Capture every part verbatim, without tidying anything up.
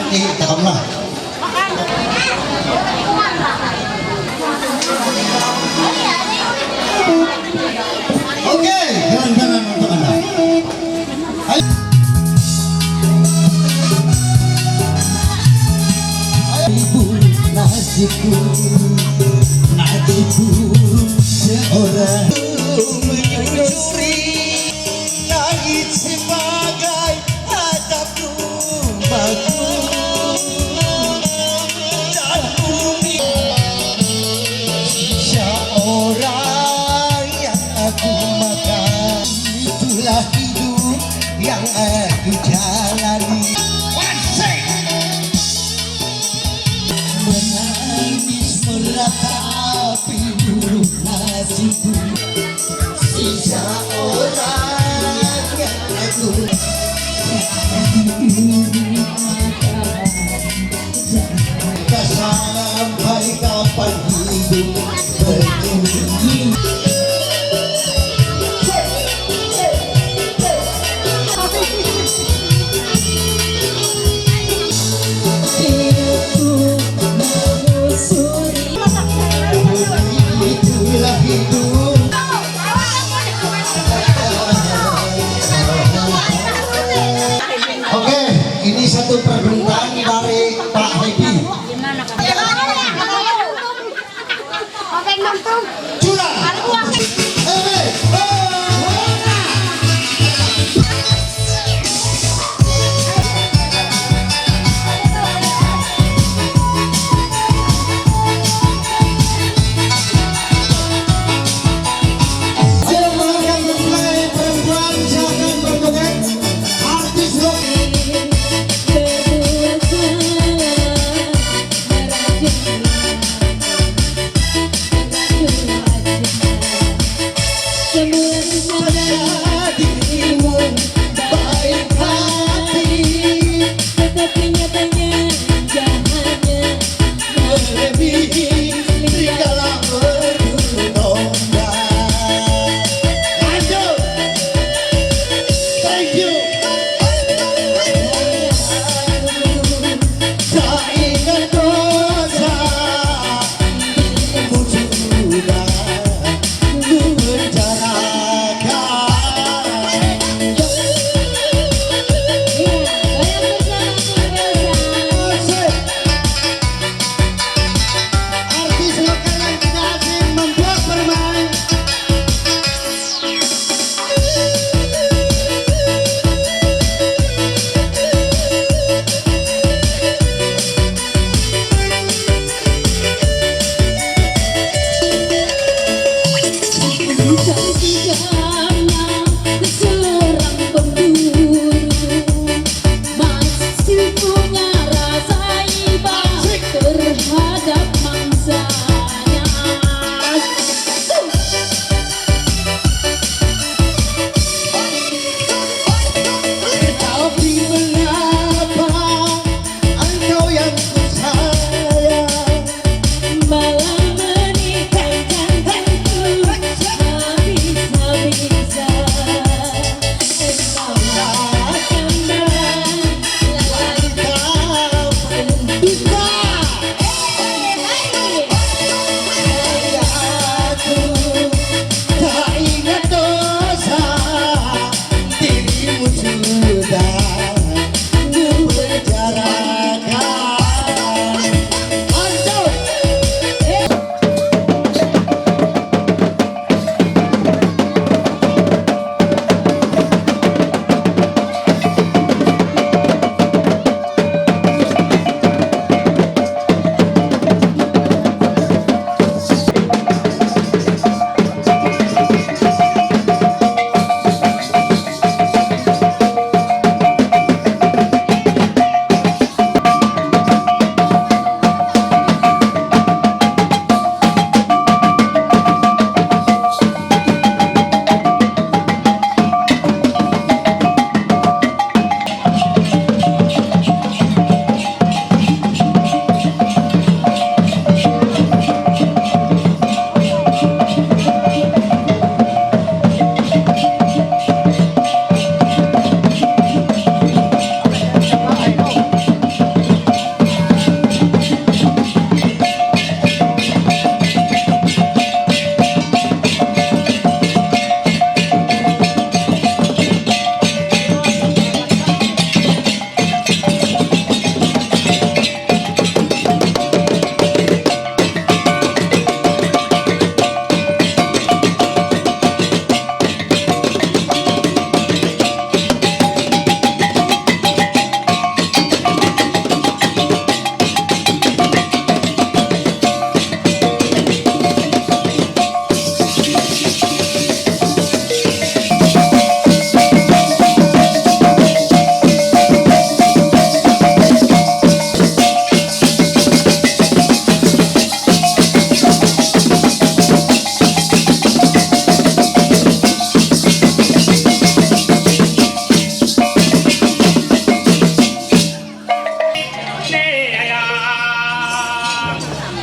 Ih, takam na. Okay, yan, yan, yan, yan, yan. Ay. Ay, bu, naziku, naziku, seorang menyusuri, naik sebagai atap rumahku dan bumi. Seorang yang aku makan, itulah hidup yang aku jalani. Menangis meratapi bulu nasibku. Sisa orang yang aku tak sampai kapan hidup begini. Oke, ini satu permintaan dari Pak Happy. Curang. Ebe. Ayo, perempuan, perempuan, silakan berjoget. Artis rock. Thank you. Artis lokal yang tidak asing membuat permainan. Masih punya rasa iba terhadap mangsanya. Tapi mengapa engkau yang ku sayang malah menikahkan aku habis-habisan? Engkau akan berlari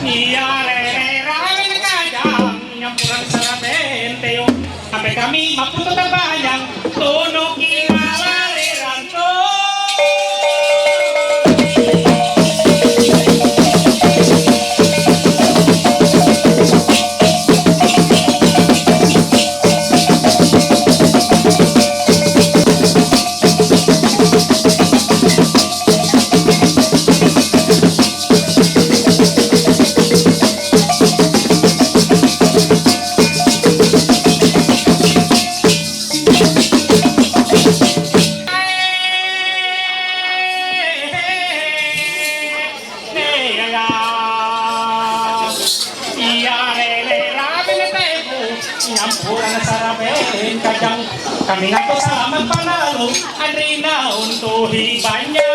Iyarere ramen kajang, nyampuran sarabente yo. Ape kami maputo tabayang, tono kinalare ranto. Caminando sa lamang panalo, ang rinaon to hibanya.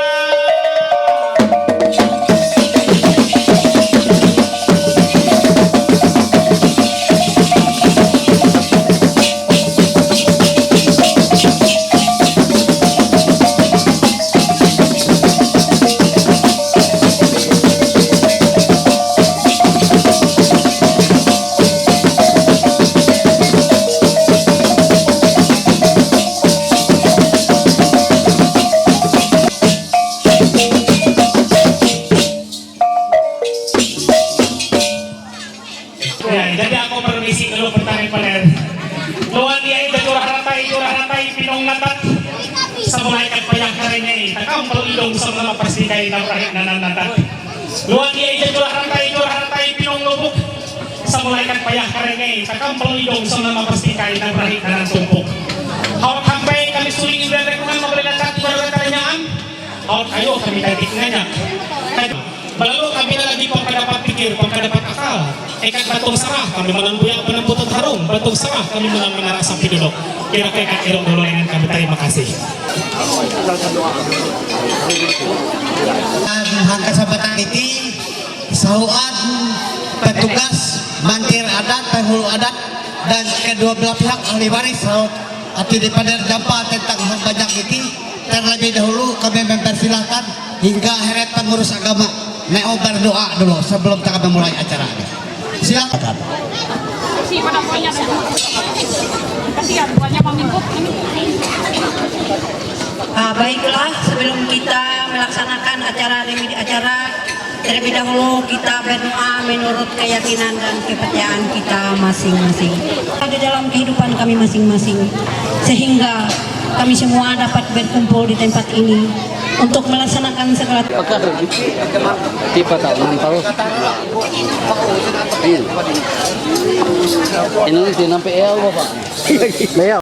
Jadi ako permisi dulu pertanyaan paner. Luan dia itu curah ratai, curah ratai pinong natat. Samulai kan payah karengei, takam perlu idong sama nama persikai dan rahik nanan natat. Luan dia itu curah ratai, curah ratai pinong lubuk. Samulai kan payah karengei, takam perlu idong sama nama persikai dan rahik nanan tumpuk. Hawak hampai kami suling udah rekungan memberi natat kepada pertanyaan. Hawak ayo kami tadi ngajak. Melalui kami lagi pagkadapat pikir, pagkadapat akal. Ekat batong sarah kami menang buyak, menang butut harum, batong sarah kami menang menara sampai duduk. Kira-kira ekat irong dulu dengan kami, terima kasih. Ang kasabatan iti, sahuan petugas mantir adat, penghulu adat, dan kedua belah pihak ahli waris saud ati di pader jampa tentang hal banyak iti, terlebih dahulu kami mempersilahkan hingga heret pengurus agama Neo berdoa dulu sebelum kita memulai acara ini. Silakan. Kasihan, banyak mengikut ini. Ah, baiklah, sebelum kita melaksanakan acara remedi-, acara, terlebih dahulu kita berdoa menurut keyakinan dan kepercayaan kita masing-masing. Di dalam kehidupan kami masing-masing, sehingga kami semua dapat berkumpul di tempat ini untuk melaksanakan segala. Pakar. Tipa tahu, enam tahun. Iya. Ini nanti sampai ya, Bapak. Leo.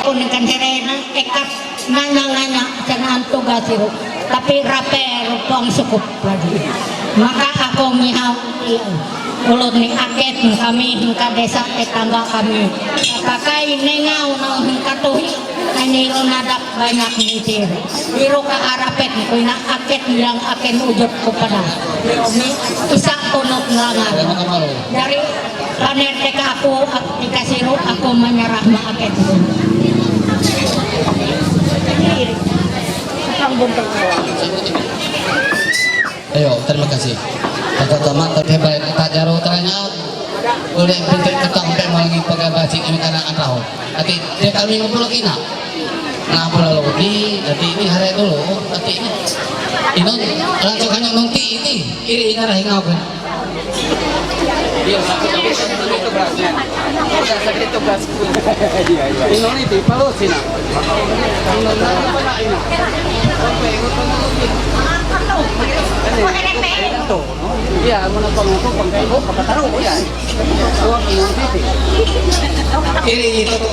Kung nagkandirena, ikat nanya-nanya, sa naan tugas iro. Tapi rape rupang sukup lagi. Maka ako mihaw, iya. Ulun ni akit kami hingka desa tetangga kami. Pakai nengau nau hingka tuhi. Ini iro nadap banyak mitir. Iro ka arapet kuina akit yang akin ujud kepada. Iro mi isa unut ngelangan. Dari Paner teka aku, ak-, teka siru, aku menyerah ma aket. Ayo, terima kasih. Pertama, tapi baik, tak jaro teranyar. Ore, pente kata ampe malangi paga basi ini kana atau. Ati, dia kami ngumpul kina. Na pula lo di, ati ini hari dulu, ati ini. Ino, langsung hanya nanti ini, iri ini arah hingau kan. Iya, sakit itu beras. Udah sakit itu beras. Iya, iya. Ini nanti di palu sini. Ini nanti apa nak ini? Sampai ikut nanti. Ini, itu. Iya, mana pangko, pangko, pangko, taruh, iya. Ini, itu tuh.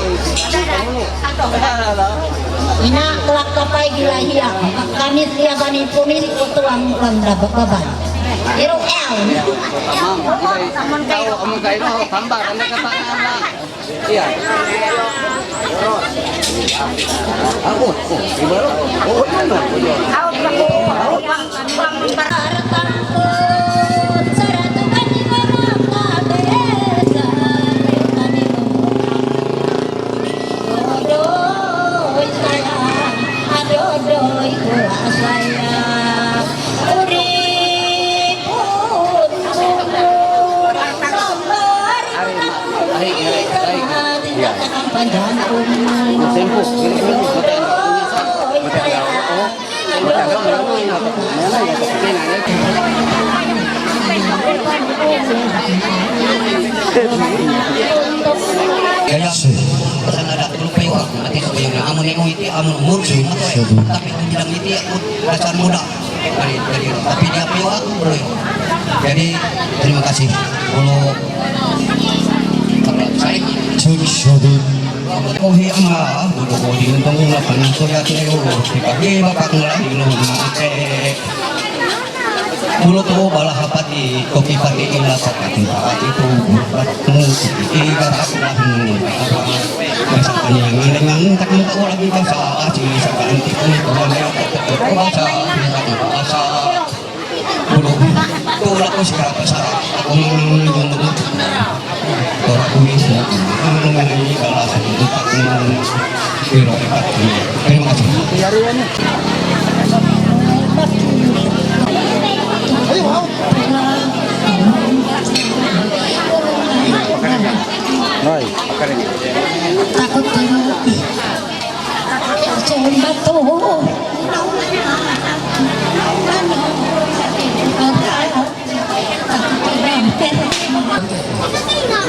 Ina kelak kapai gila hia. Kamis dia bani punis tuang lam dapat baban. Iru el. Tamam. Tahu, kamu kayak mau tambah, anda kata anak. Iya. Aku, oh, gimana? Oh, iya, iya. Ari, ari, ari, ari. Iya. Tempo. Kaya, sana ada grup yang mati, yang amun yang itu, amun umur, tapi bilang itu ya, dasar muda. Dari, dari, tapi dia piwa aku bro. Jadi terima kasih. Kalau saya Cuk Sodin. Kohi ama, budu bodi untung lapan so ya teo. Dipagi bapak mulai di rumah. Bulu tu bala hapati, kopi pati ila sakati pati tu. Batu, iga aku lah. Masa panjang dengan takkan tahu lagi bahasa asli, sekanti pun kau ada bahasa, bahasa. Tulak ko siya pa sa ako ng yung tora ko mismo. Ano nga yung kalas ng utak ng pero ipat ko. Pero kasi. Ay, pakarin. Takot kayo. Sumba to.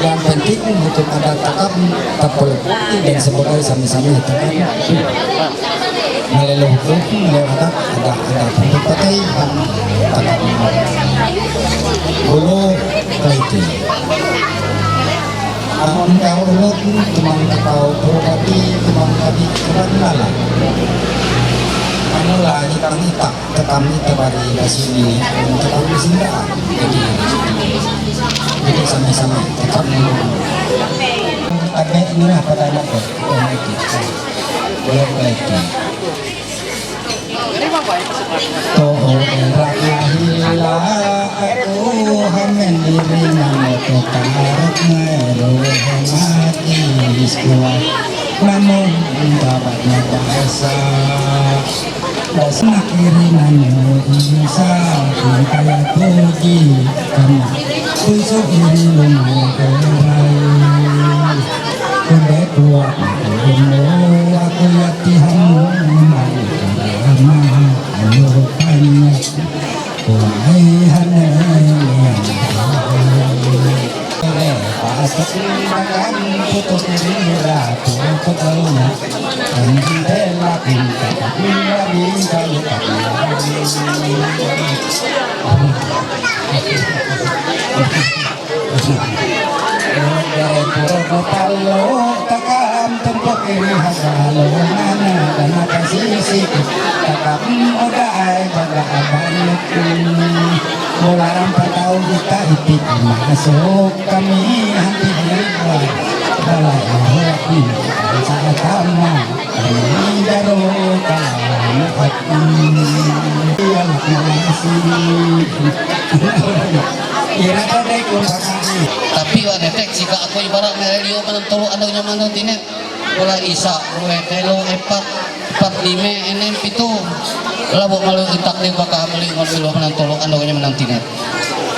Yang penting untuk ada takam, tapol dan sebagai sami-sami takam. Malelo hukum, malelo ada, ada, ada hukum pakai, takam. Bulu, kaiti. Ang tao ulot, tumang tao, purpati, tumang kami, tumang lala. Ano la, itang itak, takam ita bari, basini, takam sinda. Jadi, jadi sama-sama, takam. Tabe ini apa tanya ko? Boleh, boleh. To'o era ahila aku hamen diri namo tokarat naero hamati iskua namo tabat na bahasa. Bahasa nakiri namo insa kaya puji kama puso iri lumo erai. Kunde kuat aku yati hamu. Ayo, tanya. Wahai hane, pas makan putus diri ratu, putus. Anjing tela pinta, tapi bisa lupa. Puro ko palo, takam tumpok iri hasalo, nana, dana kasisi, takam oda ay baga abalik. Mula rampatau kita ipit masuk kami hati hati. Balai ahok sa tama kami daro kami. Iya, makasih. Ira ka dai ko pakari. Tapi wa netek sika ako ibarat na helio manang tolo ano nyaman no tinek. Wala isa, rue, telo, epat, epat, lime, enem, pitu. Labo malu itak di baka mali ngon bilo manang tolo ano nyaman tinek.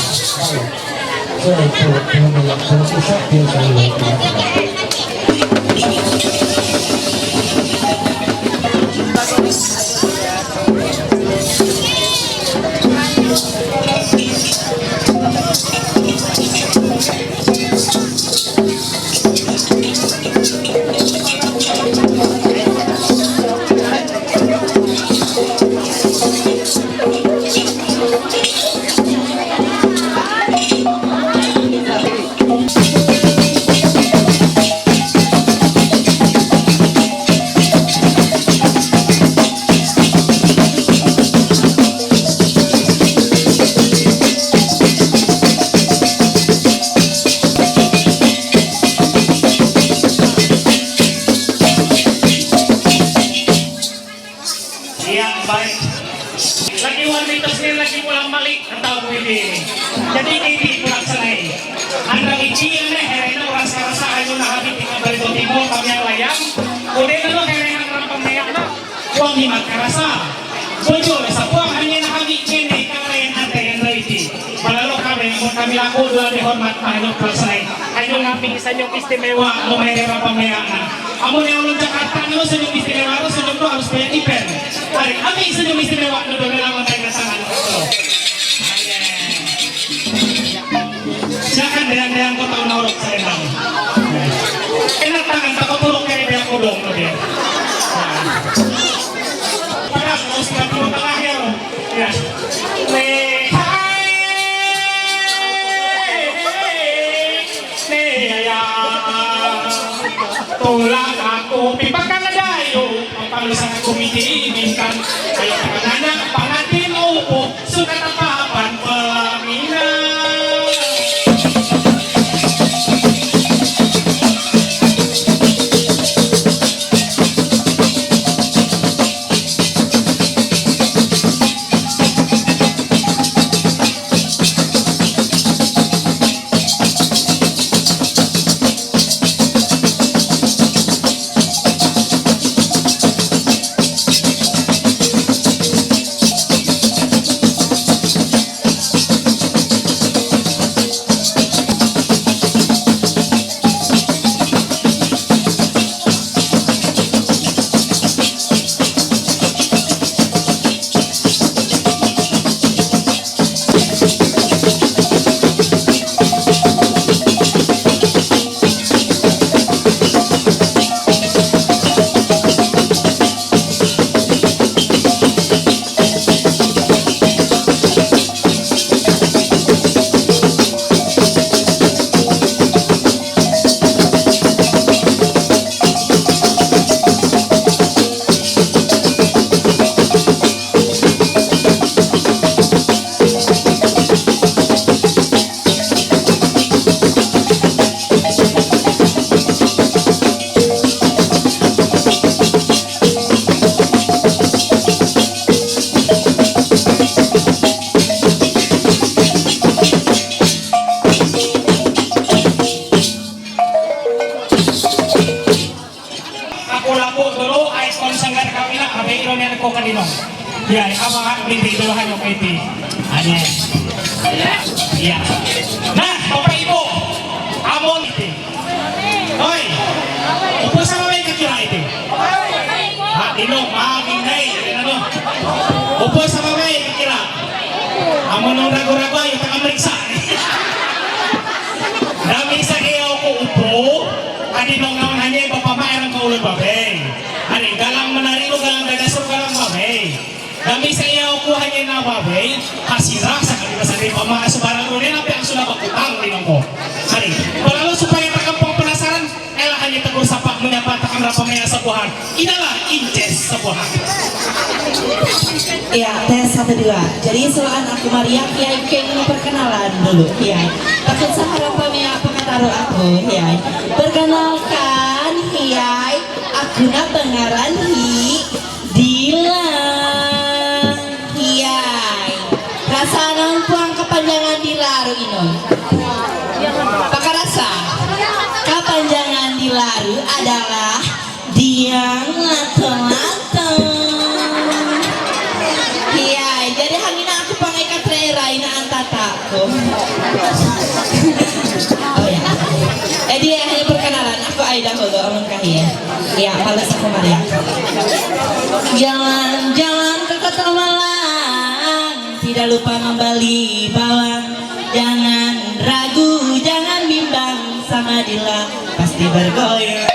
Sorry, for the, for the, for the, for the, Iya, baik. Lagi one minute ni, lagi mula mali. Ang tawag mo ini. Jadi, ini kurang sanay. Ang nagitiyan na, herena, oras ka sa ayo na habit, ikaw ba ito, Timor, kami ang layang. O, di na, no, herena, ang rampang na yan, no? Huwag ni magkarasa. Bujur, sa puwang hanya na kami, kini, kami, ang tayo, ang tayo, iti. Malalo kami, kung kami lang, o, doon, di, hormat, mahalo, kurang sanay. Ay, Yung aming isa niyong istimewa, no, may rerapa may ana. Amo na yung lunta kata nyo sa inyong istimewa, sa inyong ko, harus pa yung ipen. Pare, kami isa niyong istimewa, no, doon na lang ang tayo na sa ano. Siya kan dengan dengan ko taon na urok sa ilang. Enak tangan, takot urok kayo, kaya ko doon, no, dia. Para, tapos, tapos, tapos, tapos, tapos, Neya, tulak ako, pipakaladayo, papalusan ako, mitibingkan. Ayaw panganak, pangatin, upo, sukat ang papan, pamina. Ako lang po, dulu, ay, kung saan ka nakapila, abay, ilo niya nagkukanino. Yan, ang mga, hindi, dulu, hanyo, kay Pi. Ano yan? Yan. Na, papaibo. Amon, iti. Hoy! Upo sa mamay, kakira, iti. Ha, ino, mami, nay, ano? Upo sa mamay, kakira. Amo nung ragu-ragu, ayo, taga Ameriksa. Dami sa iyo ko upo, adi nung naman hanya, ipapamaerang ka ulo, babay. Ari, galang manarino, galang dagasro, galang babay. Dami sa iya ko hanya na babay, hasira sa kanila sa rin pamasa barang rin, ang piyang sula bakutang, rin ako. Ari, para lo supaya takang pang penasaran, ela hanya tegur sapa menyapa takang rapa maya sa buhan. Inalah inces sa buhan. Ya, tes satu dua. Jadi soalan aku Maria, Kiai, Kiai mau perkenalan dulu, Kiai. Takut sa harap pamaya apa kata aku, Kiai. Perkenalkan, Kiai, aku na pangaran Hi Dila. Kiai. Rasa naon po ang kapanjangan Dila, Ru Inon? Pakarasa. Kapanjangan Dila, Ru, adalah Diang Lato-Lato. Kiai, jadi hangina aku pangai katre rai na antata. Oh ya. Eh, dia hanya perkenalan. Aku Aida Holo, Amang Kahia. Ya, balas aku Maria. Jalan-jalan ke Kota Malang, tidak lupa membeli bawang. Jangan ragu, jangan bimbang, sama Dila pasti bergoyang.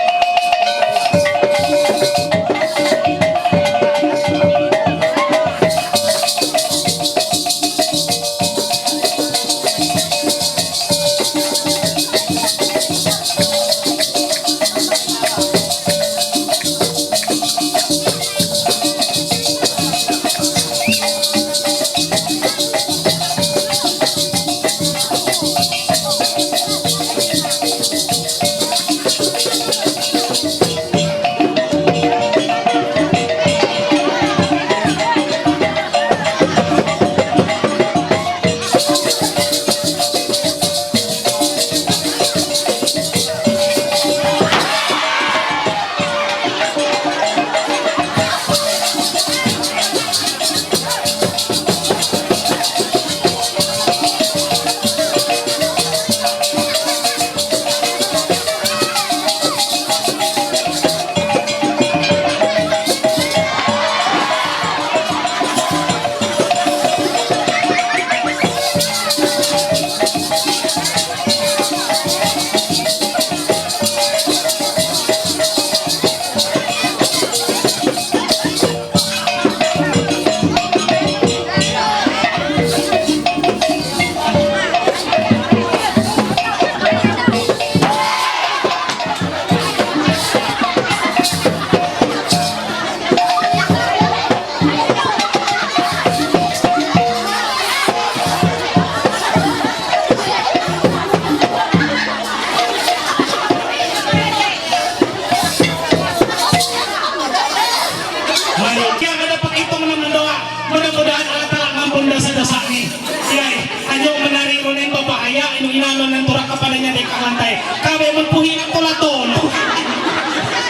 Doa, mudah-mudahan Allah Ta'ala ngampun dosa-dosa ni. Yai, anyo menari ronen baba aya, inu ina nonen tura kapalanya de kalantai. Kabe mun puhi kola tono.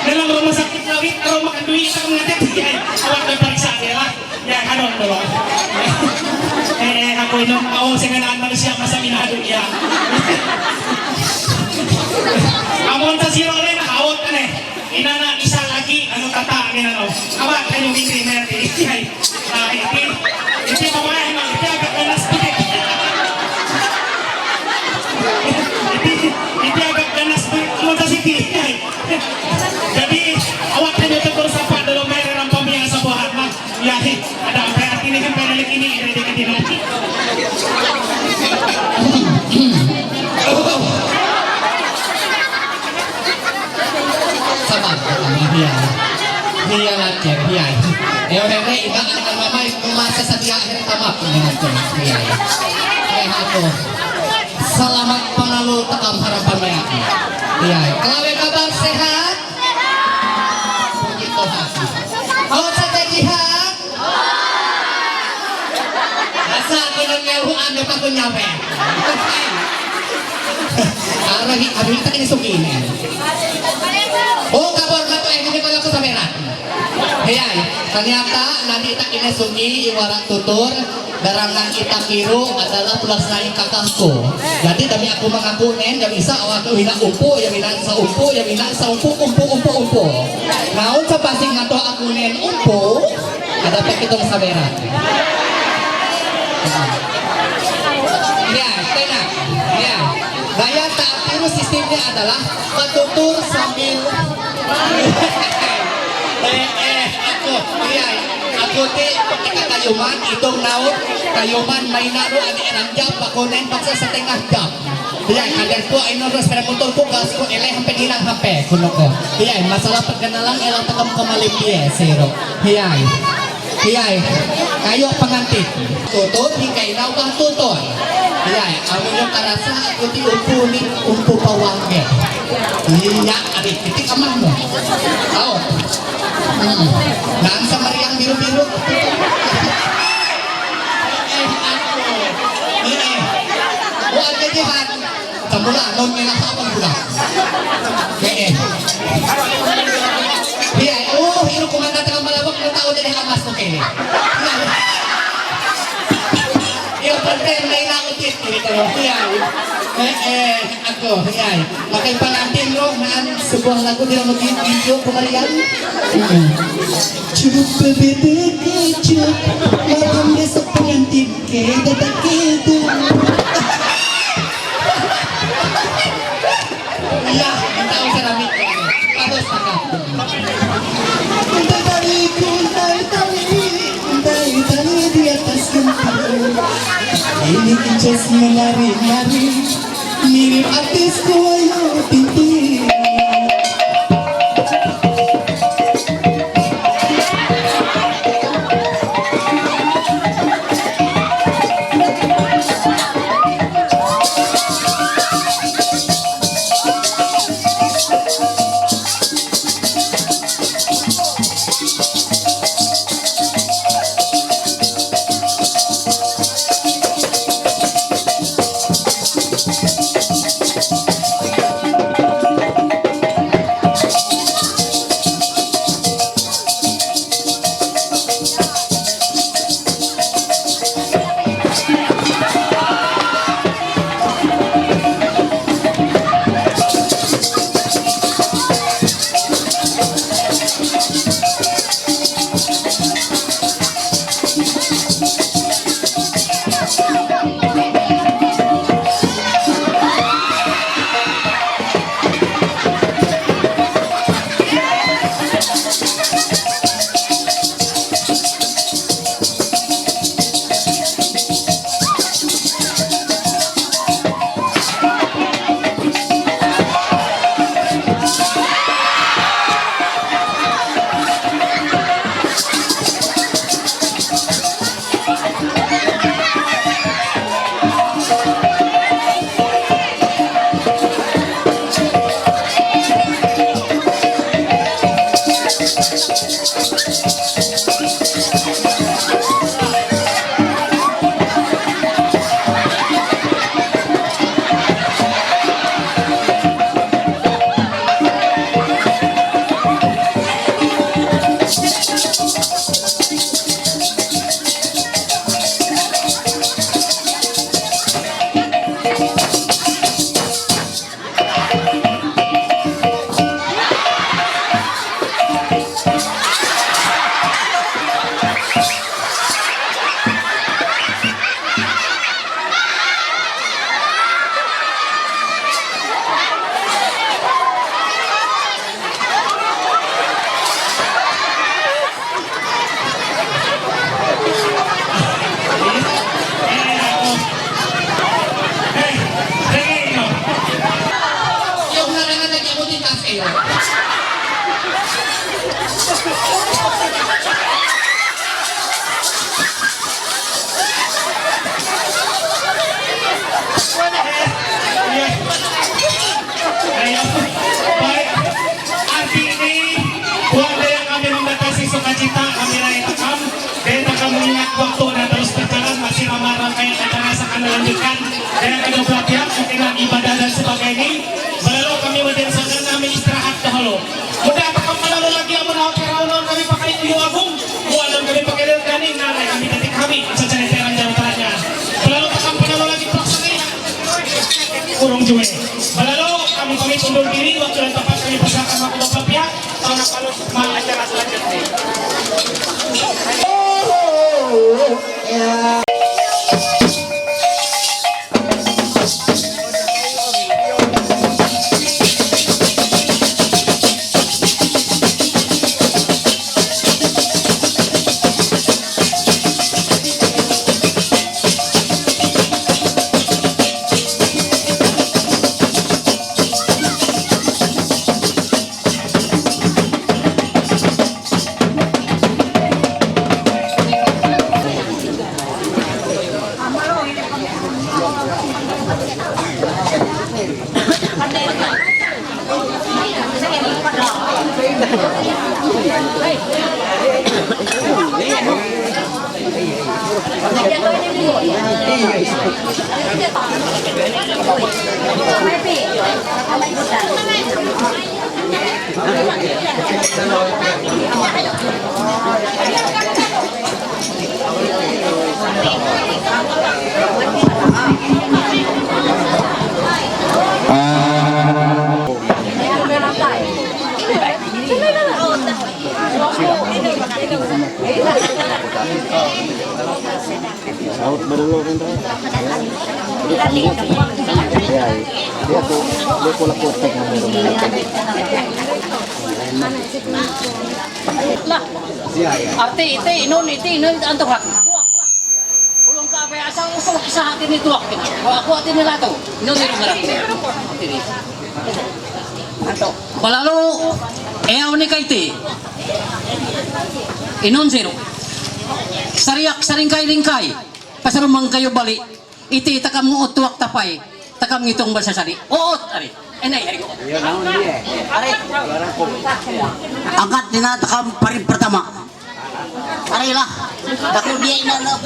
Dalam rumah sakit lawit, rumah dui, tak mengatet, yai. Awak na periksa dia lah. Ya, kanon dulu. Eh, aku ini mau sengenaan manusia masa minah dunia. Amun tasiro rin, awak na eh. Inana isa lagi, ano tata, ano. Awak na yung hindi na yun. Ah, hindi, hindi babae, no? Hindi agad ganas puti. Hindi, hindi agad ganas puti. Ano ta si Kiyay? Jadi, awak na yung tukor sa pandalo, meron ang pamilya sa buhay, ha? Yari, ada apa yang ini kan pwede lagi ini, ini lagi ini. Sabar, sabar, hiya. Hiya lagi, hiya. Ayo, nenek, iba akan mama, mama sesetia akhir tamat, ini nanti, hiya. Hiya, aku. Selamat pengalu tekam harapan ya. Hiya, kalau kabar sehat? Puji Tuhan. Mau saya jihad? Asa ako nang yahuan na pa ko nyawe. Arahi, abi ta ini sugine. O, kabor na to, eh, hindi ko lang ko sa pera. Ayan, ternyata nanti tak ini sugi, iwara tutur, darangan kita kiru adalah pulas naik kakakku. Jadi demi aku mengaku nen, yang bisa awak wina umpu, yang wina sa umpu, yang wina sa umpu, umpu, umpu, umpu. Naon sa pasing nga to aku nen umpu, ada pa kitong sabera. Ya, tena. Ya. Gaya tak tiru sistemnya adalah patutur sambil eh, eh, aku, iya, aku ti ketika kayuman, itong naon, kayuman, may naro, ada erang jam, pakunin, paksa setengah jam. Iya, kadang po, ay naro, sa motor ko, gas ko, ele, hampe, hilang, hampe, kuno ko. Iya, masalah perkenalan, elang takam kamalim dia, zero. Iya. Iyai, kayo pangantit. Tuton, hingga inaw kang tuton. Iyai, amo nyo karasa, aku ti umpu ni, umpu pawange. Iya, ari, iti kamano. Tao. Hmm. Naan sa mariang biru-biru. Eh, ako. Eh, eh. O, ang gadihan. Kamu lah, non nila sa akong budak. Eh, eh. Iya, oh, hiro kumanda tengah malawak, no tao din hamas ko kini. Iyo, pante, may na utit, kini ko, iya. Eh, eh, ako, iya. Makay pangantin, no, naan sebuah lagu di dalam video kemarin. Chupa bebe ke chup, malam besok pengantin. Keda tak keda. Iya, minta usah rame. Bagus, cakep. Entah tali, kuntai tali, kuntai tali di atas genteng. Ini incas menari-nari, mirip artis Kuwayo Ting Ting. Waktu na terus berjalan, masih ramai rangkaian acara yang akan dilanjutkan. Dan kedua belah pihak mungkin lagi pada dan sebagainya. Balalo, kami mungkin sangat kami istirahat dahulu. Mudah takam balalo lagi amun awak kami pakai kuyu agung. Mualam kami pakai lelaki, nana kami tadi kami secara terang jam tanya. Balalo takam balalo lagi pelaksanaan. Kurung juga. Balalo, kami pamit undur diri, waktu dan tempat kami persilakan waktu dan pihak. Kalau kalau acara selanjutnya. Lah. Arti ite inun iti inun antuhak. Ulun ka apa asal usul kisah hati ni tuak kena. Kalau aku hati ni lah tu. Inun ni rumah. Balalo, eh, au ni kaiti. Inun siru. Sariak saringkai ringkai. Pasarumang kayu bali. Iti takam nguot tuak tapai. Takam ngitung bahasa sari. Oot, ari. Enai, ari. Iya, naon dia? Ari. Angkat dina takam paling pertama. Ari lah. Takut dia ini anak.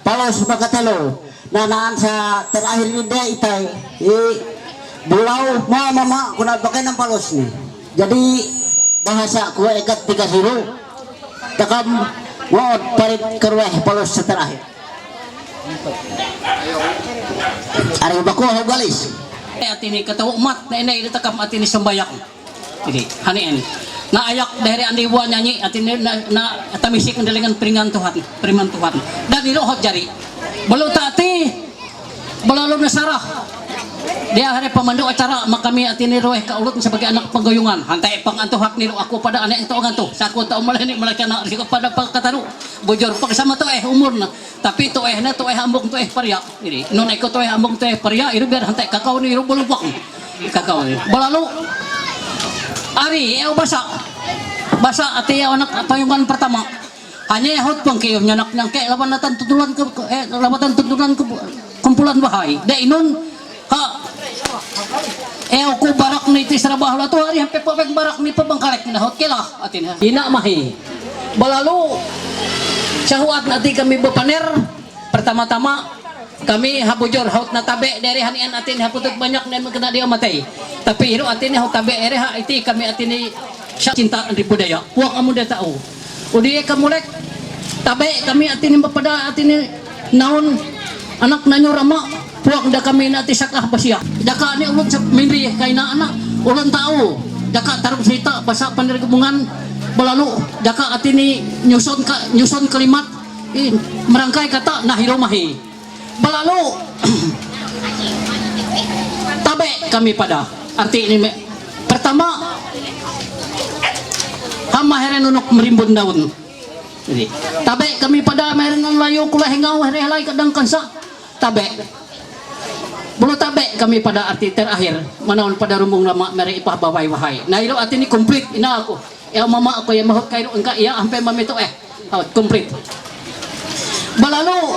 Palos makatalo. Nanaan sa terakhir ni dia itai. I bulau ma mama kuna pakai nang palos ni. Jadi bahasa ku ekat tiga siru. Takam mau parit kerueh palos sa terakhir. Ari baku ho galis. Ati ni kata umat na ina ida takam ati ni sembayang. Jadi, hani en. Na ayak dahiri andi buah nyanyi, ati ni na, na tamisik dengan peringan Tuhan, peringan Tuhan. Dan ilo hot jari. Belum tak ati, belum nasarah. Dia hari pemandu acara, makami ati ni roh ka ulut sebagai anak penggayungan. Hantai pang antuhak ni aku pada anak itu ngantuh. Saku tak umur ni malakana, siku pada pang kataru. Bujur pang sama tu eh umur na. Tapi tu eh na, tu eh ambung, tu eh paria. Jadi, nun eko tu eh ambung, tu eh paria, iru biar hantai kakau ni, iru belubang. Kakau ni. Balalu, ari, eh, basa. Basa ati eh anak payungan pertama. Hanya hot pang kayo nyanak nyangke, laban natan tutulan ke, eh, laban natan tutulan ke, kumpulan bahai. Da inun, ha, eh, aku barak ni ti sarabah la tu hari, hampe pabeng barak ni pabang karek na hot kela, ati na. Ina mahi. Balalu, sahuat na ati kami bapaner, pertama-tama, kami ha bujur, haut na tabe, dere hani an ati ni ha putut banyak na kena dia matei. Tapi iru ati ni haut tabe, ere ha iti kami ati ni sa cinta andri budaya. Puak amu dia tau. Udi ka mulek, tabe kami ati ni bapada ati ni naon anak nanyo rama, puak da kami na ati sakah basia. Jaka ni ulun sa mindri kaina anak, ulun tau. Jaka tarup cerita basa panir gabungan balalu, jaka ati ni nyusun ka, nyusun kalimat, i, merangkai kata na hiru mahi. Balalu, tabe kami pada. Arti ni me, pertama, ha mahere nunuk merimbun daun. Jadi, tabe kami pada mahere nun layu kula hengau here halai kadang kansa. Tabe. Bulu tabe kami pada arti terakhir. Manaun pada rumbung lama mere ipah bawai wahai. Na iru ati ni komplit ina aku. Ya mama aku ya mahut kairu engka ya ampe mami tu eh. Haut komplit. Balalu,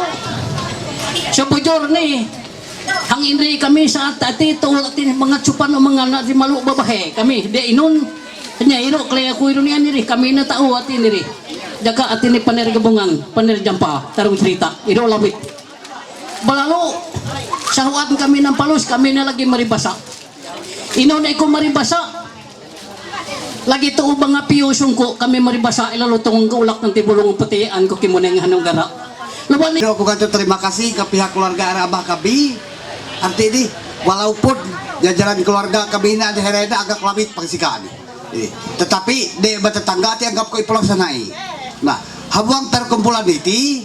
sebujur ni, Inri kami sa tati to atin mga chupan o mga na di malu babahe kami de inun nya iro kle aku iruni aniri kami na tao atin iri. Jaka atin ni paner gabungan, paner jampa, tarung cerita, iro lawit. Balalu sahuan kami ng palus, kami na lagi maribasa. Inun eko maribasa. Lagi to mga piyo sungko kami maribasa, ilalutong ang kaulak ng tibulong patian ko kimuneng hanung gara. Lawan ni Pero ako kanto terima kasih ke pihak keluarga arah Abah Kabi. Arti di, walaupun jajaran keluarga kami ini ada hereda agak lawit pangsikaan. Eh, tetapi di tetangga ti anggap ko ipelaksanai. Nah, habuang perkumpulan iti,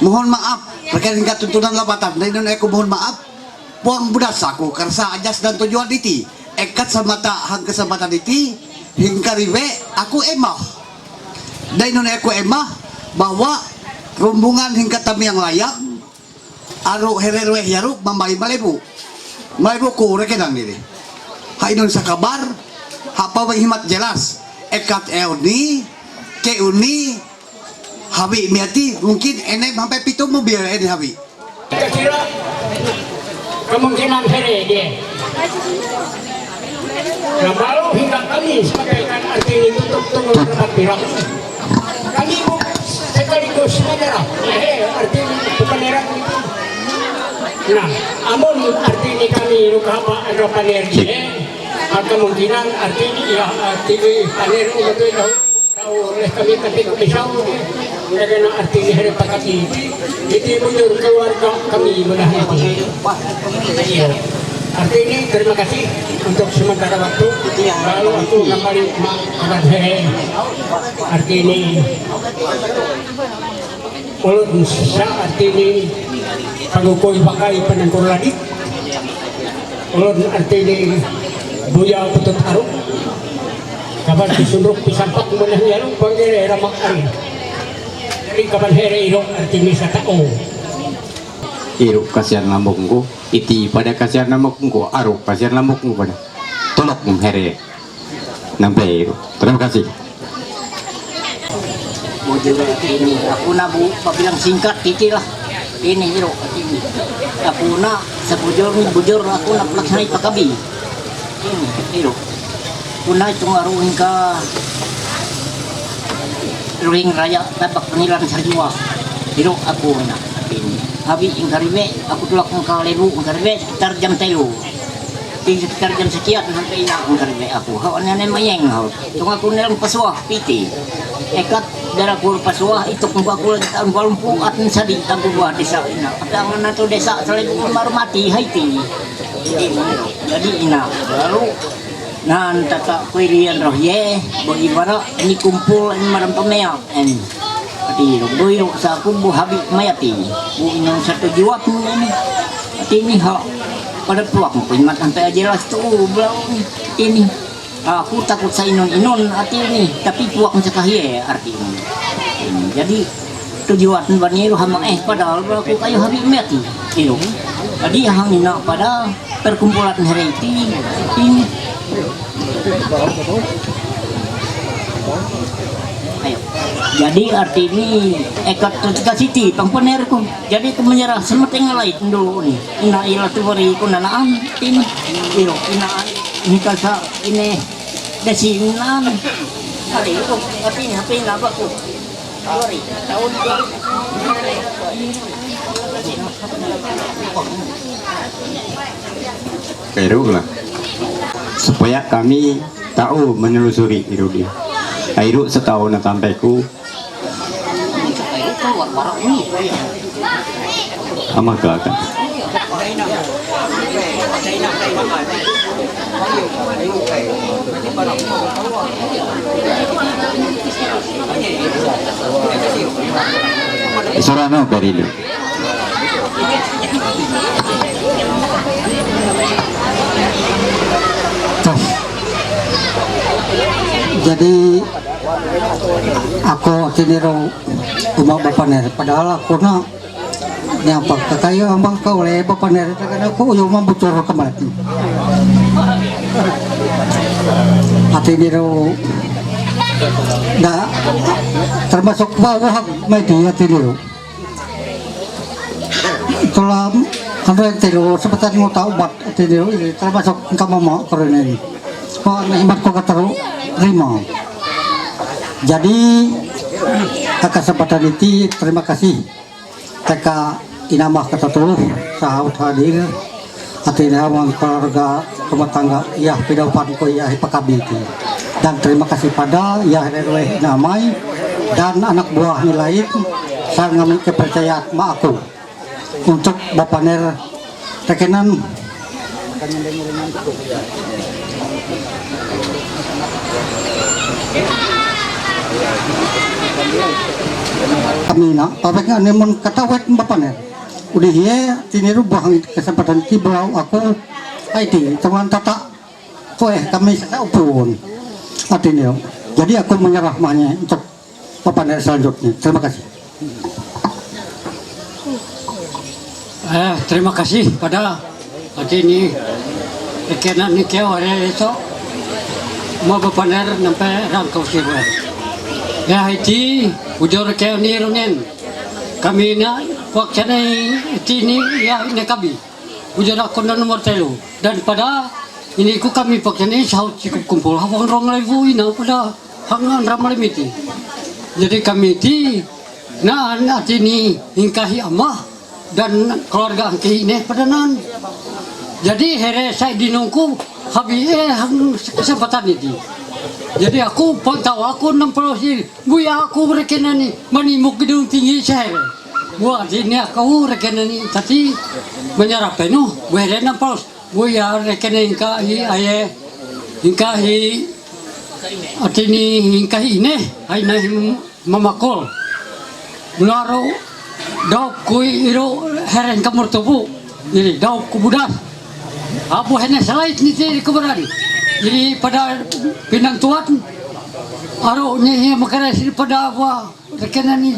mohon maaf, rekan hingga tuntunan labatan, dan inun eko mohon maaf, puang budas aku kersa ajas dan tujuan iti, ekat semata hang kesempatan iti, hingga riwe, aku emah. Dan inun eko emah, bahwa rombongan hingga tamiang layang, aru hererwe yaru mambai malebu. Malebu ku rekenan ini. Ha inun sakabar, ha paweng himat jelas. Ekat euni, ke uni, hawi miati, mungkin enem sampai pitu mobil ini hawi. Kira kemungkinan here dia. Nah, baru hingga kami sampaikan arti ini tutup tunggu tempat pirang. Kami bu sekaligus menyerah. Eh, arti ini menyerah. Nah, amun arti ini kami luka apa ada paner dia. Kemungkinan arti ini ya arti ini paner untuk itu. Tahu oleh kami tapi kami tahu mereka nak arti ini hari pakati. Jadi bujur keluarga kami menahan itu. Iya. Arti ini terima kasih untuk sementara waktu. Lalu aku kembali mak akan saya arti ini. Ulun sa arti ini pagukul pakai penengkur ladit. Ulun arti ini buya putut aruk. Kabar disundruk pisampak menah nyaru panggil ramak ari. Dari kabar here iruk arti ini satao. Iruk kasihan lambungku, iti pada kasihan lambungku, aruk kasihan lambungku pada. Tolok here. Nampai iruk. Terima kasih. Bujur ini, aku na bu, pabilang singkat titi lah. Ini iruk ini. Aku na sebujur bujur aku na pelaksana pakabi. Ini iruk. Kuna itu ngaruhin ka ruhing raya tabak penilan sarjua. Iruk aku na. Ini. Habi ingkaribe, aku tulak ingkalebu ingkaribe sekitar jam telu. Di sekitar jam sekian sampai ina ingkaribe aku. Hawa nane mayeng hawa. Tung aku nilang pasuah piti. Ekat dara kur pasuah itu kumpa kula di tahun balumpu atin sadi tangku buah desa ina. Tapi ang na to desa selain kumar mati haiti. Jadi ina lalu nan tata kuirian roh ye bo ibara ini kumpul ini maram pemea en. Ati ro bo iro sa aku bo habi mayati. Bo inang satu juat ini. Ati ini ha pada puak ko imat sampai aja lah tu blau ini. Aku takut sa inun-inun arti ini, tapi puak sa kahie arti ini. Jadi tujuan bani ruhama eh padahal aku kayu habi meti. Iyo. Jadi hang ina pada perkumpulan hereti ini. Ayo. Jadi arti ini ekat ketika siti pangpenerku. Jadi aku menyerah semeting lain dulu nih. Ina ila tu beri ku nanaan ini. Iyo ina ini kasa ini Desinan. Hari itu, tapi tapi napa ku? Hari tahun Pero lah. Supaya kami tahu menelusuri Irudi. Airu setahun sampai ku Ama gaga. Sorano Berilo. Jadi aku kini ro uma bapaner padahal aku na yang pagkakayo ang bangka oleh bapaner takan aku yung mambucor kembali. Hati niro da termasuk wawahag may di hati niro. Itulah Andrei Telo, seperti mau tahu bat, Telo, termasuk kamu mau keren ini. Kok ini bat kok kata Rima. Jadi, kakak kesempatan ini, terima kasih. Teka inamah kata tuh, sahut hadir. Ati ini hawang keluarga rumah tangga, ya, pidapan ko ya, ipakabi itu. Dan terima kasih pada ya, Herwe Namai dan anak buahnya lain, saya ngambil kepercayaan ma aku untuk bapaner tekenan. Kami na, pabek nga nemon katawet bapaner. Udah ye, tiniru bahang kesempatan ki belau aku, aiti, teman tata, ko eh, kami sa upun. Ati niyo. Jadi aku menyerah mahnya untuk bapaner selanjutnya. Terima kasih. Eh, terima kasih pada ati ni, kena ni keo hari itu, mau bapaner nampe rangkau sibuan. Ya, iti, ujur keo ni runen. Kami na, waktu ni, iti ni, ya, ini kami. Ujur aku na nomor telu. Dan pada ini ku kami paksa ni, sahut cukup kumpul. Hawang rong levu ina pada hangan ramal miti. Jadi kami ti, na, ati ni, hingkahi amah, dan keluarga angki ini pada nan. Jadi here saya dinungku, habi eh, hang kesempatan ini. Jadi aku pun tahu aku enam puluh si, buya aku rekenani, mani muk gedung tinggi saya. Buat ini aku rekenani, tadi menyerap penuh, buhere enam puluh. Buya rekenani hingkahi aye, hingkahi, ati ni hingkahi ini, hai na him mamakol. Bularo, dauk kui iru heren kamur tubu, iri dauk kubudas. Abu hene salait ni ti kubudan. Iri pada pinantuan, aro nyehi makares iri pada apa, rekenani,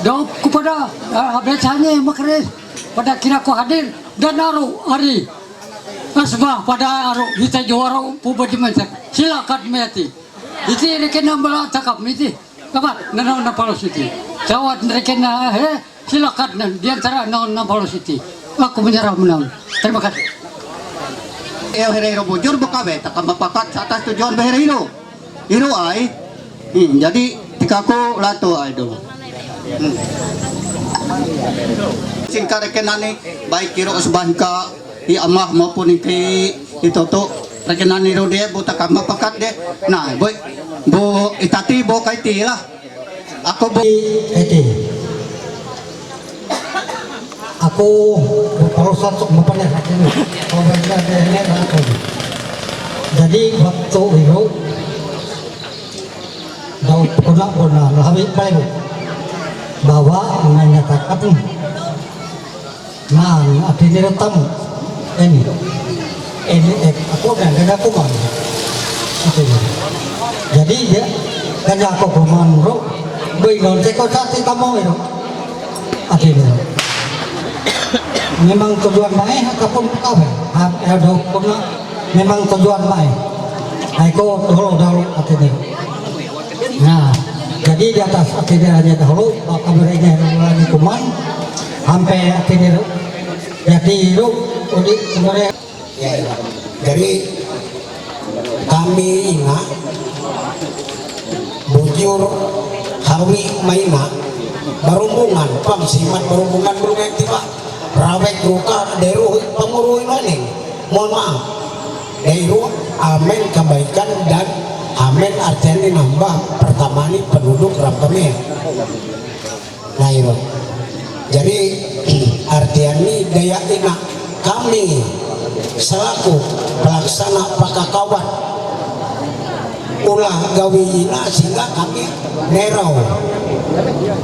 dauk kupada, ah, habesane makares, pada kira ku hadir, dan aro, ari. Asbah pada aro, hita juara, puba dimansak. Silakan meti. Iti rekena bala takap miti. Kapat, nanaw na palo siti. Cawat rekena, he, silakan na, di antara naw na palo siti. Aku menyerah menang. Terima kasih. Eo Herero bujur buka be, takam bapakat sa atas tujuan be Herero. Iru ai. Hmm, jadi tikaku lato ai do. Hmm. Singka rekenani, baik kiro asbah hingka i amah maupun hingka i toto. Rekenani ro dia buta kama pakat dia. Nah, boy, bo itati bo kaiti lah. Aku bo Eti. Aku kalau satu mapaner hati ni. Kalau benda dia ni aku. Jadi waktu itu, daw puna puna lahawi kayo. Bahwa menyatakan, nah, ati ni tamu. Ini. Ini, eh, aku kan kena kuman. Ati ni. Jadi dia kena aku kuman, bro. Boy, non, teko sa ti tamu, bro. Ati ni. Memang tujuan mai, ataupun apa? Ha, ya, daw puna. Memang tujuan mai. Hai ko, tolo daw, ati ni. Nah, jadi di atas akhirnya hanya dahulu, maka mereka lagi kuman, sampai akhirnya jadi itu, udi, kemarin. Ya, ya. Jadi kami ingat bujur, kami maina, barumbungan, pam simat barumbungan, belum yang tiba, rawek ruka, deru, pengurui noning. Mohon maaf. Dairu, amin kebaikan dan amin artinya nambah pertama ni penduduk Rampemir. Dairu. Jadi artinya ni daya ina kami selaku pelaksana pakakawan ulah gawi ina sehingga kami nerau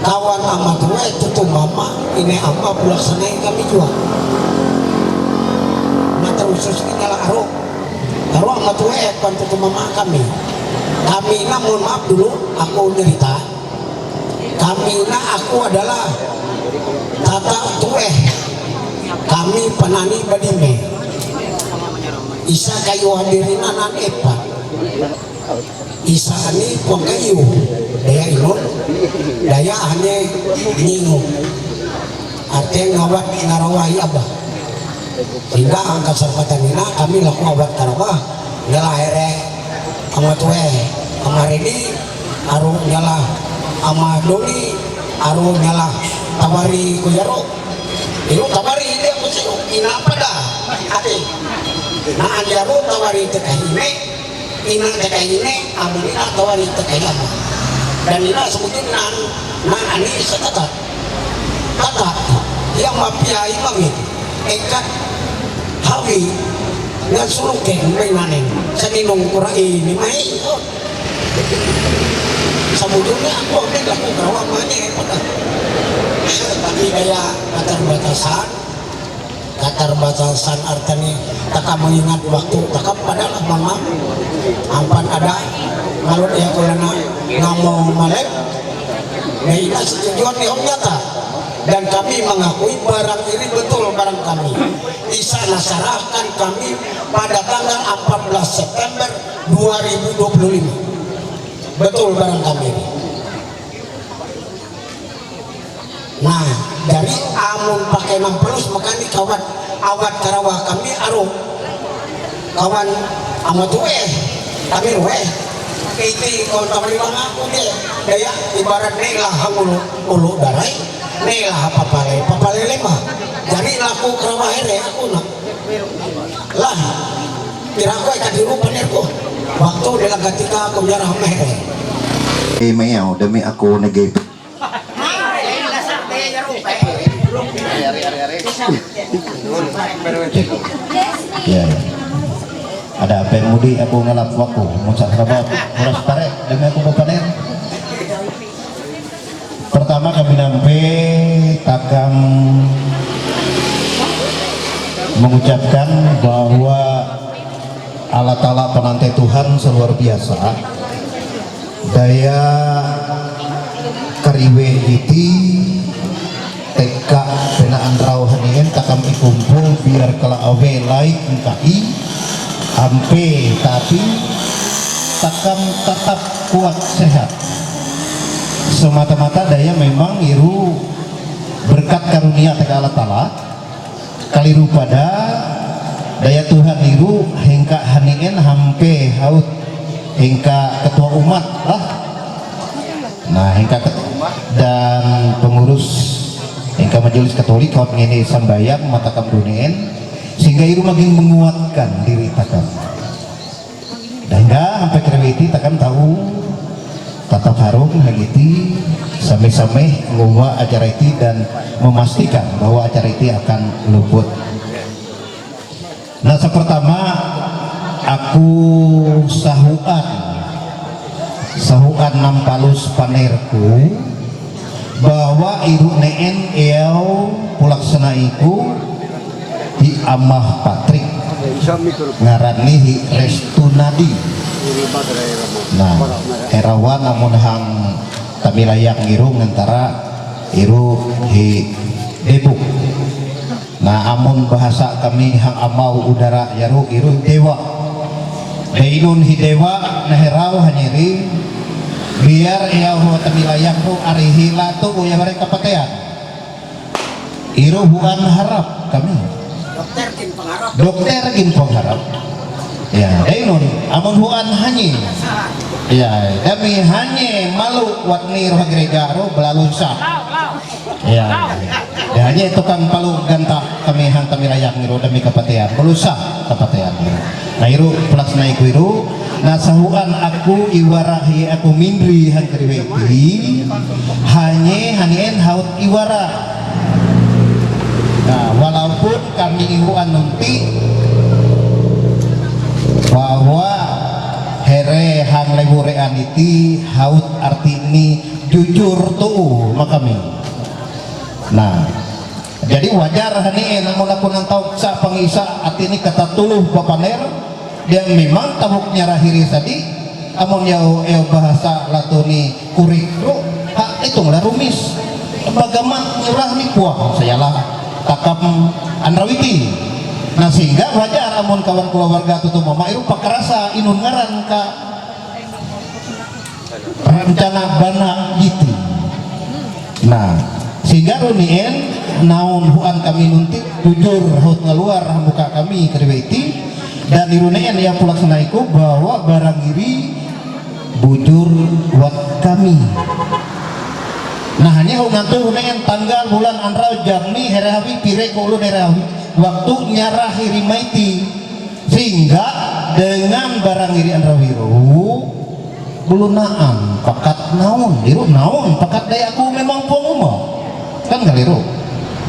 kawan amat tua itu tuh mama ini ama pelaksana kami juga. Nah terus kita lah Aro. Aro amat tua kan tuh mama kami. Kami na mohon maaf dulu, aku cerita. Kami na aku adalah tata tueh. Kami panani badime. Isa kayu hadirin anan epa. Isa ani pangkayu. Daya inun. Daya ane nyingu. Ate ngawat ngarawai abah. Inga angka sarpatan ina kami laku awat karawa, nyala here, ama tue, ama redi, aru nyala, ama doni, aru nyala, tawari kuyaro. Iru tawari ini aku sih, ina pada, ate. Na anjaru tawari teka hime, ina teka hime, amu ina tawari teka hime. Dan ina sebutin nan, nan ani setata. Tata, yang mapia imami, ekat, hawi, ngan suluke, mainanin, saninong kurai ni mai. Sabujurnya aku ambil aku karawa mani, eh, pada. Tapi daya keterbatasan, keterbatasan artani taka mengingat waktu taka padahal mama ampan ada kalau dia kulana namo malek. Nah, ini tujuan ni nyata. Dan kami mengakui barang ini betul barang kami. Bisa nasarahkan kami pada tanggal empat belas September dua ribu dua puluh lima. Betul barang kami ini. Nah, dari amun pakai enam puluh makanya kawan awat karawa kami aru kawan ama tue kami rue iti kau tawari aku dia daya ibarat ni lah hangulu ulu darai ni lah papale papale lima jadi laku karawa here aku nak lah kira aku ikan hiru panirku waktu dalam ketika aku nyarah mere. Eh, mayaw, demi aku nag-, Ya, ya. Ada apa yang mudi aku ngalap waktu, muncak sabab, kurang tarik, demi aku berpanen. Pertama kami nampe takam mengucapkan bahwa Allah Ta'ala penante Tuhan seluar biasa. Daya kariwe iti teka penaan rau hanien takam ikumpul biar kala awe lai engkai ampe tapi takam tetap kuat sehat. Semata-mata daya memang iru berkat karunia teka Allah Ta'ala. Kaliru pada daya Tuhan iru hengka hanien hampe haut hengka ketua umat lah. Nah, hengka ketua umat dan pengurus hengka majelis Katolik haut ngene sambayang mata kamrunien sehingga iru makin menguatkan diri takam. Dan enggak sampai kerewiti takkan tahu tatap harum hal iti sampai-sampai ngubah acara iti dan memastikan bahwa acara iti akan luput. Nah, pertama aku sahuan sahuan nampalus panerku bahwa iru neen eau pulaksana iku hi Amah Patrick ngaran ni hi Restunadi. Nah, erawan amun hang tamilayak ngiru ngantara iru hi Depok. Nah, amun bahasa kami hang amau udara yaru iru dewa. Dainun hi dewa naherau hanyiri biar ia ho tamilayak ho ari hila tu uya bare kapatean. Iru huan harap kami. Dokter gin pengharap. Dokter gin pengharap. Ya, dainun amun huan hanyi. Ya, dami hanyi malu wat ni roh gereja roh belalu sah. Ya. Ya, hanya tukang palu ganta kami hang kami layak ngiru demi kapatean. Belusa kapatean ngiru. Nah, iru plus naik iru. Nah, sahuan aku iwarahi aku mindri hang kriweti. Hanya hanien haut iwara. Nah, walaupun kami iru anunti bahwa here hang leburean iti haut arti ini jujur tu makami. Nah, jadi wajar hani eh namun aku nantau sa pangisa arti ini kata tuluh bapaner dia memang tabuk nyarahiri sadi amun yau eu bahasa latuni kurik ru ha itu lah rumis bagamat nyurah ni kuah sayalah takam andrawiti. Nah, sehingga wajar amun kawan keluarga tutu mama itu pakarasa inun ngaran ka rencana bana gitu. Nah, Tinggal unian naon huan kami nunti jujur haut ngaluar hamuka kami keribeti dan irunean ya pulak senaiku bahwa barang iri bujur wat kami. Nah, hanya hau ngantu unean tanggal bulan anrau jam ni herahawi pire ko ulun herahawi waktu nyarah hiri maiti sehingga dengan barang iri anrau hiru bulunaan pakat naun iru naun pakat daya aku memang penguma kan kaliru.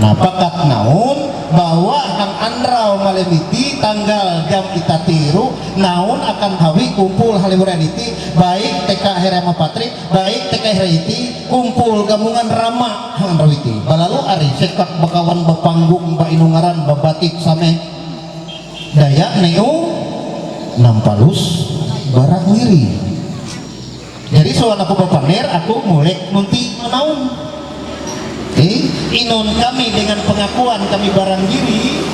Nah, pakat naun bahwa ang anrau malemiti tanggal jam itatiru naun akan hawi kumpul haliburan iti baik teka herama patri baik teka heraiti kumpul gabungan rama hang rawiti balalu ari sekak bakawan bapanggung ba inungaran babatik same daya neu nampalus barang ngiri. Jadi soal aku bapaner aku mulek nunti naun. Eh, inun kami dengan pengakuan kami barang diri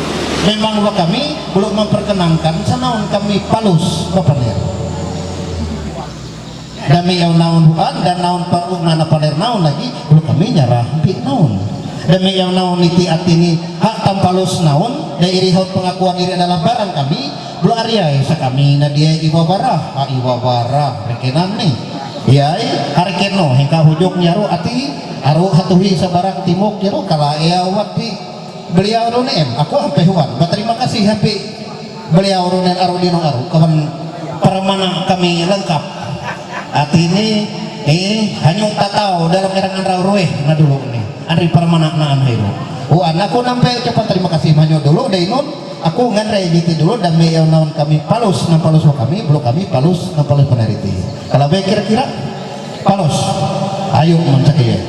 memang wa kami belum memperkenankan sanaun kami palus bapaner. Dami yang naun huan dan naun paru nana paner naun lagi belum kami nyarah pi naun. Dami yang naun niti atini hak tampalus naun dan iri haut pengakuan iri adalah barang kami belum ariai sakami na dia iwa barah ha iwa barah rekenan ni. Yai, hari keno hingga hujung nyaru ati aru hatuhi sabarang timuk nyaru kala ea wati beliau runen aku ampe huan. Terima kasih happy beliau runen aru dino aru kawan permana kami lengkap. Ati ini eh hanya tatau dalam erangan rau rueh na dulu ni. Andri permana na anhiru. Oh anakku nampe ucapan terima kasih manyo dulu deh inun. Aku ngan rei diti dulu dan me yang naon kami palus nang palus wa kami belum kami palus nang palus penariti. Kalau be kira-kira Palos. Ayo, mancak iya.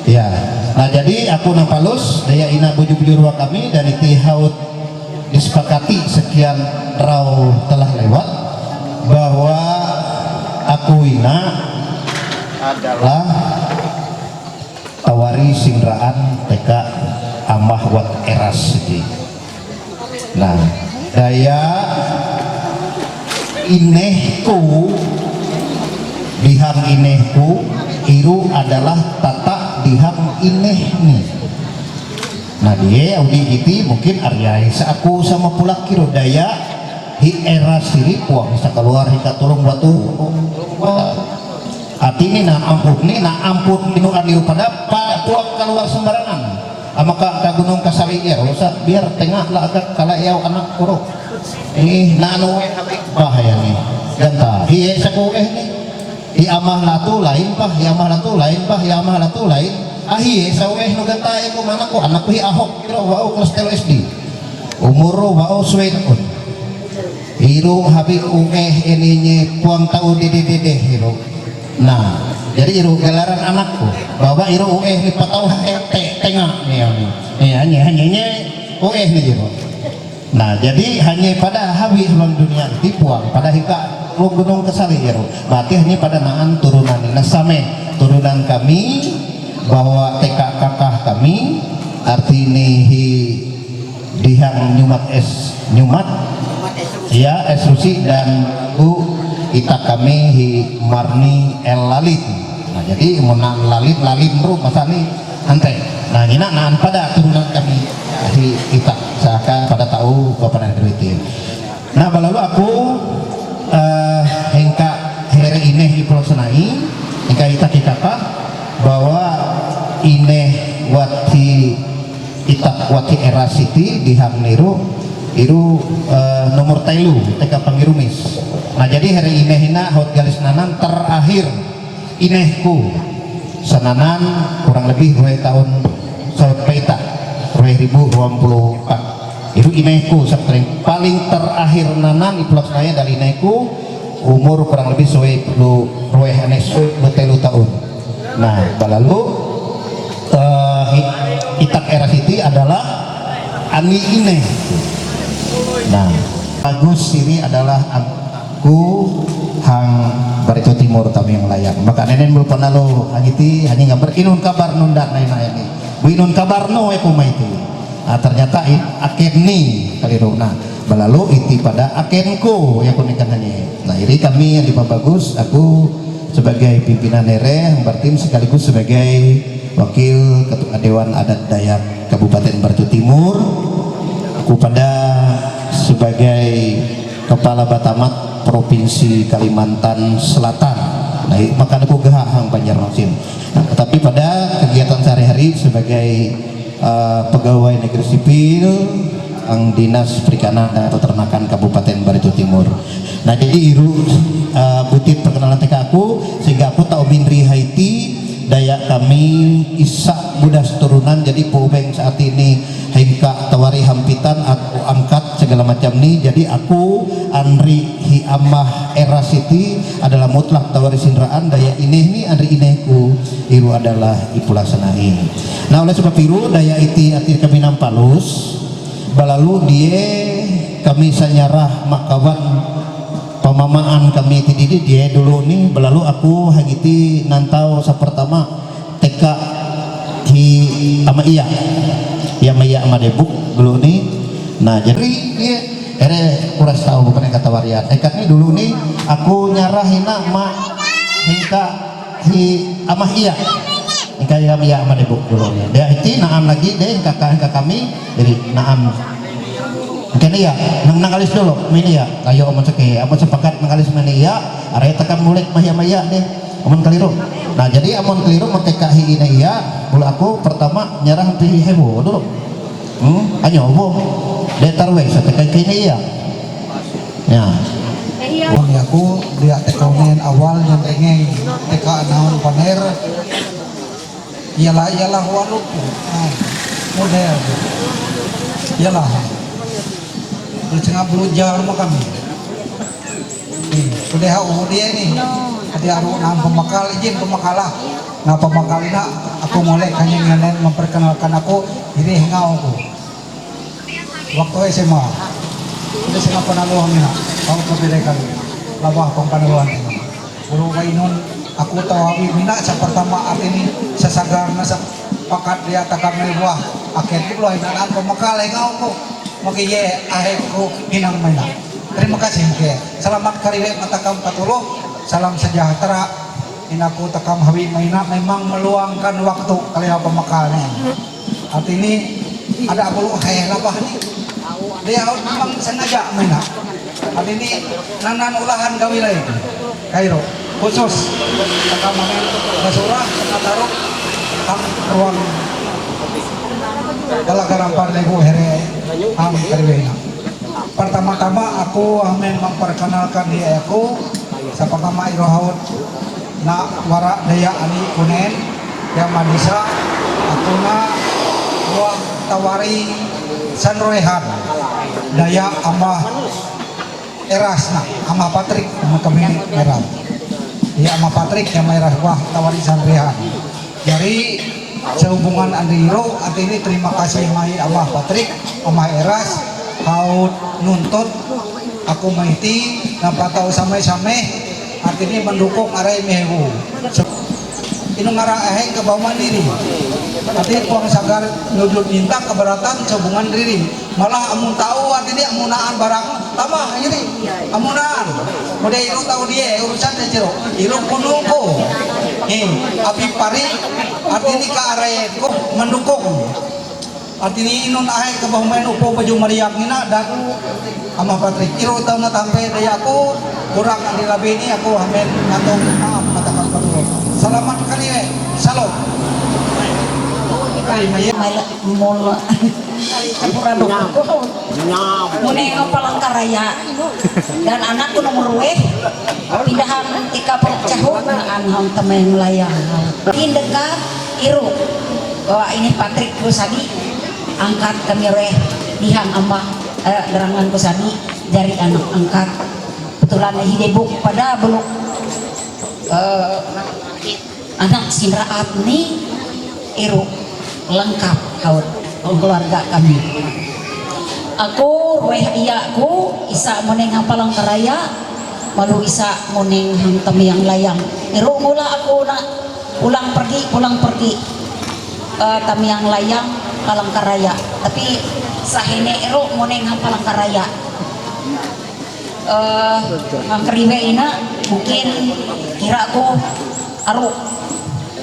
Ya. Nah, jadi aku nang palos, daya ina bujur-bujur wa kami dan iti haut disepakati sekian rau telah lewat bahwa aku ina adalah tawari sinraan teka amah wat eras segi. Nah, daya inehku dihang inehku iru adalah tata dihang ineh ni. Nah, dia audi giti mungkin aryai sa aku sama pulak kiru daya hi era siri puang sa keluar hi katulung batu. Ati ni na ampun ni na ampun inu ani pada pa puang keluar sembarangan. Amaka ka gunung kasali iya rusa biar tengah lah agak kala iyau anak kuro. Eh nanu eh habik bah ya ni. Ganta hiye saku eh ni. Hi amah latu lain bah hi amah latu lain bah hi amah latu lain. Ahiye sau eh nu ganta eh ku mana ku anak ku hi ahok kiro wau kelas telu S D. Umur wau suwe takun. Iru habik u eh ini nye puang tau dede dede iru. Nah, jadi iru gelaran anakku. Bahwa iru ueh ni patau eh te tengah ni ni. Ni hanya hanya nye ueh ni iru. Nah, jadi hanya pada hawi halang dunia tipuang pada hika lu gunung kesali iru. Berarti hanya pada naan turunan ni. Nah, same turunan kami bahwa teka kakah kami arti ni hi dihang nyumat es nyumat ya es rusi dan bu ita kami hi marni el lalit. Nah, jadi munan lalit lalit ru masa ni ante. Nah, ngina naan pada turunan kami hi ita saka pada tahu bapak dan duitin. Nah, balalu aku eh, hengka here ineh hi pelaksanai hengka ita kikata bahwa ineh wati itak wati era siti dihang niru iru eh, nomor telu teka pangirumis. Nah, jadi here ineh ina hot garis nanan terakhir inehku sananan kurang lebih dua tahun saut peta dua ribu dua puluh empat. Iru inehku sabtring paling terakhir nanan ipulak saya dari inehku umur kurang lebih suwe puluh ruweh ane suwe betelu tahun. Nah, balalu eh, itak era siti adalah ani ineh. Nah, bagus ini adalah aku hang Barito Timur kami yang layak. Maka nenen belum pernah lo hangiti hanya nggak berinun kabar nunda naik naik ini. Bu inun kabar no aku maiti. Ah, ternyata akhir ni kaliru. Nah, balalu iti pada akhirku ya kunikan hanya. Nah, iri kami yang dipabagus, aku sebagai pimpinan ere, berarti sekaligus sebagai Wakil Ketua Dewan Adat Dayak Kabupaten Barito Timur, aku pada sebagai Kepala Batamat Provinsi Kalimantan Selatan. Nah, maka aku gehahang Banjarmasin. Nah, tetapi pada kegiatan sehari-hari sebagai eh, pegawai negeri sipil ang Dinas Perikanan dan Peternakan Kabupaten Barito Timur. Nah, jadi Iru eh, butit perkenalan teka aku, sehingga aku tahu mindri Haiti, daya kami isak mudah turunan, jadi pubeng saat ini hengka tawari hampitan atau angkat segala macam ni. Jadi aku Andri hi amah era siti adalah mutlak tawari sinraan, daya ineh ni Andri inehku Iru adalah ipulasanai. Nah, oleh sebab Iru, daya iti atir kami nampalus, balalu dia kami sanyarah makawan pamamaan kami ti didi dia dulu ni, balalu aku hagiti nantau sa pertama teka hi ama iya. Ya ama iya ama debuk dulu ni. Nah, jadi dia ere kuras tahu bukan kata warian. Ekat ni dulu ni aku nyarah hina ma hingka hi amah iya. Hingka iya iya ama debuk dulu ni. Dia iti naan lagi deh kakak hingka kami. Jadi naan. Mungkin iya, nang nang alis dulu, mini iya. Ayo amun seke, amun sepakat nang alis mini iya. Are tekan mulik mah iya mah iya deh. Amun keliru. Nah, jadi amun keliru mun teka hi ina iya, mula aku pertama nyarah pi hi hebo dulu. Hmm, anyo bo. Dia tarweh sa teka kini iya. Ya. Bang aku dia teka unen awal yang pengen teka naon paner. Iyalah, iyalah waluku. Ah, model. Iyalah. Lu cengah belajar mah kami. Ni, sudah hau dia ni. Tadi aru nang pemakal izin pemakal lah. Nah, pemakal ini aku mulai kanya ngenen memperkenalkan aku diri hengau aku. Waktu S M A. Ini S M A Panaluang ini. Kau kebelekan. Labah pang Panaluang ini. Guru Bainun, aku tahu abi mina sa pertama arti ini sesagar nasa pakat dia takam buah. Akhir tu lah inanan pemakal hengau aku. Maka ye ahek ku hinang maina. Terima kasih ke. Selamat kariwe matakam patuluh. Salam sejahtera. Inaku takam hawi maina memang meluangkan waktu kali apa makalnya. Arti ini ada bulu kaya labah ni. Dia memang sengaja maina. Arti ini nanan ulahan gawi lain. Kairo khusus takam main basura taruh ang ruang dalam garam parlegu here ang kariwena. Pertama-tama aku amin memperkenalkan diri aku. Sa pertama Irohaut na wara daya ani kunen yang manisa aku na buah tawari sanroehan daya amah eras na amah Patrick amah kami merah ya amah Patrick yang merah buah tawari sanroehan. Jadi sehubungan Andri Iro, arti ini terima kasih mai Amah Patrick, Amah Eras, haut nuntut, aku maiti, napa tahu samai-samai, arti ini mendukung arai mewu. Inu ngara aheng ke bawah mandiri. Arti puang sagar nyudut minta keberatan sehubungan diri. Malah amun tahu arti ini amunaan barang tambah ini. Amunaan. Udah iru tahu dia urusan dia jero. Iru kunungku. Eh, api pari arti ini ka arai ko mendukung. Arti ini inun ahai ke bawah main upo baju mariak nina dan Amah Patrick. Iru tahu na tampe dari aku kurang di labi ini aku amin atau maaf katakan perlu. Selamat kali eh. Salam. Mula. Mune nga Palangkaraya. Dan anakku nomor weh. Pindahan ika perut cahuk na anhang temeng layang. Indekat iru. Bahwa ini Patrick Kusadi. Angkat kami reh. Dihang ambah. Eh, gerangan Kusadi. Dari anak angkat. Kebetulan hidebuk pada belum. Eh, anak sinraat ni iru lengkap haut keluarga kami. Aku rueh iya aku isa moneng hang Palangkaraya malu isa moneng hang Tamiang Layang. Iru mula aku nak pulang pergi pulang pergi uh, Tamiang Layang Palangkaraya. Tapi sahene iru moneng hang Palangkaraya. Eh, ang kariwe ina, mungkin kira ko aro.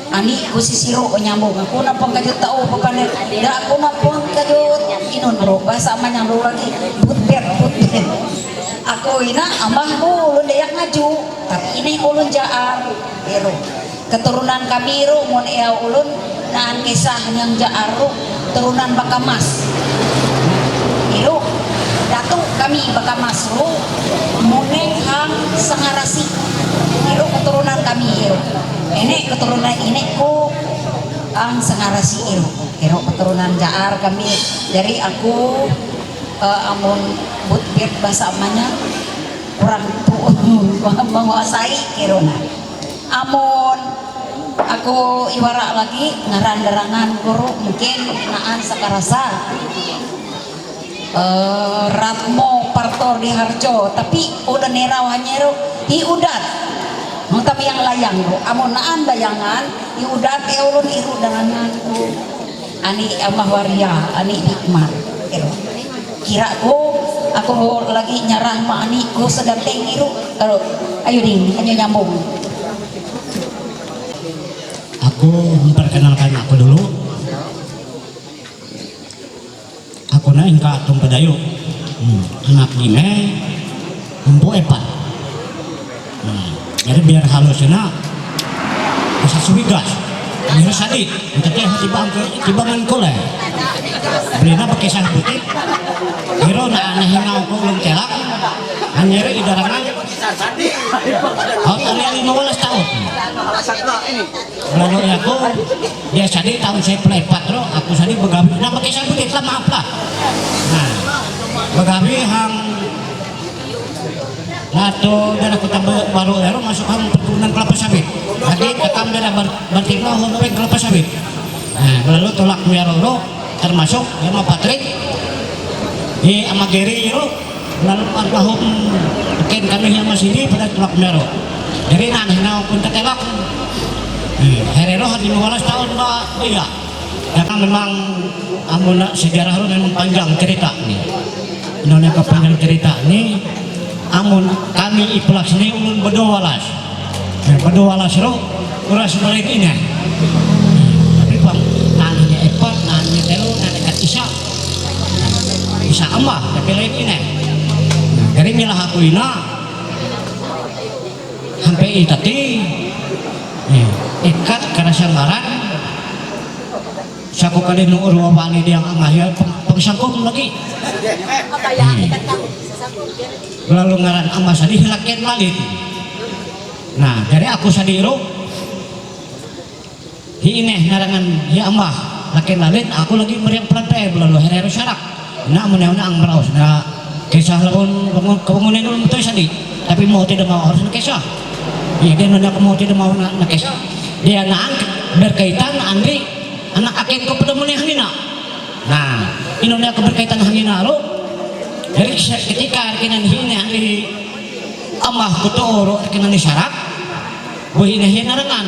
Ani, kusisiro ko nyambung. Ako na pangkajut tao papane. Da ako na pangkajut inun, bro. Bahasa amanya, bro, lagi. Butbet, butbet. Ako ina, amah ko ulun Dayak Ngaju, tapi ini ulun Jaar. Pero keturunan kami ro, mun ea ulun naan kisah yang Jaar ro, turunan Bakamas. Iro, datu kami Bakamas ro, muneng hang Sangarasi. Iro keturunan kami iro. Ini keturunan ini ku ang Sangarasi iro. Iro keturunan Jaar kami. Jadi aku, eh, amun butbet bahasa amanya kurang tu menguasai kiruna. Amun aku iwara lagi ngaran derangan guru mungkin naan sakarasa. Eh, Ratmo Parto di Harjo, tapi udah nerau hanyero hi udat. Tapi yang layang ro, amun naan bayangan, hi udat ya ulun iru derangan ku. Ani amah waria, ani hikmat. Kira ku, aku lagi nyarah ma ani ku sedang tengiru. Ayo ding, hanya nyambung. Aku memperkenalkan aku dulu. Aku na ingka tung padayu. Hmm. Anak lime, empu epat. Hmm. Jadi biar halus na, bisa suwigas. Ini sadi, kita teh tibangan ke, tibangan kole. Beli na pakai sah putih. Iro na aneh ngau ko ulun telak. Anyere idarangan. Oh, tali lima belas tahun. Lalu aku, dia sadi tahun saya pelepat ro, aku sadi begawi. Nah, pakai sah putih lah, maaf lah. Nah, begawi hang Lato daerah Kota Ba-, Baru Ero masuk hang perkebunan kelapa sawit. Jadi, tekam daerah Bar-, Bartino, hong peng kelapa sawit. Nah, lalu tolak Miaro ro, termasuk sama Patrick, di Amageri ro, lalu almarhum Ken kami yang masih di pada tolak Miaro. Jadi, nah, nah, pun ketelak. Hmm, Herero hati lima belas tahun, Mbak. Iya. Karena memang amun sejarah ro memang panjang cerita ni. Indonesia panjang cerita ni, amun kami iplak sini ulun bedowalas. Ya, bedowalas ro, uras balik ini. Tapi pang, nananya epat, nananya telu, nananya kat isa. Isa amah, tapi lain ini. Jadi milah aku ina, sampai itati, ya, ikat kerasa ngaran, Saku kali nu urwa wani dia ngahya peng-, pengsangkung lagi. Hmm. Lalu ngaran ama sadi laken lalit. Nah, jadi aku sadi ro. Hi ineh ngarangan hi ama laken lalit, aku lagi meriang pelan pe, lalu herero sarak. Nah, mene ang meraus. Nah, kisah lawan bangun, kebangunan dulu betul sadi. Tapi mau tidak mau harus kisah. Ya, dia nanya aku mau tidak mau nak, nak kisah. Dia nang berkaitan Andri anak akin ko pada mene hangina. Nah, ino niya ko berkaitan hangina ro. Jadi, se-, ketika arkinan hine hari amah ko to ro arkinan ni sarak, buhi na hina rangan.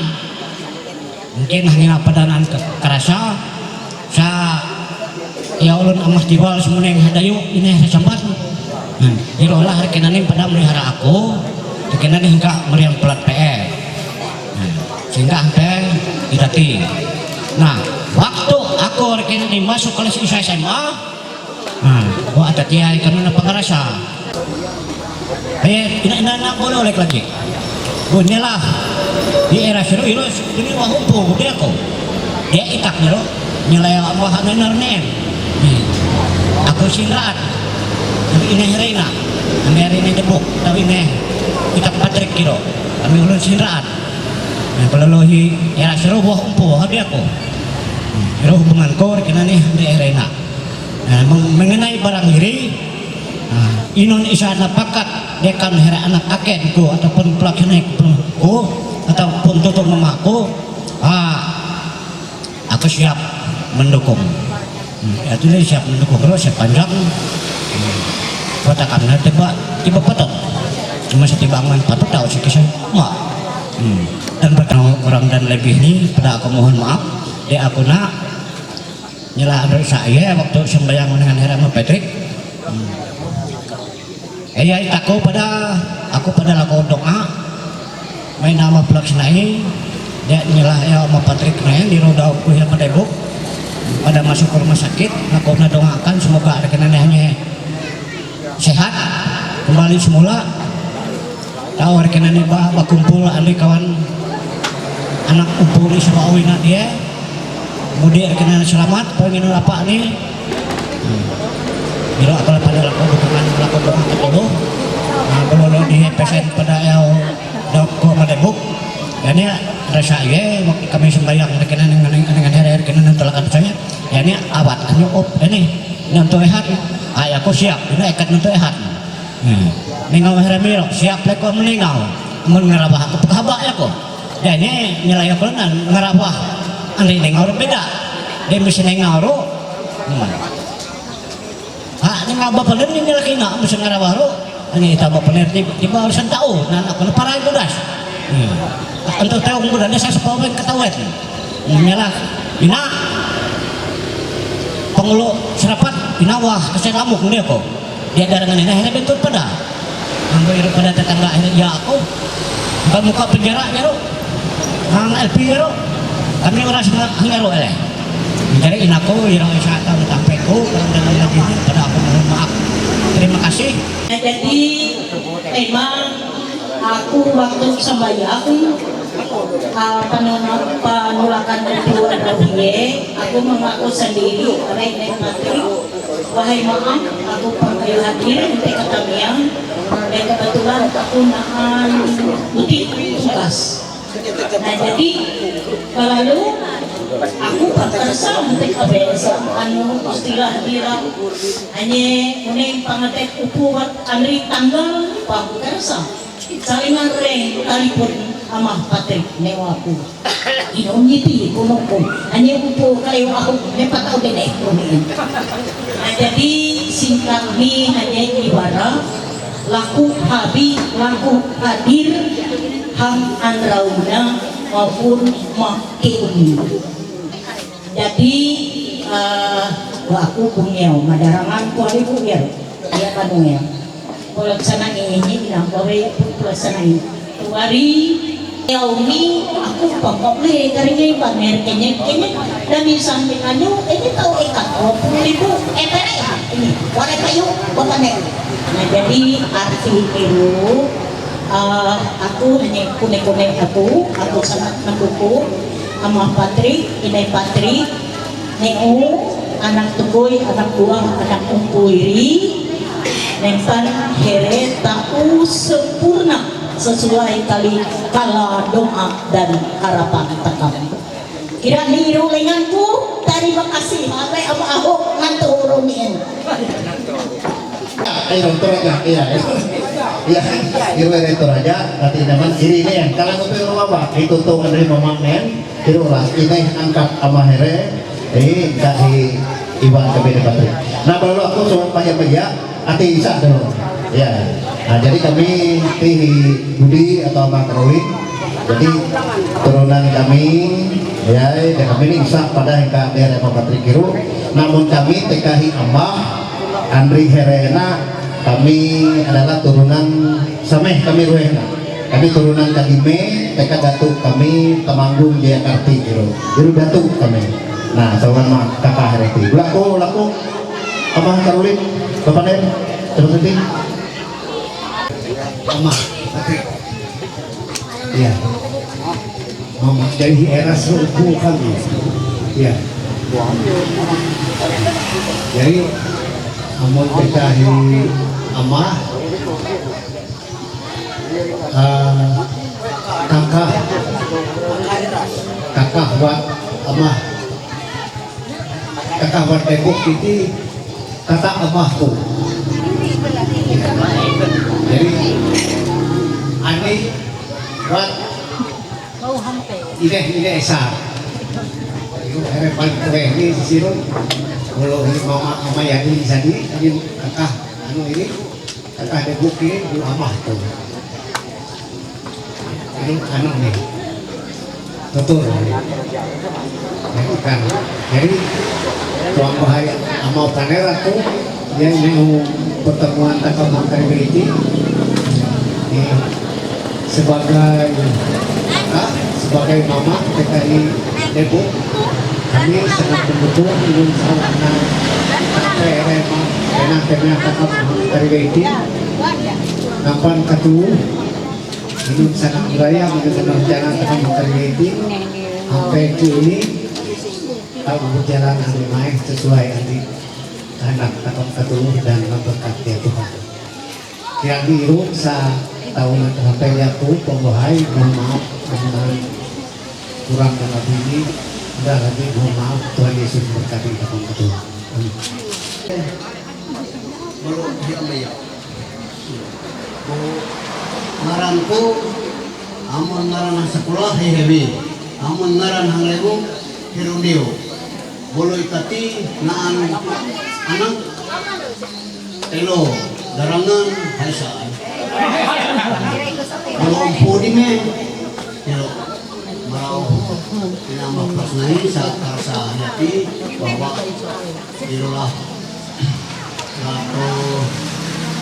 Mungkin hangina padanan ke-, kerasa, sa ya ulun amah tiwal semuneng hadayu ini sa sambat. Hmm. Irolah arkinan ni pada melihara aku, arkinan ni hingga meriang pelat pe. Nah, sehingga sampai itati. Nah, waktu aku rekin ini masuk kelas S M A, nah, wa atati ay kami na pangarasa. Eh, ina, ina, ina, boleh oleh lagi. Bunyalah di era seru ilo ini wah umpo dia ko. Dia itak niro nyelaya wah nener nen. Aku sinrat. Tapi ini herena. Ini herena debok. Tapi ini itak Patrick kiro. Kami ulun sinrat. Nah, kalau lohi era seru buah umpo, hadi aku. Iro hubungan ko, kena nih, di era ina. Nah, meng-, mengenai barang diri, nah, inun isa na pakat, dekan hera anak aken ko, ataupun pelaksana ko, ataupun tutu mamaku, ah, aku siap mendukung. Hmm, ya, itu dia siap mendukung terus sepanjang, hmm, kota kami nanti, Pak, tiba patut. Cuma setibangan patut tahu sih kisah, Pak. Hmm. Dan pertama kurang dan lebih ini pada aku mohon maaf. Di aku nak nyela ando saya waktu sembahyang dengan Hera Patrick. Hmm. Eh, ya, aku pada, aku pada lakukan doa. Main nama pelaksanai. Ya, inilah ya, ma Patrick na yan, di ro daw ko ya madebok. Pada masuk ke rumah sakit, na ko na dongakan, semoga ada kena nehnya sehat, kembali semula. Tahu ada kena ne ba, bakumpul ani kawan anak kumpul di sebawi na dia. Mudik ada kena selamat, pengen apa ni? Bila kalau pada lakukan dukungan, lakukan dukungan ke dulu. Nah, kalau lo di pesen pada ya, dok ko madebok. Dan ya, rasa ye, waktu kami sembahyang, ada kena dengan, dengan hari, ada kena nentalakan saya. Ya, ini awat, ini op, ini, nanto ehat. Ay, aku siap, ini ekat nanto ehat. Hmm. Ningaw hera miro, siap leko meningaw. Mun ngarabah aku pekabak leko. Dan ini, nilai aku nan, ngarabah. Andi ningaw ro beda. Dia mesti ningaw ro. Hmm. Ha, ningaw ba pala ni nila kina, mesti ngarabah ro. Ani ita ba pala di, di ba urusan tao, na, na, pala parai budas. Hmm. Anto tao kung budas, sa sa pawin katawet. Nila, ina, pangulo, serapat, inawa, kasi lamok, hindi ako. Dia darangan ini, akhirnya bentuk pada. Ang iro pada tetangga, akhirnya, ya ako. Bukan muka penjara, ya, ro. Ang L P, ya, ro. Kami orang semua, ang, ya, ro, eh. Jadi, inako, iro, sa, tamu, tampeko, kalau dalam lagi, pada aku mohon maaf. Terima kasih. Jadi, memang aku waktu sembahyang, ah, penula-, penolakan kedua rohie, aku mengaku sendiri, oleh Nek Patri, wahai maaf, aku panggil hadir, ente kata miang, dan kebetulan aku nahan mudik tugas. Nah, jadi, kalau aku pakarsa, ente kabesa, anu, istilah dira, hanya, uning pangatek upuat, anri tanggal, pakarsa. Salingan reng talipun amah Patrick newaku. Ino nyiti kunuku. Hanya upu kayu aku ne patau dene kunin. Nah, jadi singkat ni hanya ibarat laku habi laku hadir ham anrauna maupun makeuni. Jadi, eh, wa aku bungeo madarangan kuali bungeo. Iya, bungeo. Pelaksana ini, ini, nambawe pun pelaksana ini. Wari, yaumi, aku pangkok le, kari ini pamer, kene, kene, dan di samping anu, ini tahu ikat, dua puluh ribu, eh, pere, ha, ini, wari kayu, bakane. Nah, jadi arti itu, eh, aku hanya kune-kune aku, aku sangat mendukung sama Patrick, ini Patrick, Neu, anak tukui, anak buah, anak ungkuiri, nempan here tahu sempurna sesuai kali kala doa dan harapan tekam. Kira niru lenganku, terima kasih, abe ama ahok ngantu urumin. Ay, doktor aja, iya, iya. Iya, iru rektor aja, nanti naman iri nih, kalau ngetu rumah apa? Itu tuh kan dari mamang nih. Pero lah, ini angkat ama here, eh, dari Iwan ke beda Patrick. Nah, kalau aku cuma paya-paya, ati isa dulu. Ya. Nah, jadi kami ti Budi atau Ama Karolin. Jadi turunan kami, ya, dan kami ini isa pada yang ka daerah Ama Patrick Kiru. Namun kami T K H Ama Andri Herena, kami adalah turunan Sameh kami Ruehna. Kami turunan Kadime, teka Datu kami Temanggung Jayakarti, Jero. Jero Datu kami. Nah, sawan ma kakak hari ti. Laku, laku. Abang Karolin, Bapak Nen, terus nanti. Ama, oke. Iya. Mama, jadi era suku kami. Iya. Jadi, amun T K H Ama, ah, kakak, kakak buat ama, kakak buat tembok ini kata abahku. Jadi, ani buat ide ide esa. Ini hari paling keren ini sisirun. Kalau ini mama ama ya ini jadi ini kakak anu ini. Kata ada bukti, lu amah tu. Ini anu ni. Betul. Ya, kan. Jadi, tuan bahaya ama panera tu, dia ini pertemuan takam mangkari beriti. Ini sebagai, ah, Bagai mama, bagai ibu, kami sangat mendukung Inun Salam na sampai Rema, kena kena takap dari Beti, nampan katu, Inun Salam Raya, mengenai rencana takap dari Beti, sampai ke ini, tak berjalan hari mai sesuai nanti anak takap katu dan memberkati Tuhan. Yang di Iroq sa taon na terapel ya po, pembuhay, mohon maaf, dengan kurang dan lebih ini, udah lagi, mohon maaf, Tuhan Yesus memberkati kita semua. Amin. Baru dia maya. Ngaran ko, amun ngaran sa sekolah, hehebi. Amun ngaran hang lemu, Herundio. Bolo itati, naan, anak, Elo, darangan, haisaan. Kalau ampuni me, elo, mau, tinama pas nai sa karsa hati, bahwa irolah, lato,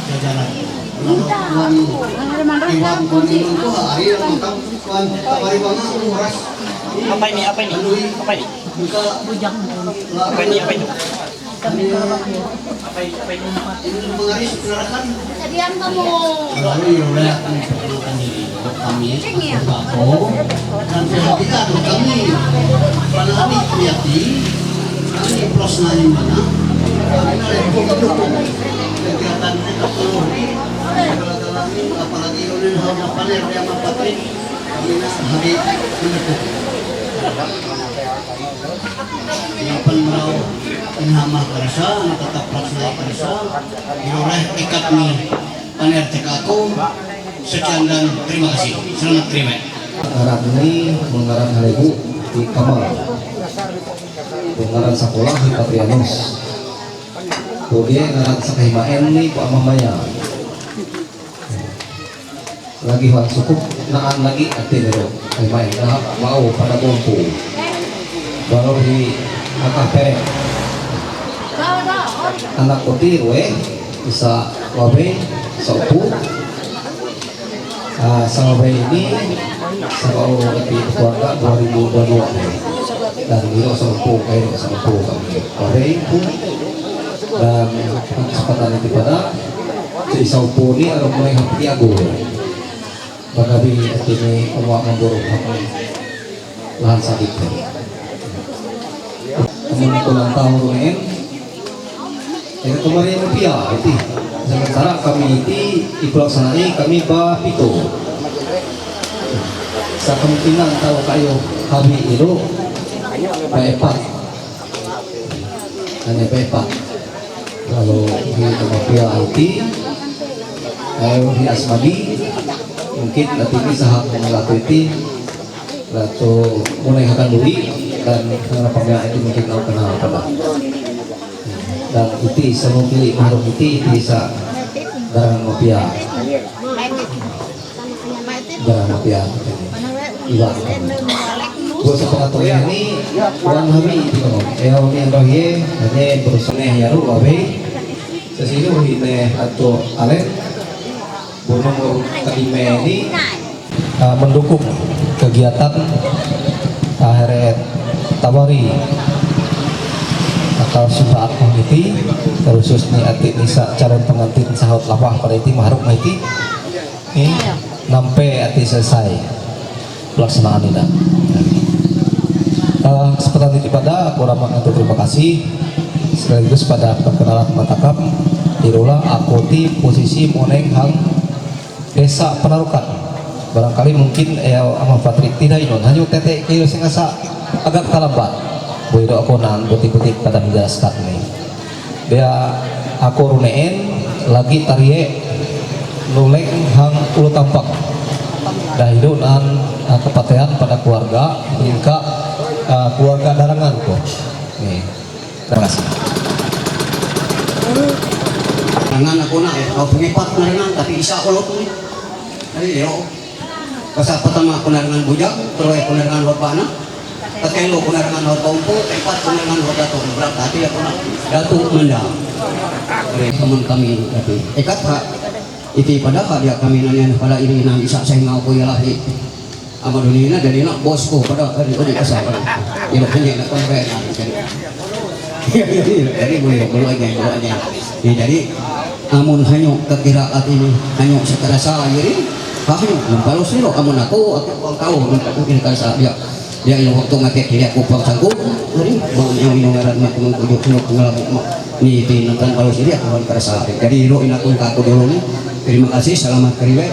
jajaran. Lalu, wan, iwan, kuninun ko, hari, lalu, kan, kuan, tabari, banga, oras. Apa ini? Apa ini? Apa ini? Buka, apa ini? Apa ini? Apa ini? Ini mengaris, silakan. Kadiam kamu. Lalu, ya, udah, aku perkenalkan diri. Kami, aku Bako. Dan saya tidak, kami, Panami Priyati, kami plus nine mana, kami dari Bukit Dukung. Kegiatan mereka penuh di segala-galanya, apalagi Yunin Hawa Paner, dia sama Patrick, kami nak hari menyebut. Yang penmerau, ini hamah kerasa, anak tetap plus nine kerasa, di Roreh ikat ni, Paner Tekako, sekian dan terima kasih. Selamat terima. Ngaran ni, mengaran halebu, di Kamal. Mengaran sekolah di Patrianus. Kemudian ngaran sakahimaen ni, Pak Mamaya. Lagi hal sukup, naan lagi, ati nero. Kahimaen, nah, mau pada bumbu. Baru di Akah Perek. Anak kuti, we, isa wabe, saupu. Ah, sama bayi ini, sama orang di keluarga dua ribu dua puluh dua. Dan Wiro Saupo, kayo Saupo kami. Pare itu, dan kesempatan itu pada, si Saupo ini, ada mulai hampir aku. Bagabi, ini, umat memburu kami. Lahan sakit. Teman ulang tahun ini, Ito kemarin rupiah, iti. Sementara kami iti, ipulaksanai kami ba pito. Sa kemungkinan tahu kayo kami ilo, ba epat. Hanya ba epat. Kalau di rupiah iti, kalau di Asmadi, mungkin nanti ini saham mengelatih iti, lato mulai akan duri, dan harapannya itu mungkin tahu kenal pada. Dan iti sa mungkin maharok iti, iti sa darangan mapia. Darangan mapia. Iba. Buat sa pangatuya ni, wan hami iti ko. Eya, wan yang doye, hanya berusaha ne yaru wabe. Sa sino ini ato alen. Bunung kalime ni, ah, mendukung kegiatan, ah, heret tabari atau sumpah community, khusus ni ati nisa calon pengantin sahut lapah pada iti maharok na iti ni nampe ati selesai pelaksanaan ini. Ah, kesempatan ini pada aku ramah untuk terima kasih sekaligus pada perkenalan matakam. Irola aku ti posisi moneng hang desa Penarukan. Barangkali mungkin, eh, ama Patrick tidak inun. Hanya tete kayo singasa agak terlambat. Boy do aku nan buti-buti pada menjelaskan ni. Dia aku runeen lagi tarie nuleng hang ulu tampak. Dah hidup nan, ah, kepatean pada keluarga, hingga, ah, keluarga darangan ko. Ni. Terima kasih. Dengan aku nak, eh, kau pengipat dengan, tapi isa aku lo tu. Jadi, yo. Pasal pertama aku nak dengan bujang, terus aku nak dengan hot bana. Kekelo aku nak dengan hot bumbu, empat aku nak dengan hot batu. Berat hati aku nak. Datuk Menda. Dari teman kami, tapi. Ikat, Pak. Iti pada, Pak, dia kami nanya pada ini, nang isa saya ngau ko ya lahi. Ama duni na, dali na, boss ko, pada, adi, adi, asa, pada. Ilo kanya na, kaya na, kaya. Jadi, boleh, boleh aja, boleh aja. Jadi, amun hanyo kakira at ini, hanyo sa karasa, yari, hanyo, ng palos nilo, amun ako, ako, ako, ako, ako, ako, ako, ako, ako, Ya, yung waktu ngakit kiri aku pang sangkut, hari, bang yang ini ngaran mak, kemang kujuk, kemang kujuk, kemang kujuk, ni, di, nonton kalau sini aku kan kerasa. Jadi, lo, ini aku, aku dulu ni. Terima kasih, selamat keriwe.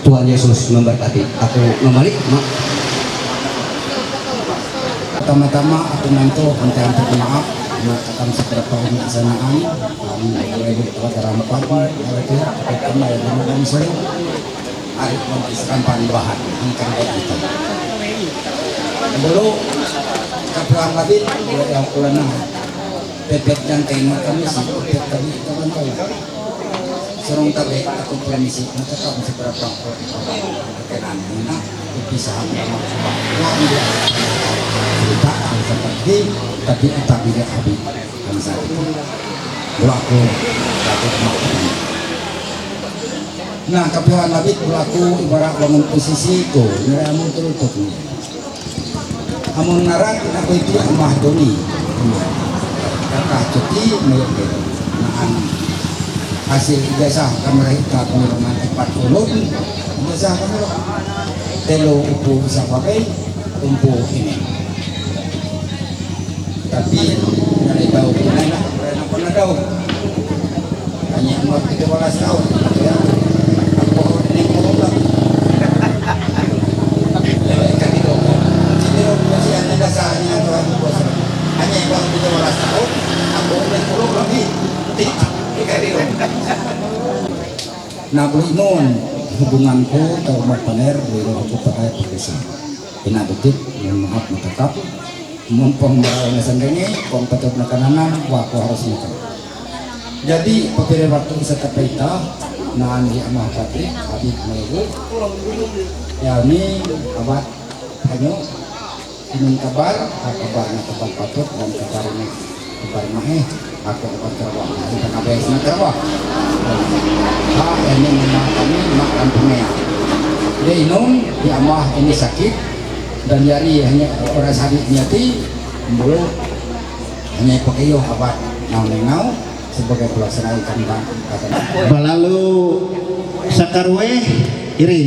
Tuhan Yesus memberkati. Aku membalik, mak. Pertama-tama, aku nanto, minta ampun maaf, mak, akan seberapa ini kesanaan, kami boleh berkata rampat, itu, pertama, yang langsung, Ari, mabis kan panibahan, ang kanda ito. Dulu, kapulang labit, wala yung kulang na. Pepet yan kayo na kami, si pepet kami, ito lang pala. Sarong tabi, ako pala misi, natatap sa parapang ko, ito lang, kailangan mo na, umpisa ang mga, wala ang mga, salita, ang sa pagdi, tapi ang tabi niya, abi, ang sa akin. Wala ko, dapat makuha. Na, kapihan labit, wala ko, ibarat bangun posisi ko, nira mo tulog ko. Amun naran, ako iti amah doni. Kakah cuti, mayok dito. Na, ang hasil ijazah, kamera ita, kamera man, empat puluh. Ijazah, kamera. Telo upu sa bagay, umpu ini. Tapi, dari tahu, pernah, pernah, pernah tahu. Hanya umur tiga belas tahun, ya. Aku ini umur lah. Jadi, kan itu. Jadi, masih ada dasarnya, Tuhan, bos. Hanya umur tiga belas tahun, aku ini umur lebih. Tiga, tiga, tiga. Na, bro, noon, hubungan ko, tau magpaner, bro, ako patay, pag-isa. Pinadukit, yung mga matatap, mumpong maraw na sandali, kung patod na kananan, wa ko harus nito. Jadi, papire waktu isa tapita, na ang di ama pati, abit mo, ya, ni, abat, ano, Inun kabar, ah, kabar na kabar patut dan kabar na kabar mahe. Aku kabar terawah, kita kabes na terawah. Ha, ini memang kami mak kampung ya. Dia inun, dia mah ini sakit dan jari hanya orang sakit nyati, bulu hanya pakai yo abat nau nengau sebagai pelaksanaan kami. Balalu sakarwe iri,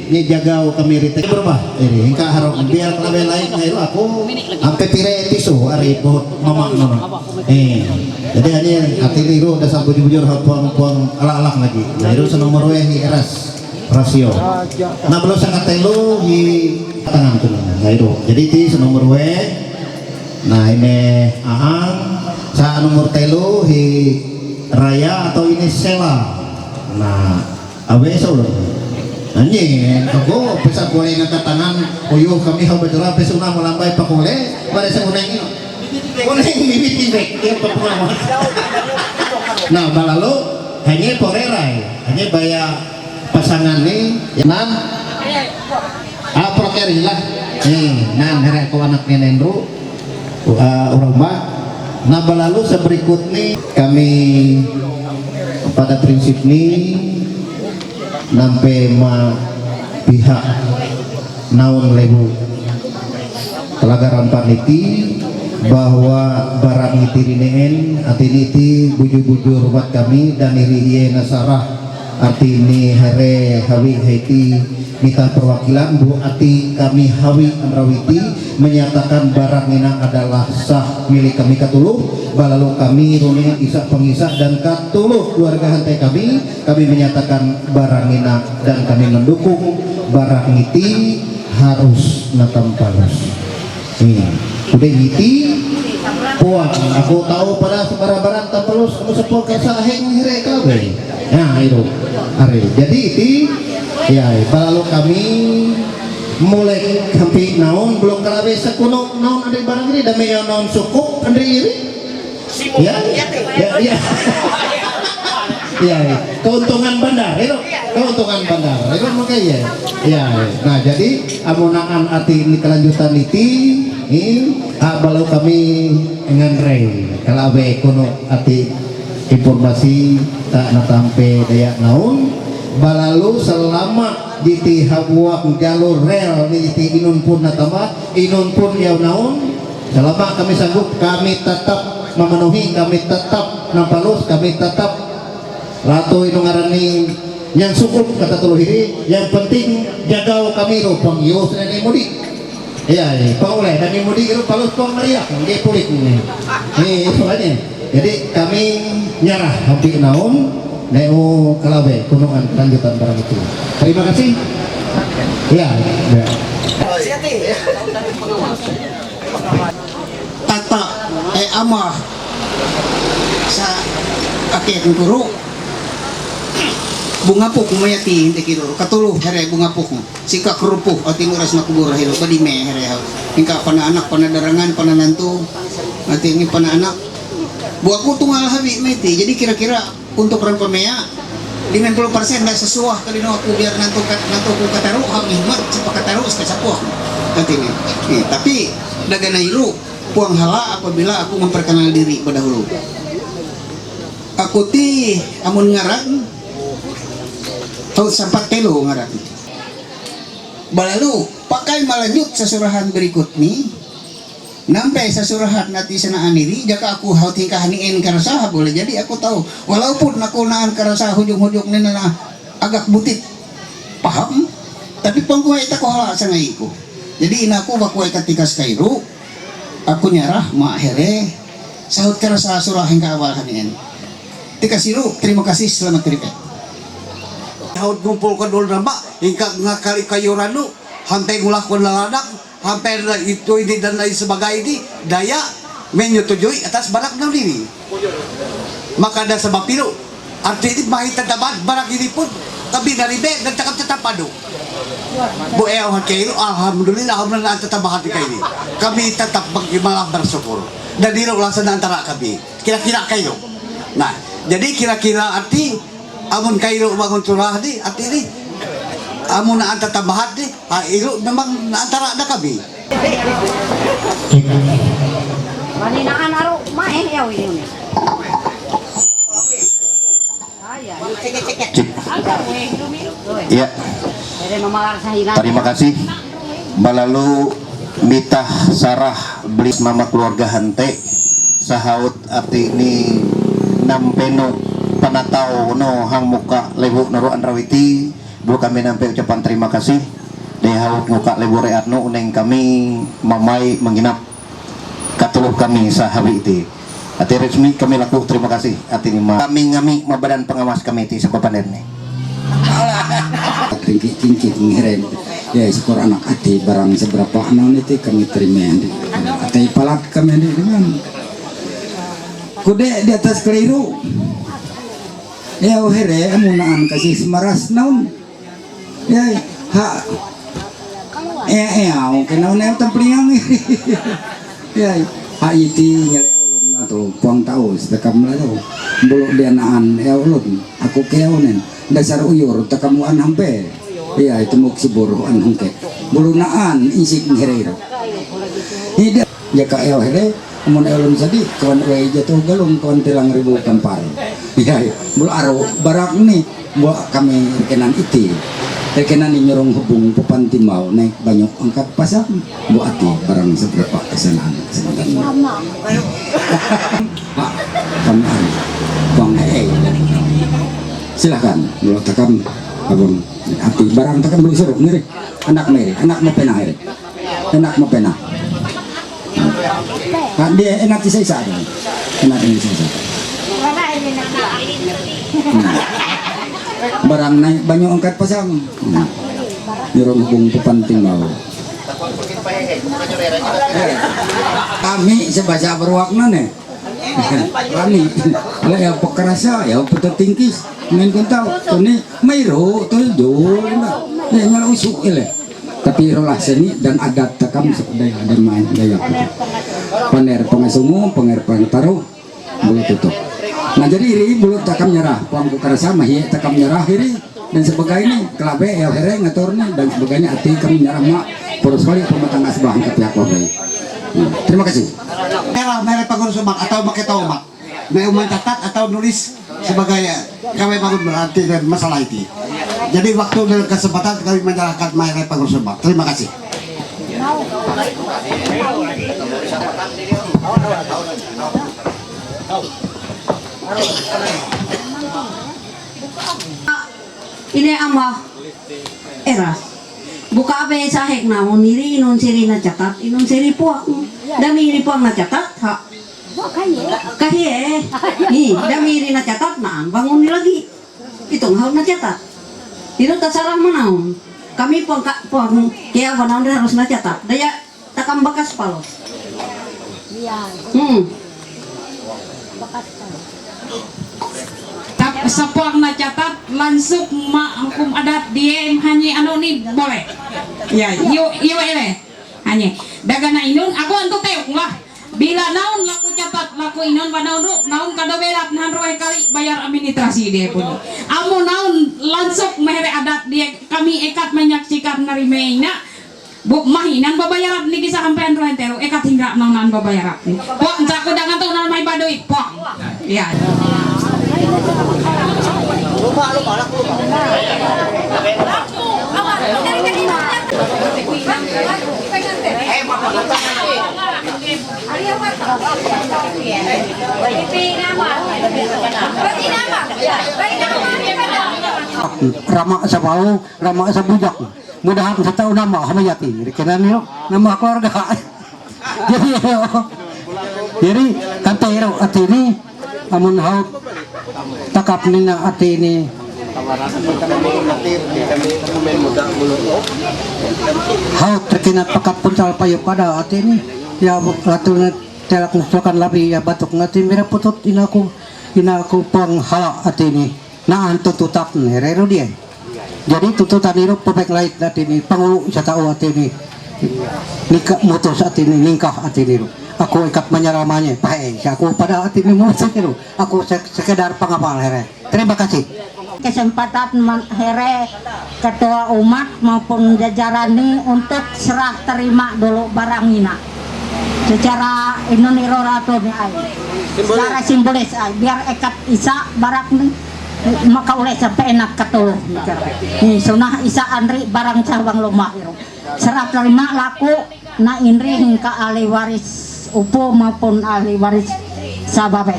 ni jagaw kami rite. Berubah iri, engka harok biar kalabe lain ngairu aku ampe pire episo ari buat mamang nono. Eh, jadi hanya hati liru ada sa bujur-bujur ha puang-puang alang-alang lagi. Ngairu sa nomor we hi eras rasio. Na belo sa katelu hi tangan tu ngairu. Jadi ti sa nomor we. Na ini Aang, sa nomor telu hi Raya atau ini Sela. Na, awe sa ulo. Anjing, aku pesa kole na katangan, uyo kami ha betul pesa na malambay pa kole, bare sa uneng. Uneng mimiti bek, ya, papungawa. Na, balalu, hanya porerai, hanya baya pasangan ni, nan, ah, proker lah. Ni, nan, hari aku anak ni Nendru, ah, orang ba. Na, balalu sa berikut ni, kami pada prinsip ni, nampe ma pihak naun lebu. Pelagaran paniti bahwa barang iti rineen, ati niti bujur-bujur buat kami dan iri iye nasarah ati ni here hawi heti mita perwakilan bu ati kami hawi Amrawiti menyatakan barang ina adalah sah milik kami katuluh, balalu kami runi isa pengisa dan katuluh keluarga hantai kami, kami menyatakan barang ina dan kami mendukung barang iti harus natam palus. Hmm. Udah iti, puang, aku tahu pada sebarang-barang tampalus, kamu sepuluh kasa heng here kabe. Nah, itu. Are. Jadi iti, ya, kalau kami mulai kampi naon, belum kalabe sekuno naon ada barang ini, dami naon sukup, andri ini. Ya, ya, ya. Ya, ya. Keuntungan bandar, ya, keuntungan bandar. Ya, makanya. Ya, ya. Nah, jadi amunaan ati ini kelanjutan iti, ini, ah, balau kami nganreng. Kalau abe kono ati informasi tak natampe daya naun, Balalu selama jiti habuak jalur rel ni jiti inun pun natama, inun pun yau naun. Selama kami sanggup, kami tetap memenuhi, kami tetap nampalus, kami tetap Ratu Inung Arani yang sanggup kata tuluhiri, yang penting jaga kami ro pang yos ni mudik. Iya, iya. Pang ulai kami mudik ro palus pang meriah, dia pulik ni. Ni, itu aja. Jadi kami nyerah hampir naun, neu kalabe kunungan kelanjutan barang itu. Terima kasih. Ya, ya. Tata, eh, ama. Sa, ake, kung kuro. Bunga po, kumayati, hindi kiro. Katulu, here, bunga po. Sika krupu, ati muras na kubura hilo, badi me here ha. Ingka panaanak, panadarangan, pananantu, ati ini panaanak. Buat ku tungal habi meti. Jadi kira-kira untuk orang pemea, lima puluh persen dah sesuah kali no aku biar nantu kat nantu aku kataru ha ihmat cepat kataru sekecapuh. Ati ini. Eh, tapi daga nairu puang hala apabila aku memperkenal diri pada hulu. Aku ti amun ngaran, tahu sempat telo ngaran. Balalu, pakai melanjut sesurahan berikut ni. Nampe sesurahan nanti sana aniri, jaka aku hau tingkah ni en karasa, boleh jadi aku tahu. Walaupun aku naan karasa hujung-hujung ni nana agak butit. Paham? Tapi pangkuai tak kohala sangai ku. Jadi inaku bakuai ketika sekairu, aku nyarah mak here, sahut karasa surah hingga awal hanien. Tika siru, terima kasih, selamat keripik. Haut ngumpul ka dol nama, ingka ngakali kayu ranu, hantai ngulah kon laladak, hampir itu ini dan lain sebagainya, daya menyetujui atas barak nang diri. Maka ada sebab pilu, arti ini mahita dapat barak ini pun, kami dari be dan cakap tetap padu. Bu Eo Hakeiru, alhamdulillah, alhamdulillah tetap bahat ini. Kami tetap bagi malah bersyukur. Dan di laksana antara kami. Kira-kira kayo. Nah, jadi kira-kira arti amun kairo bangun surah di, arti di amun anta tambahat di, ha, iro memang antara ada kami. Maninaan aro main ya ini. Cek. Ya. Terima kasih. Balalu mitah sarah belis nama keluarga hante sahaut arti ni nampenu panatau no hang muka lebu nuru andrawiti. Dulu kami nampe ucapan terima kasih. Dehaut muka lebu reat no uneng kami mamai menginap. Katuluh kami sahawi iti. Ati resmi kami laku terima kasih. Ati ni ma kami ngami ma badan pengawas kami iti sebab panen ni. Tingki-tingki ngeren. Ya, syukur anak ati barang seberapa anak iti kami terima. Ati palat kami ni dengan. Kude di atas keliru. Ya, uhere amunaan kasih semaras naun. Ya, ha. Eh, eh, au, kena unem templiang. Ya, ha iti nyele ulun na tu, puang tahu, setekam lah tu. Bulu dia naan, ya ulun, aku keunen. Dasar uyur, tekam wan hampe. Ya, itu muk sibur wan hungke. Bulu naan, isik ngere. Ida, ya ka eo here, amun eo lun sadi, kawan uai jatuh galung, kawan tilang ribu kampar. Ya, ya. Bulu aro, barak ni. Buat kami rekenan iti. Rekenan di nyurung hubung papan timbau naik banyu angkat pasang. Buat ati barang seberapa kesenangan sebenarnya. Pak, kami hari. Bang eh. Silakan, belum takam abang ati barang takam belum suruh ngiri. Anak meri, anak mau pena hari. Enak mau pena. Ah, dia enak di saya. Enak di saya. Hmm. Barang naik banyak angkat pasang. Hmm. Nyurung hubung papan timbau. Eh, kami sebasa beruak nane. Kami, ala ya pekerasa, ya petertingkis. Main kuntau, tuni, mairo, tuni, jol, na. Ya, nyala usuk, ele. Tapi rolah seni dan adat takam daya ada main daya. Paner pengasungu, panger pengetaru, bulu tutup. Nah, jadi iri bulu takam nyerah, puang ku kerasa, mahie takam nyerah iri, dan sebagainya, kelabe, ya, here, ngatur ni, dan sebagainya, ati kami nyerah mak, terus balik pematang asbah, angkat ya, kau baik. Hmm. Terima kasih. Merah, merah pengurus umat atau pakai tau umat. May uman tatat atau nulis. Sebagai kami bangun berarti dan masalah itu. Jadi waktu dia kesempatan kami menyerahkan mayat Pak Gusman. Terima kasih. Ine ama era. Buka abe sahek na on iri inon siri na catat, inon siri puak. Dami iri puak na catat, ha. Kahie. Hi, dami iri na catat na, bangun lagi. Itong hau na catat. Ino tasarang manaon. Kami puak, puak, kaya manaon harus na catat. Daya takam bakas palos. Hmm. Tap sepuak na catat langsung ma hukum adat dia hanya anu ni boleh. Ya, yo yo ele. Hanya daga na inun aku antu teuk lah. Bila naun laku catat laku inun ba naun ru naun kado berat nahan ruai kali bayar administrasi dia pun. Amu naun langsung mehere adat dia kami ekat menyaksikan nerima ina. Bu mahi nan babayarat ni kisah sampean ruai teru ekat hingga nang nan babayarat ni. Puak ncaku dangan tu nan mai badui puak. Ya. Rama sa bau, rama sa budak. Mudahan sa tau nama hamayati. Iri kena ni nama keluarga. Jadi, jadi kante iro atini amun haut takap nina atini haut terkena pakat puntal payu pada atini ya ratu na telak nasukan labi ya batuk nati mira putut inaku inaku pang hala atini. Naan tututak ni reru dia. Jadi tututan iru pepek lait atini pangulu sa tau atini. Nika mutus atini ningkah atini ru. Aku ikat menyaramanya. Pahe, aku pada atini mutus iru. Aku se- sekedar pangapal here. Terima kasih. Kesempatan man- here ketua umat maupun jajaran ni untuk serah terima dulu barang ina. Secara inun iro ratu ni ai. Secara simbolis ai. Biar ekat isa barang ni maka oleh sampai enak ketuluh. Ni sunah isa andri barang cawang lomah iro. Serah terima laku na inri hingka ahli waris upo maupun ahli waris sababe.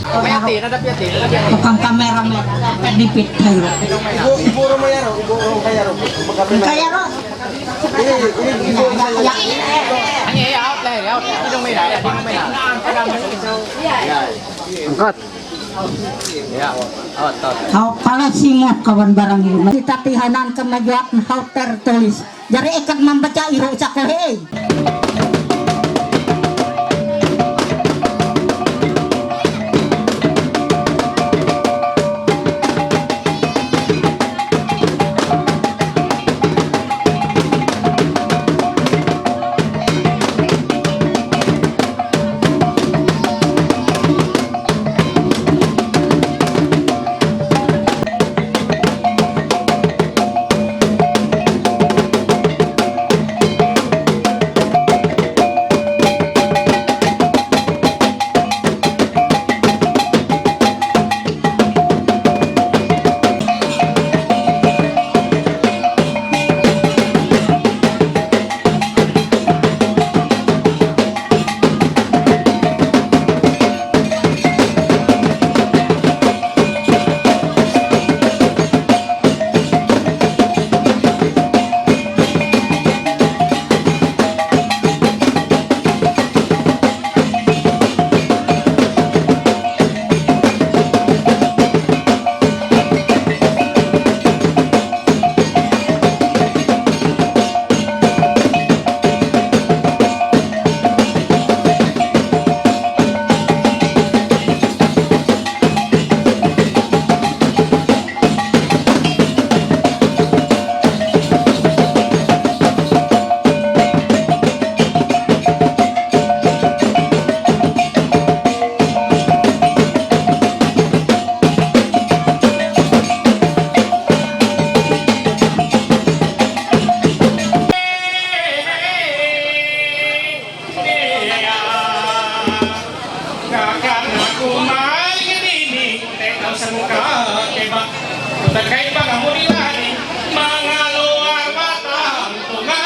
Bukan kamera merah, dipit kairo. Ibu, ibu rumah ya, ibu rumah ya, bukan kamera. Kairo. Ini, ini ibu rumah ya. Hanya ya out lah, ya out. Hidung merah, ya, hidung merah. Angkat. Ya, out, out. Hau pala simo kawan barang ini. Kita tihanan kemajuan hau tertulis. Jari ikat membaca iru sakohe. Kaibaga mo ni Lani, mga luar batang tunga.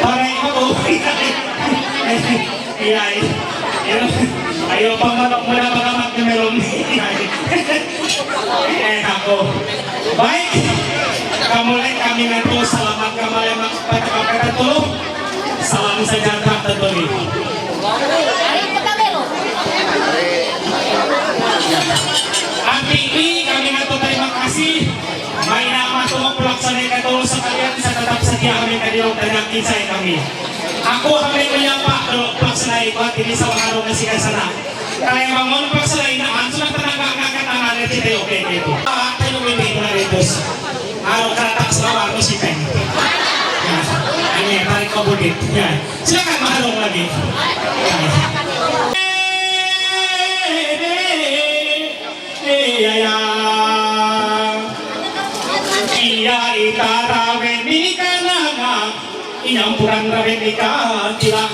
Pare, ako. Iyay. Ayaw pang manok mo na baka magkameron. Eh, ako. Baik. Kamulit kami na po. Salamat kamali magpatakapatan to. Salam sejahtera tentunya. Arti ini kami na po terima kasih. May naman tumang pulak sa may katulong sa kalian sa tatap sa tiya kami kadilaw tanak kinsay kami. Ako kami menyapa dulu pulak sa nai kuat ini sa harong na siya sana. Kaya bangon pulak sa nai na anso na tanaga ang kakatangan na kita yung kaya ito. Ah, tayo may may mga ritos. Araw ka na taas na waro si Pen. Yan. Ano yan? Tarik ko budit. Yan. Sila ka maharong lagi. Yan. Iya, iya. Iya, ita rawe ni kananga. Inyampuran rawe ni katila.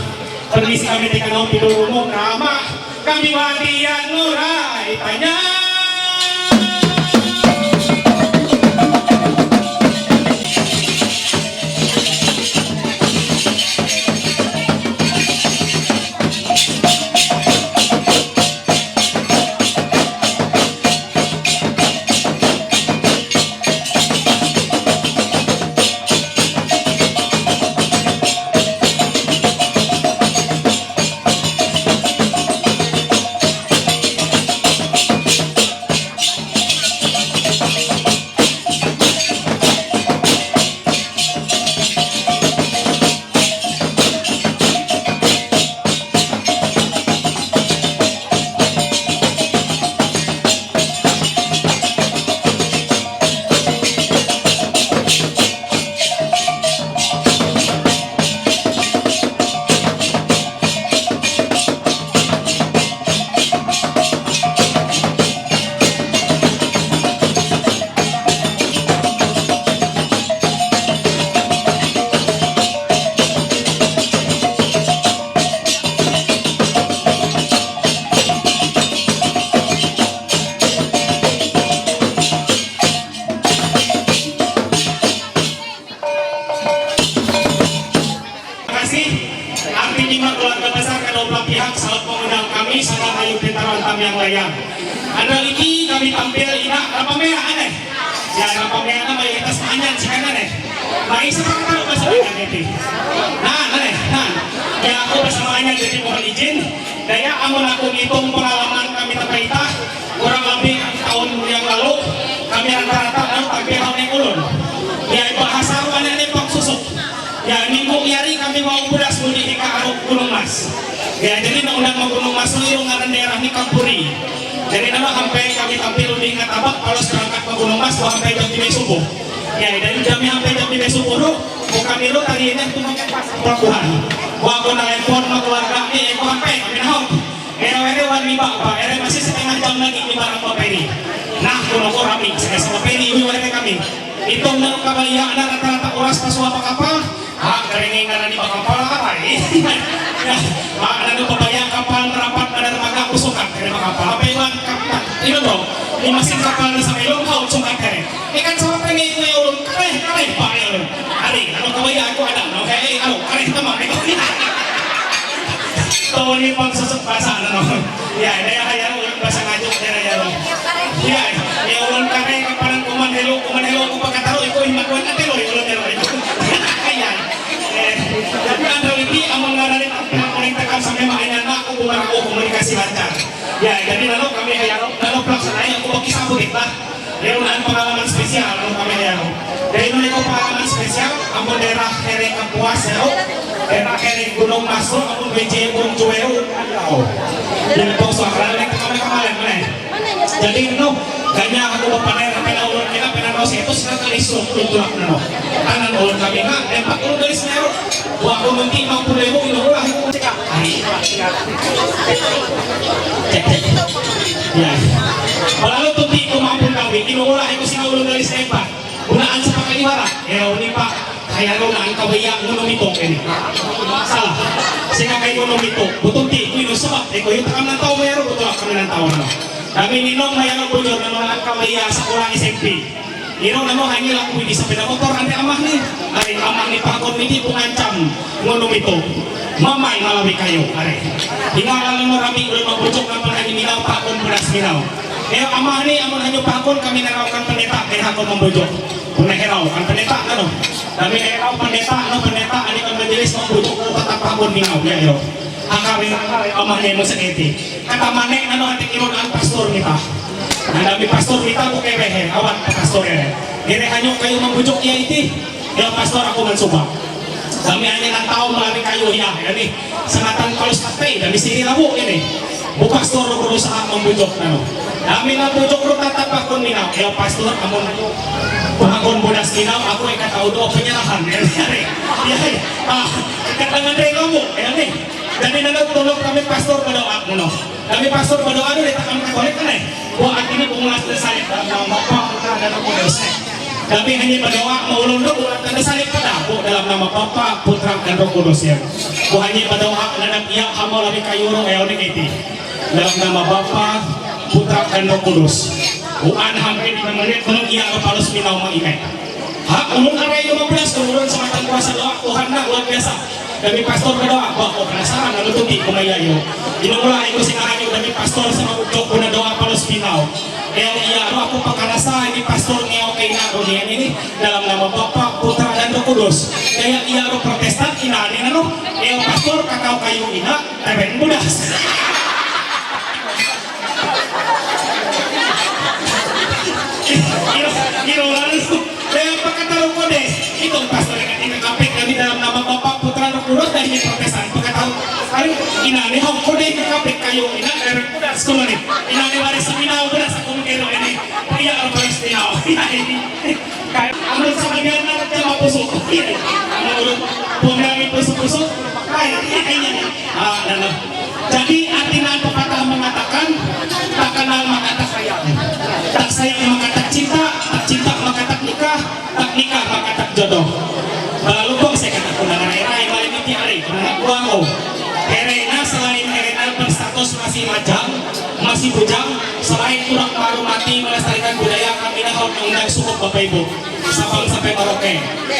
Permisi kami tekan om pido rumo kama. Kami wadian nurai tanya. Kasi, ang tinimak keluarga besar kedua belah pihak saud pengundang kami sama Ayu Pintaran Tamiang Layang. Ada lagi kami tampil ina, apa mea aneh? Ya, apa mea nama ya kita semuanya jika aneh. Baik, sepakat tahu bahasa Minang itu. Nah, aneh, nah. Ya, aku bersamanya jadi mohon izin. Daya amun aku ngitung pengalaman kami terbaita, kurang lebih tahun yang lalu, kami rata-rata tampil tahun yang ulun. Ya, bahasa mana ini pang susuk. Ya, minggu yari kami mau budas mudi hika aruk Gunung Mas. Ya, jadi nak undang mau Gunung Mas tu irung ngaran daerah ni Kampuri. Jadi nama sampai kami tampil di Ngatabak, kalau berangkat ke Gunung Mas, tu sampai jam lima subuh. Ya, dan jam sampai jam lima subuh tu, bukan milu tadi ini tu makan pas pelabuhan. Gua aku nelpon sama keluarga ni, eh, gua sampai, kami naik. Ere, ere, wan ni bapa, ere masih setengah jam lagi ni barang bapa ini. Nah, kuno ko rami, saya sama Peri, ini warga kami. Itong na kabaya na rata-rata oras pa suwa pa kapal. Ha, kare ni ngara ni pa kapal ka pa. Ha, na no papaya kapal merapat na maga ko sukat kare pa kapal. Apa iwan kapal? Ino bro, ni masing kapal na sa ilong ha, sukat kare. Ikan sa pa ni ko yung kare, kare pa yun. Ari, ano kabaya ako ada, no? Kaya, eh, ano, kare tama, eh. Tawon ni pang susuk basa na no. Ya, na ya hayang ulang basa nga yung kare ya. Ya, ya ulang kare kapalan kuman hello, kuman hello ko pagkataro iko imakuan ate lo iko lo pero iko. Ayan. Eh, tapi ang rawiti ang mga rarit ang pinakonekta ka sa mga inana ko bumarako komunikasi lancar. Ya, jadi lalu kami hayang lalu pelaksanaan yang ko pakisabot ba. Meron ang pangalaman special ang kami hayang. Dahil nung ko pangalaman Era here kapuasero, era here gunung masuk, aku bejebung jueu. Yang kau suara ni kau nak kemana mana? Jadi no, kanya aku berpanai tapi lawan kita pernah no situ sudah kali sup itu lah no. Tangan ulun kami nak, empat puluh dari semeru. Wah, aku nanti mau puluh ribu ini lah. Ya. Kalau tuh di rumah pun kami, ini ulah aku sih ulun dari sempat. Gunaan sa pakaliwara, eo ni pa, kaya ro na ang kabaya, nguno mito, kini. Sala, sika kay nguno mito, butunti, kuy no sabab, e ko yung takam ng tao, mayaro, buto kami ng tao na. Kami ninong, mayaro, bujur, na mga ang kabaya, sa kulang S M P. Iro na mo, hangil ako, hindi sa pinamotor, ang amah ni, ay, amah ni pakon, hindi po ngancam, nguno mito. Mamay, malawi kayo, are. Hingalan mo, rami, ulo, mabutok, ng panahon, minaw, pakon, bulas, minaw. Eo, amah ni, amon, hanyo, pakon, kami, naraw, kang panita, kaya ako, mambujok. Kung nahiraw, ang panita, ano? Kami nahiraw, panita, ano, panita, ani kang majelis, mambujok, ano, tatapakon, minaw, ya, yo. Ang kami, ang kami, ang mga nemo sa iti. Katamane, ano, ate, iron, ang pastor, nita. Ang dami pastor, nita, ko kay Rehe, awan, pastor, eh. Gere, hanyo, kayo, mambujok, ya, iti. Ya, pastor, ako, man, suba. Dami, ani, ng tao, marami kayo, ya, ani. Sa matan, kalos, kapay, dami, sini, labo, ini. Bu pastor ro guru sa amang bujok na no. Kami na bujok ro tatapakon minaw. Kaya pastor amon pangakon budas minaw ako ay katao do penyerahan. Ya, ya, ya. Ah, katangan rin mo. Ayan eh. Jadi na nagtulog kami pastor pada ano. Kami pastor pada ano dito kami kakonek na eh. Buat ini bungas na salib ang mga mapapakita na ng pulis. Kami hanya berdoa maulun do buat na salib pada po dalam nama Bapa, Putra, dan Roh Kudus ya. Bu hanya berdoa na nag-iya hamo lami kayuro ayaw ni Katie. Dalam nama Bapa, Putra, dan Roh Kudus. Bukan hampir di menit, tolong iya kepala seminal mengingat. Ha, ulun aray lima belas, ulun sematan kuasa doa, Tuhan nak luar biasa. Kami pastor berdoa, bah, kok penasaran, lalu tuh di kumaya yo. Ini mulai ikut sing ayo, kami pastor sama ucok guna doa palos pinau. Yang iya, roh aku pakarasa, ini pastor ngeo kaina, roh ini, dalam nama Bapa, Putra, dan Roh Kudus. Kayak iya, roh Protestan, ina, ini, roh. Yang pastor kakau kayu ina, Teben budas. Iro, iro lalu. Daya pakataro kodes. Itong pastor yang tinggal kapek kami dalam nama Bapa, Putra, Roh Kudus, dan ini Protestan. Pakataro. Hari ina ni hong kode kapek kayo ina, Teben budas kumani. Ina ni waris seminal budas aku mengkero ini. Iya, waris seminal. Ini. Kaya, ano sa kanya na, kaya mapuso. Ano, pumirang puso-puso. Ay, ay, ay, ay. Ah, ano. Jadi, artinya pepatah mengatakan, tak kenal maka tak sayang. Tak sayang maka tak cinta, tak cinta maka tak nikah, tak nikah maka tak jodoh. Lalu kok saya kata, "Kundangan Era, yang paling inti hari, kundangan uang, oh." Erena selain Erena berstatus masih lajang, masih bujang, selain kurang menghormati, melestarikan budaya, kami na hong undang suku Bapak Ibu. Sabang sampai Merauke.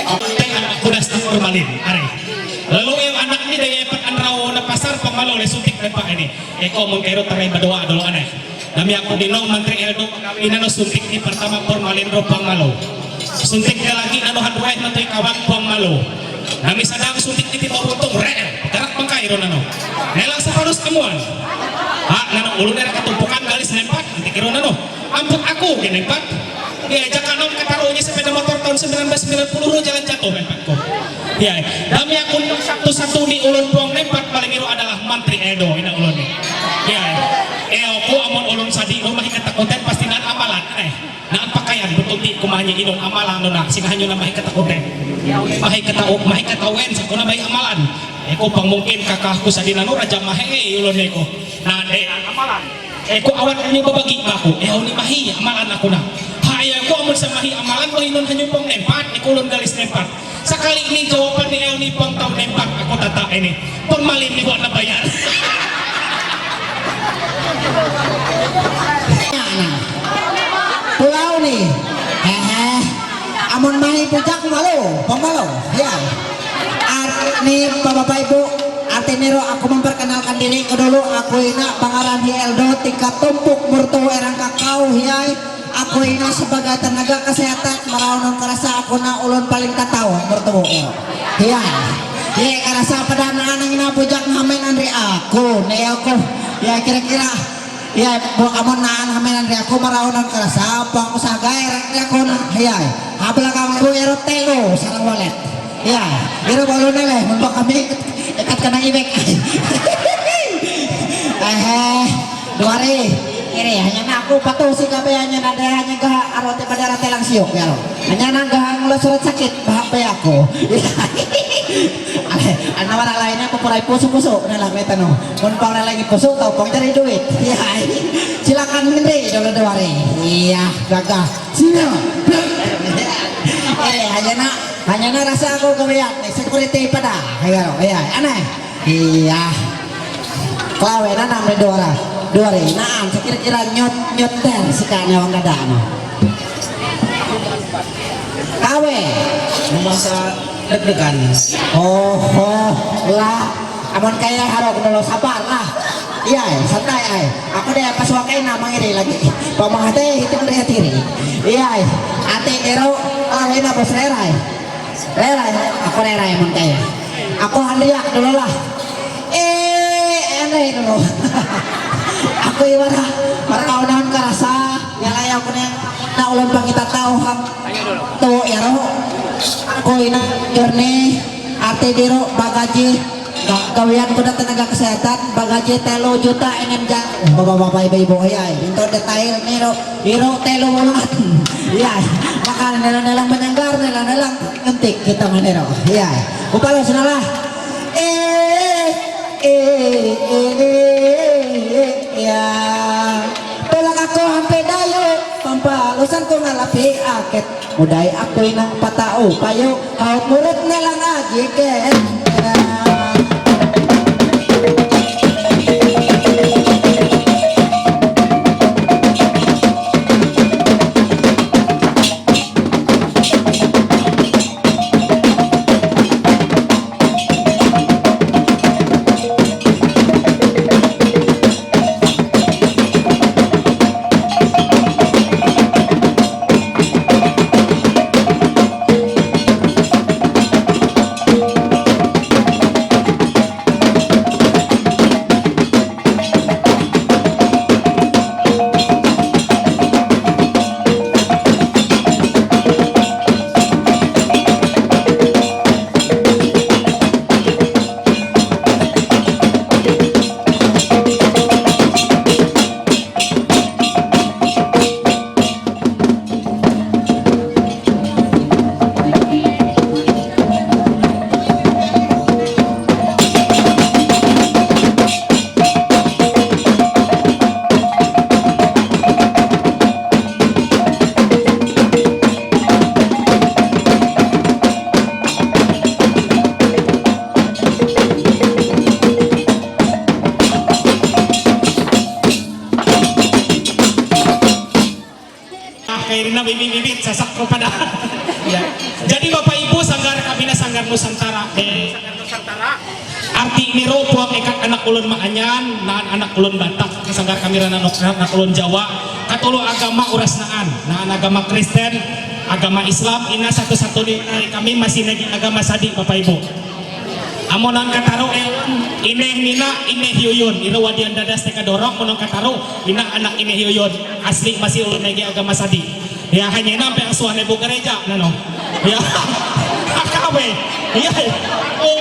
Ang anak ko na sa formalin, are. Lalu yung anak ni daya pat anraw na pasar pamalo le suntik na pa ini. Eko mong kero taray badoa dolo ane. Nami ako dinong mantri eldo kami na no suntik ni pertama formalin ro pamalo. Suntik na lagi na no hadway matoy kawang pamalo. Nami sadang suntik ni tito runtong re. Karak pangkay ro na no. Nelang sa panos amuan. Ha, na no ulo na katumpukan galis nempat. Antik ro na no. Ampun aku gini pat. Ya, jaka nom kataro niya sepeda motor tahun sembilan belas sembilan puluh ro jalan jatuh kan pat ko. Ya, dami aku satu-satu ni ulun puang nempat paling iro adalah Mantri Edo ina ulun ni. Ya, eh aku amun ulun sadi rumah katakutan pasti nan amalan eh. Nan pakaian betul di kumanya inun amalan no na sing hanyo na mahi katakutan. Mahi katau mahi katawen sa kuna mahi amalan. Eko pang mungkin kakahku sadi nanu raja mahi ulun eko. Na de nan amalan. Eko awat ni babagi ba aku. Eh ni mahi amalan aku na. Hai eko amun sa mahi amalan ko inun hanyo pang nempat. Eko ulun galis nempat. Sakali ni jawaban ni ni pang tau nempat aku tata ini. Pang malin ni buat na bayar. Pulau ni. Hehe. Amun mahi bujak malo, pamalo. Ya. Ar ni Bapak Ibu, arti niro aku memperkenalkan diri ke dulu. Aku ina pangaran hi Eldo tingkat tumpuk murtu erang kakau hiai. Aku ina sebagai tenaga kesehatan meraunan kerasa aku na ulun paling tatau murtu. Ya. Ye kerasa pada anak ina bujak ngamen andri aku. Nih aku. Ya kira-kira. Ya, bu amun naan ngamen andri aku meraunan kerasa apa aku sagai andri aku na. Ya. Ha belakang aku ero telo sarang walet. Ya, quiero volver a ver, un poco a mí, kat kana ibek. Aha, duare. Ere, hanya na aku patu si kabe hanya na ada hanya ga aro te badara telang siok ya lo. Hanya na ga ngulo surat sakit, bahap be aku. Ale, ana wara lainnya aku purai pusu-pusu, na lah metano. Mun pang lagi pusu, tau pang cari duit. Ya, silakan ngeri dulu duare. Iya, gagah. Siap. Ere, hanya na Hanya na rasa aku kawiyat ni security pada. Ayo, iya, aneh. Iya. Klawe na nam ni duara. Duari, naan, sekira-kira nyot, nyoter, sika ne wang dada, no. Kawe. Masa deg-degan. Oh, oh, lah. Amun kaya harok dulu sabar lah. Iya, santai ay. Aku deh pas wakai nama ngiri lagi. Pamahate itu melihat diri. Iya, ate ero, ah, ini bos rerai. Rerai, aku rerai mun kaya. Aku handiak dulu lah. Eh, aneh dulu. Aku ibarat, para kaunan karasa, nyalai aku nih, na ulun pangita tahu ham. Tuh, ya roh. Aku ina journey, ate diro, bagaji, Ga-, gawian ko na tenaga kesehatan, bagaji telu juta enam ja-, bapak-bapak, ibu-ibu, iya, iya. Untuk detail, niro, iro telu bulan. Iya, iya. Maka nelang-nelang menyanggar, nelang-nelang ngentik kita nganero. Iya, iya. Upalo sinalah. Eh, eh, eh, eh, eh, ya. Tolak aku hampir dayo, pampalusan ko ngalapi aket. Muday ako'y nang patao kayo, hawak murit na lang agi, ken. Ah, kay Rina, bibit-bibit, sasak ko pa na. Ya. Jadi, Bapak Ibu, Sanggar kami na Sanggar Nusantara. Eh, Arti niro puang ekat anak ulun maanyan, naan anak ulun Batak, sanggar kami ra anak, anak ulun Jawa, katulu agama uras naan, naan agama Kristen, agama Islam, ina satu-satu ni kami masih lagi agama sadi, Bapak Ibu. Amun naan kataru, eh, ineh nina, ineh yuyun, ira wadian dadas teka dorong, mun naan kataru, ina anak ineh yuyun, asli masih ulun lagi agama sadi. Ya, hanya nampe asuhan ibu gereja, nano. Ya, akabe. Ya, oh,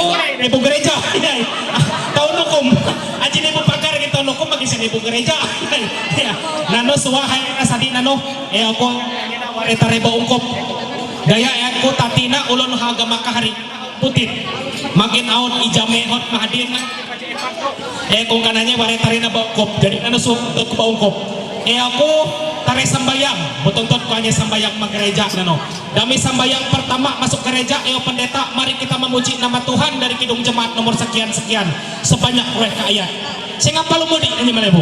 oh, ibu gereja. Ya, tahun hukum. Aji ibu pagar gitu, tahun hukum bagi sini ibu gereja. Ya, nano suah hai asadi nano. Eh, aku, eh, tareba ungkup. Daya, eh, aku tatina ulun haga makahari. Putit. Makin aun ijame hot mahadin. Eh, kung kananya bare tari na baungkop. Jadi nano su ke baungkop. Eh, aku tari sambayang. Betontot ku hanya sambayang menggereja nano. Dami sambayang pertama masuk gereja, eh, pendeta, mari kita memuji nama Tuhan dari Kidung Jemaat nomor sekian-sekian. Sebanyak reh ka ayat. Sehingga palu mudi hanya malebu.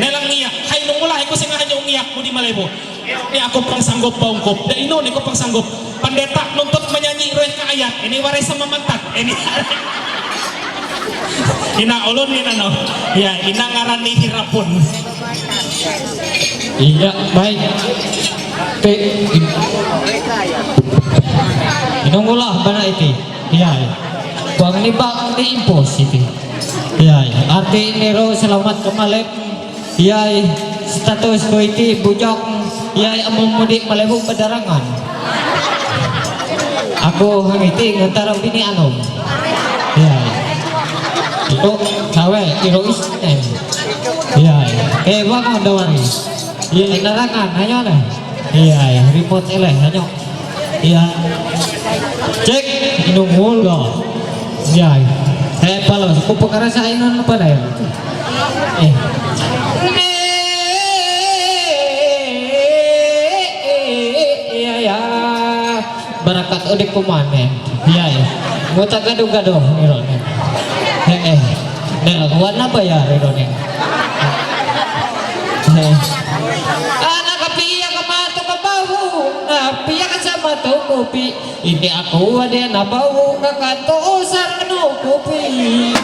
Nelang niya. Hai nungulah, aku sehingga hanya ungiak mudi malebu. Ini aku pang sanggup baungkup. Da ino ni ko pang sanggup. Pendeta nuntut menyanyi reh ka ayat. Ini warai sama mantat. Ini. Ina ulun ni nano. Ya, ina ngaran ni Hirapun. Iya, baik. Pe, inungulah bana iti. Iya, iya. Bang ni bang ni impos iti. Iya, iya. Arti niro selamat kembali. Yai, status ku iti bujang, yai amun mudik malebu padarangan. Ako hangiti ngataram bini anom. Ya. Ko kawe iro isten. Ya. Eh, wako dawari. Ya, narangan, ayo na. Ya, remote ele, ayo. Ya. Cek, inung mulga. Ya. Eh, pala, ko pagkara sa inon apa na ya? Eh. Ya, ya. Barakat udik kumane. Iya, iya. Muta gado-gado, iro ne. Eh, eh. Nah, warna apa ya, iro ne? Eh. Anak kapiya ka mato ka bawo, kapiya ka sa mato kopi. Ini ako wade na bawo ka kanto o sarano kopi.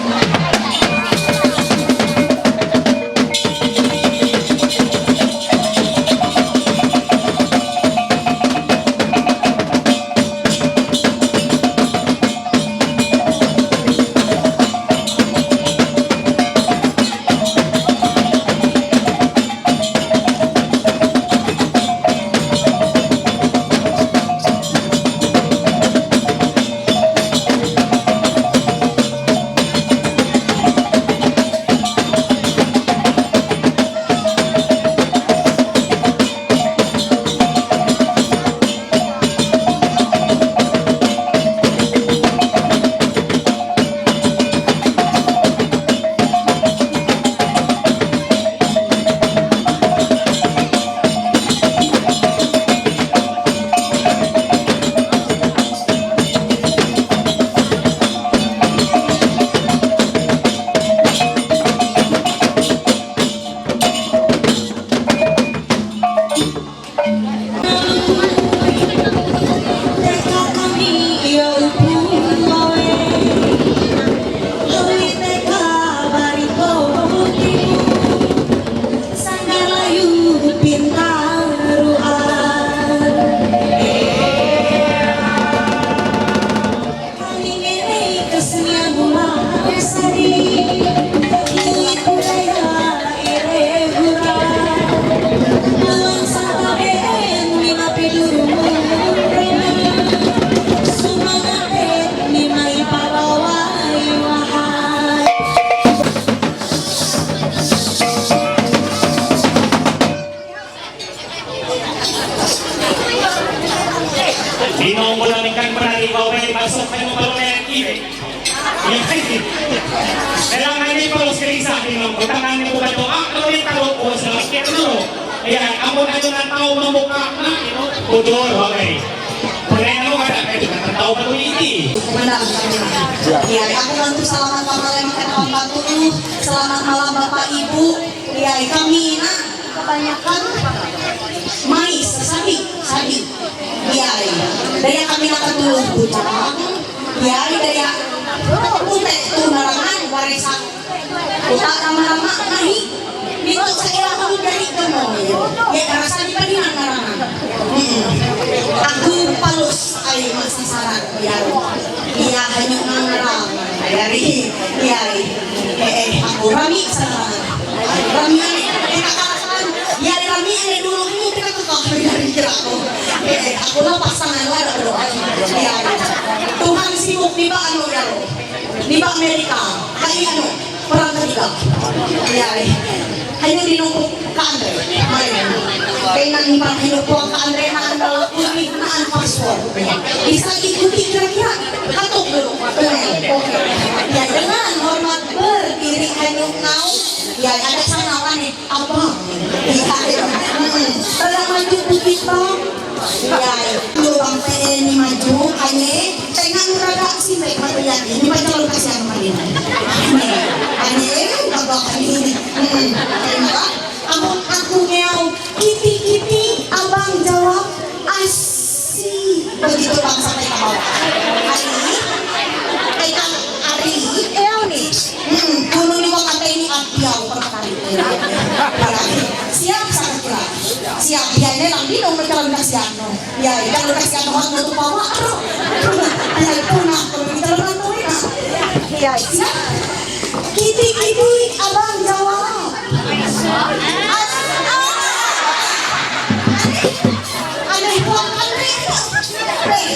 Ino ang wala ni kang marani ba, may pasok kayo pa rin ang ibig. Kailangan niyo pa rin sa isa, ino, utangan niyo ba ito? Ah, ano yung tawag ko sa akin, ano? Ayan, ako na yun ang tao mamuka na, ino? Pudor, okay. Pwede mo ka, ito ka, tao ba ito, hindi? Wala. Yan, ako lang to, salamat, pamalaman ka ng pagtulog. Salamat, malam, Bapak, Ibu. Yan, kami na. Kebanyakan mais, sabi, sabi. Iya, iya. Daya kami nakatulog butang. Iya, daya. Ute, tumarangan, warisa. Uta ka marama, nahi. Dito sa ilang dari ka mo. Ya, karasa di pa din ang marama. Mm. Aku palus ay masasarat. Iya. Iya, hanyang marama. Ayari. Iya. Eh, eh, aku rami sa Rami, kita katakan, ya rami ini dulu ini kita tuh kalau dari kira aku. Eh, aku lah pasangan lah ada berdoa. Ya, Tuhan sibuk di ba ano ya, di ba Amerika, kay ano, perang ketiga. Ya, hanya di nunggu ka Andre. Kaya nang iba hinupo ka Andre na ang dalawa kulit na ang password. Isa ikuti kira-kira. Katok dulu. Ya, dengan hormat berdiri hanyang now. Ya, ada sana apa nih? Abang. Tara maju bukit, Bang. Yay. Lu bang P N ni maju, anye. Tengah nuraga si baik mati lagi. Ini baca lu kasih aku mati. Anye. Anye, babak ini. Hmm. Tengok. Aku, aku meow. Kiti, kiti, abang jawab. Asi. Begitu bang sampai ke bawah. Ari. Pegang ari. Eow ni. Hmm, kuno ni wakatay ni Abiyaw, pagkakari. Siap, sa kira. Siap, ya, ini lang, di nung nagkaroon na siya, no? Ya, ikaw na siya, no? Ano to pa, wa? Ay, puna, kung nagkaroon na to, ya. Ya, siap. Kiti, kiti, abang, jawab. Ano, ano, ano, ano, ano, ano, ano,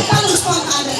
ano, ano, ano,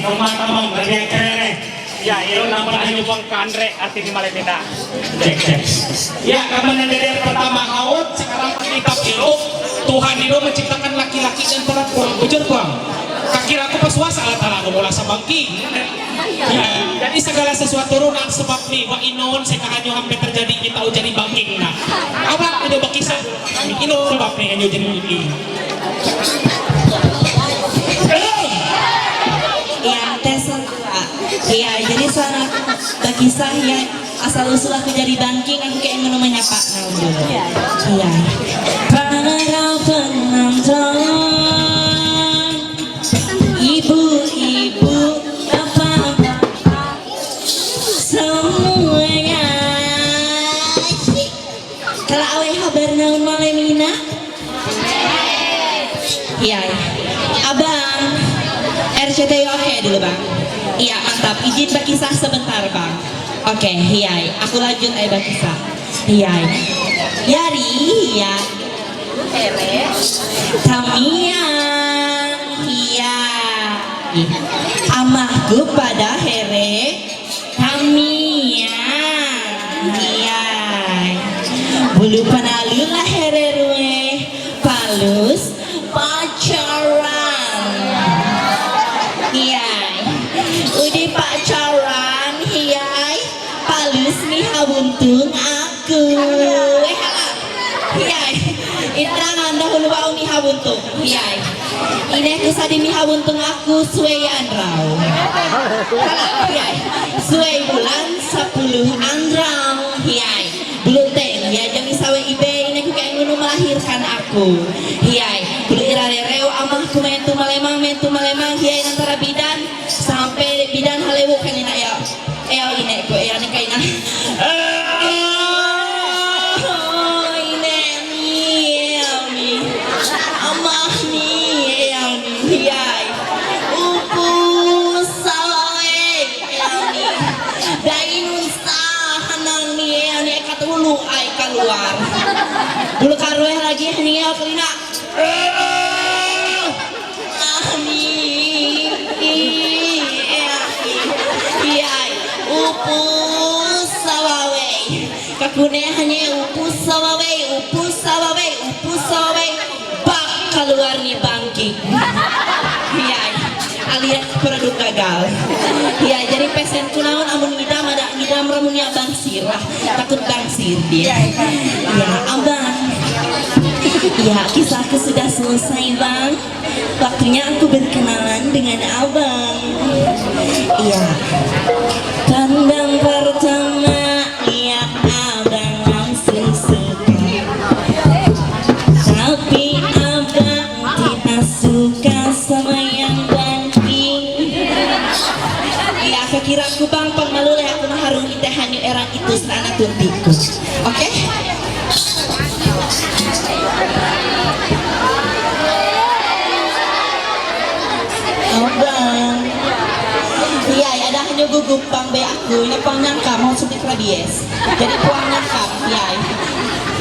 Tamam, tamam, lebih keren. Ya, irun nampak ayo bang kanre arti di malam ini. Cek, cek. Ya, kamu nanti dia pertama haut, sekarang kita piru. Tuhan itu menciptakan laki-laki dan perempuan. Bujur, Bang. Kakira aku pas wasa alat-alat mula sabangki. Ya, jadi segala sesuatu runak sebab ni, wa inon, saya hampir terjadi kita ucari bangking. Nah, awak udah bakisa. Inon sebab ni, hanya jadi ini. Iya, tes. Iya, jadi sana bakisa ya, asal usul aku jadi bangking, aku kayak ngono menyapa. Iya. Para penonton, ibu-ibu, bapak-bapak, semuanya. Kalau awal habar naon malam ini? Iya. Abang, R C T I oke dulu, Bang. Iya, mantap. Izin berkisah sebentar, Bang. Oke, iya. Aku lanjut aja berkisah. Iya. Yari, iya. Tamiang, iya. Amahku pada here. Tamiang, iya. Bulu panalu lah here rue. Palus pacaran. Iya. Udah pacaran, iya. Palus nih habuntung aku. Eh, hala. Iya. Iterangan dahulu bau nih habuntung. Iya. Ini aku sadi nih habuntung aku suwe andrau. Hala, iya. Suwe bulan sepuluh andrau. Iya. Belum teng, ya, jami sawe ibe, ini aku kayak ngono melahirkan aku. Hiai, bulu irarereu amah ku mentu malemang, mentu malemang, hiai antara bidan, sampai bidan halewu kan ina ya. Eo ine ku, eo ni kaina. Oh, ine ni, eo ni. Amah ni, eo ni, hiai. Upu sawe, eo ni. Dainun sa hanang ni, eo ni, katulu ai keluar. Bulu karue lagi ni, eo kelina. Ami, iya, iya, upu sawawe. Kakune hanya upu sawawe, upu sawawe, upu sawawe. Bak keluar ni bangki. Iya, alias produk gagal. Iya, jadi pesenku naon amun ngidam ada ngidam ramun ya bang sirah. Takut bang sir dia. Iya, abang. Iya, kisahku sudah selesai, Bang. Waktunya aku berkenalan dengan abang. Iya. Pandang pertama lihat abang langsung suka. Tapi abang tidak suka sama yang bangki. Iya, kakira ku bang pang malu leh aku maharung ite hanyu erang itu sana tuntiku. Oke? Abang. Iya, ada hanyu gugup pang be aku, ini pang nyangka mau suntik rabies. Jadi puang nyangka, iya.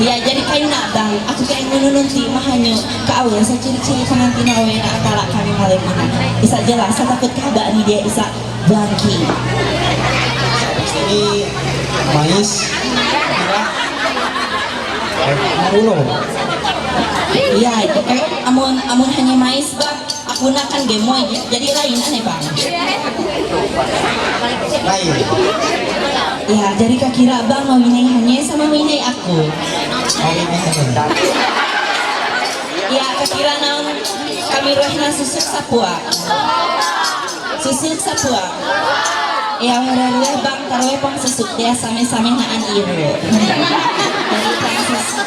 Iya, jadi kayu nak bang, aku kayak ngono nanti mahanyu kau yang saya ciri-ciri pengantin awe nak talak kami malam ini. Bisa jelas, saya takut kabar ni dia bisa bangki. Ini mais, merah, eh, ulo. Iya, eh, amun amun hanya mais bang, aku nak kan gemoy, jadi lain aneh bang. Lain. Ya, jadi kakira bang mau ini hanya sama ini aku. Mau ini hanya. Ya, kakira naon kami rohna susuk sapua. Susuk sapua. Ya, orang bang taruh pang susuk dia same-same naan iru. Jadi pang susuk.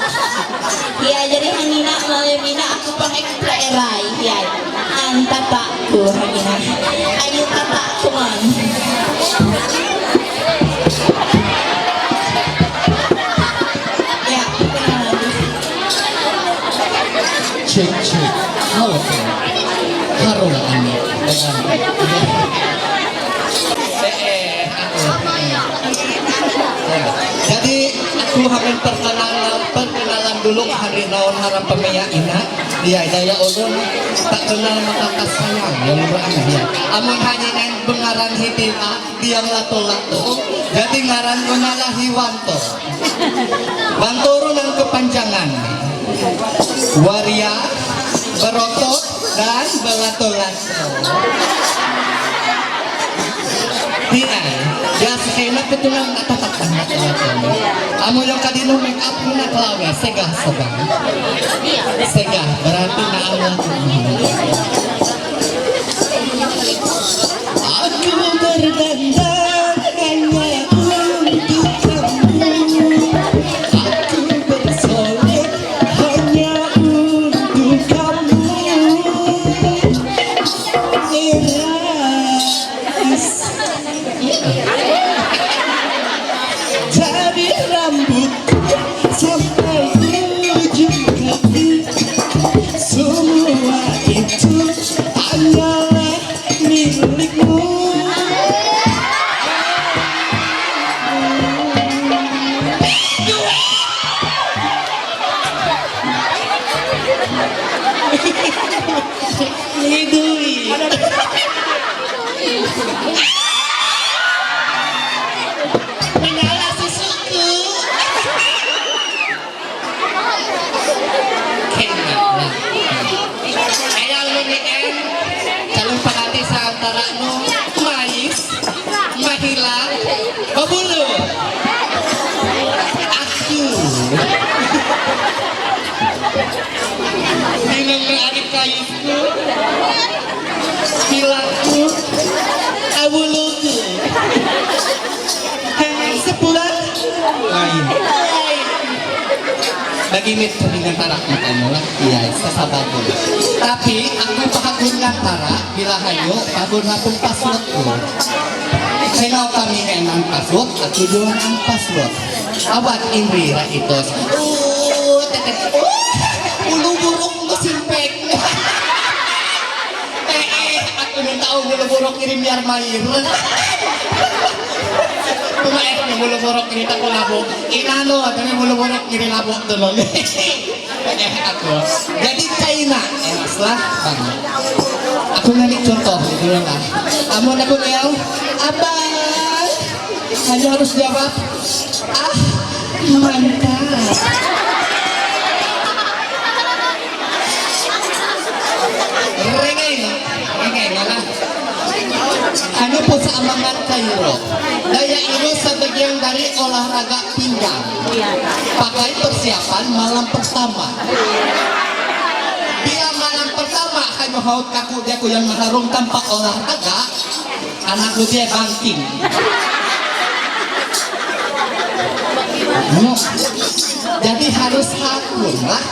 Ya, jadi hangina malam ini aku pakai kutra erai. Ya, antapa ku hangina. Ayo tapa kuman. Ya, kenalan. Cek, cek. Halo, cek. Haro, ini. Jadi, aku akan perkenalan, perkenalan Dulu hari naon harapan ya ina, ya daya ulun tak kenal maka kasayang yang berani ya. Amun hanya nang bengaran hiti lah, dia lato lato, jadi ngaran guna lah Hiwanto. Bantoru nang kepanjangan. Waria, berotot, dan belato-lato. Iya, ya sekena ketulang kata-kata. Amun yang kadino make up guna kelawe, segah sebang. Segah, berarti na Allah. Aku berdandan hanya untuk kamu. Aku bersolek hanya untuk kamu. Eras. Dari rambut sampai ujung kaki, semua itu hanyalah milikmu. Ini duit. Menyala susuku. Kena. Ayo lu ni, Em. Calon pengantin seantara nu, Mais, Mahila, Babulu. Aku. Minum air kayu. Hilaku, awuluku. Hei, sepulang. Lain. Bagi mit dengan tarak makanya lah. Iya, sasabar dulu. Tapi aku pahakun yang tarak, bila hanyu, pahakun hakun passwordku. Sehingga kami enam password, aku juga enam password. Awat Indri Rakitos. Uh, tetep. Uh, bulu burung musim pek. Eh, eh, aku ni tahu bulu buruk kirim biar mair. Cuma eh, ni bulu buruk kirim tak labo. Inano, tapi bulu buruk kirim labo tu loh. Eh, aku. Jadi China, eh, salah. Aku nanti contoh gitu lah. Amun aku ni, abang. Hanya harus jawab, ah, mantap. Rengeng, rengeng, mana? Anu pusa amangan kairo. Daya iru sebagian dari olahraga pinggang. Pakai persiapan malam pertama. Bila malam pertama, hanya haut kaku dia ku yang mengharung tanpa olahraga, Anak lu dia bangking. Hmm. Jadi harus hakun lah.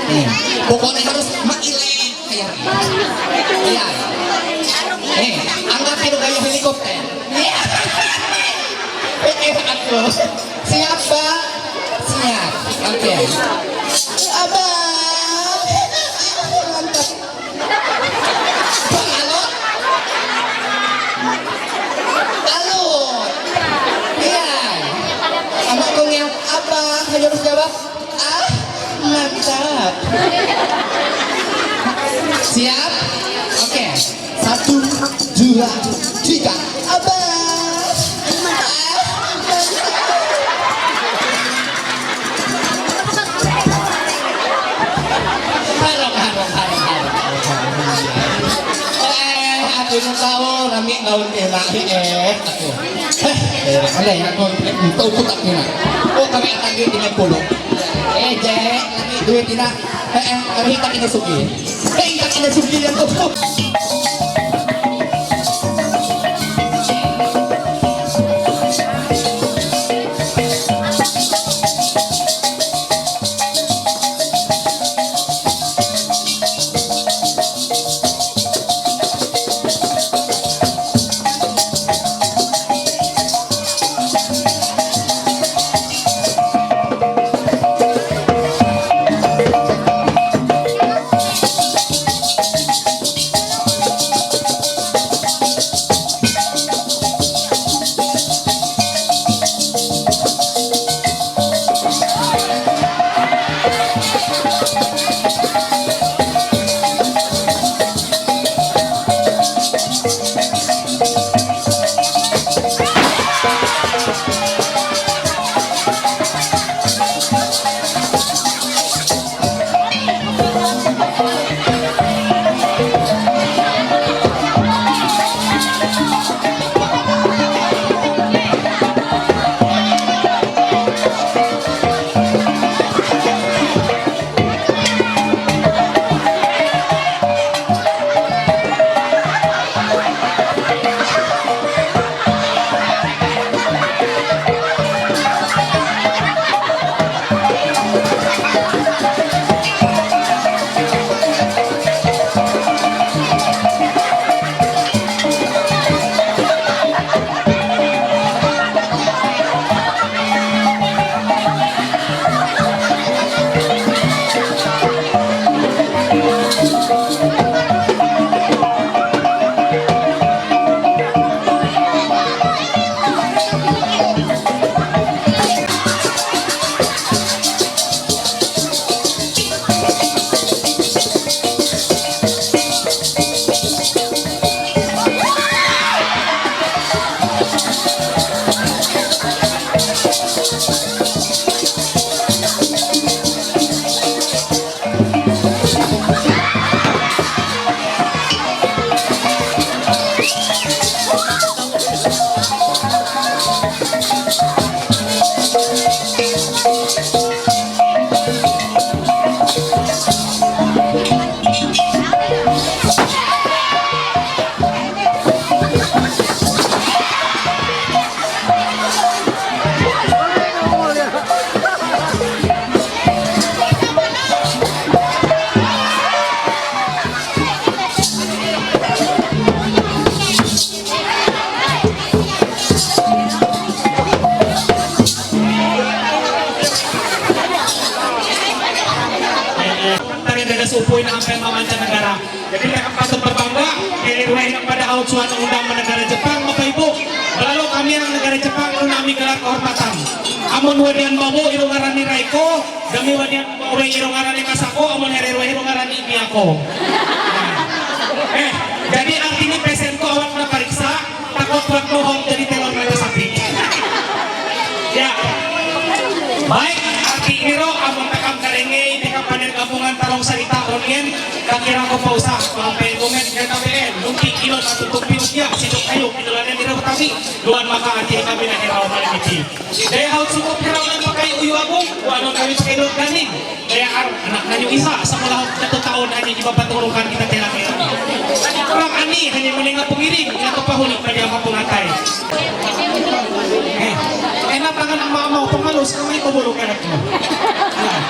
Eh, pokoknya harus maile kayak. Iya. Eh, anggap itu gaya helikopter. Iya. Eh, aku. Siap, Pak? Siap. Oke. Abang. Mantap. Halo? Halo? Iya. Sama kong yang apa? Hanya harus jawab. Ah, mantap. Siap? Oke. Satu, dua, tiga. Abang. Harap, harap, harap, harap. Eh, aku ini tahu rami daun enak, eh, aku. Eh, eh, ada ya, aku tahu putak enak. Oh, kami akan dia dengan polo. Eh, Jack, lagi duit enak. Eh, eh, kami tak kena suki. Eh, tak kena suki yang tuh. Dada supuin sampai mamanta negara. Jadi mereka patut berbangga. Jadi ruwai na pada haut suatu undang negara Jepang, Bapak Ibu. Kalau kami yang negara Jepang, lu nami gelar kehormatan. Amun wadian babu, irung ngarani Raiko, demi wadian babu, irung ngarani Masako, amun here ruwai, irung ngarani Miyako. Eh, jadi artinya pesen ko awak na pariksa, takut buat bohong jadi telur mata sapi. Ya. Baik, arti niro amun takam karenge, takam panen gabungan tarong sarita ronien, kakira ko pausa, pampe gomen kata been, mungkin kilo satu tupi usia, situ kayu, kilo lane niro tapi, luar maka arti kami na heraw malamiti. Daya haut sukup heraw na pakai uyu agung, wano kami pakai dot ganing. Kaya ar-, anak na yung isa, sa mga lahat na taon na yung iba paturukan kita kaya kaya. Orang ani, hanya muli nga pangiring, nga to pahuli pa niya mapungatay. Eh, eh, na tangan ang mama, pamalos, kung may pabulong ka na ko. Yan.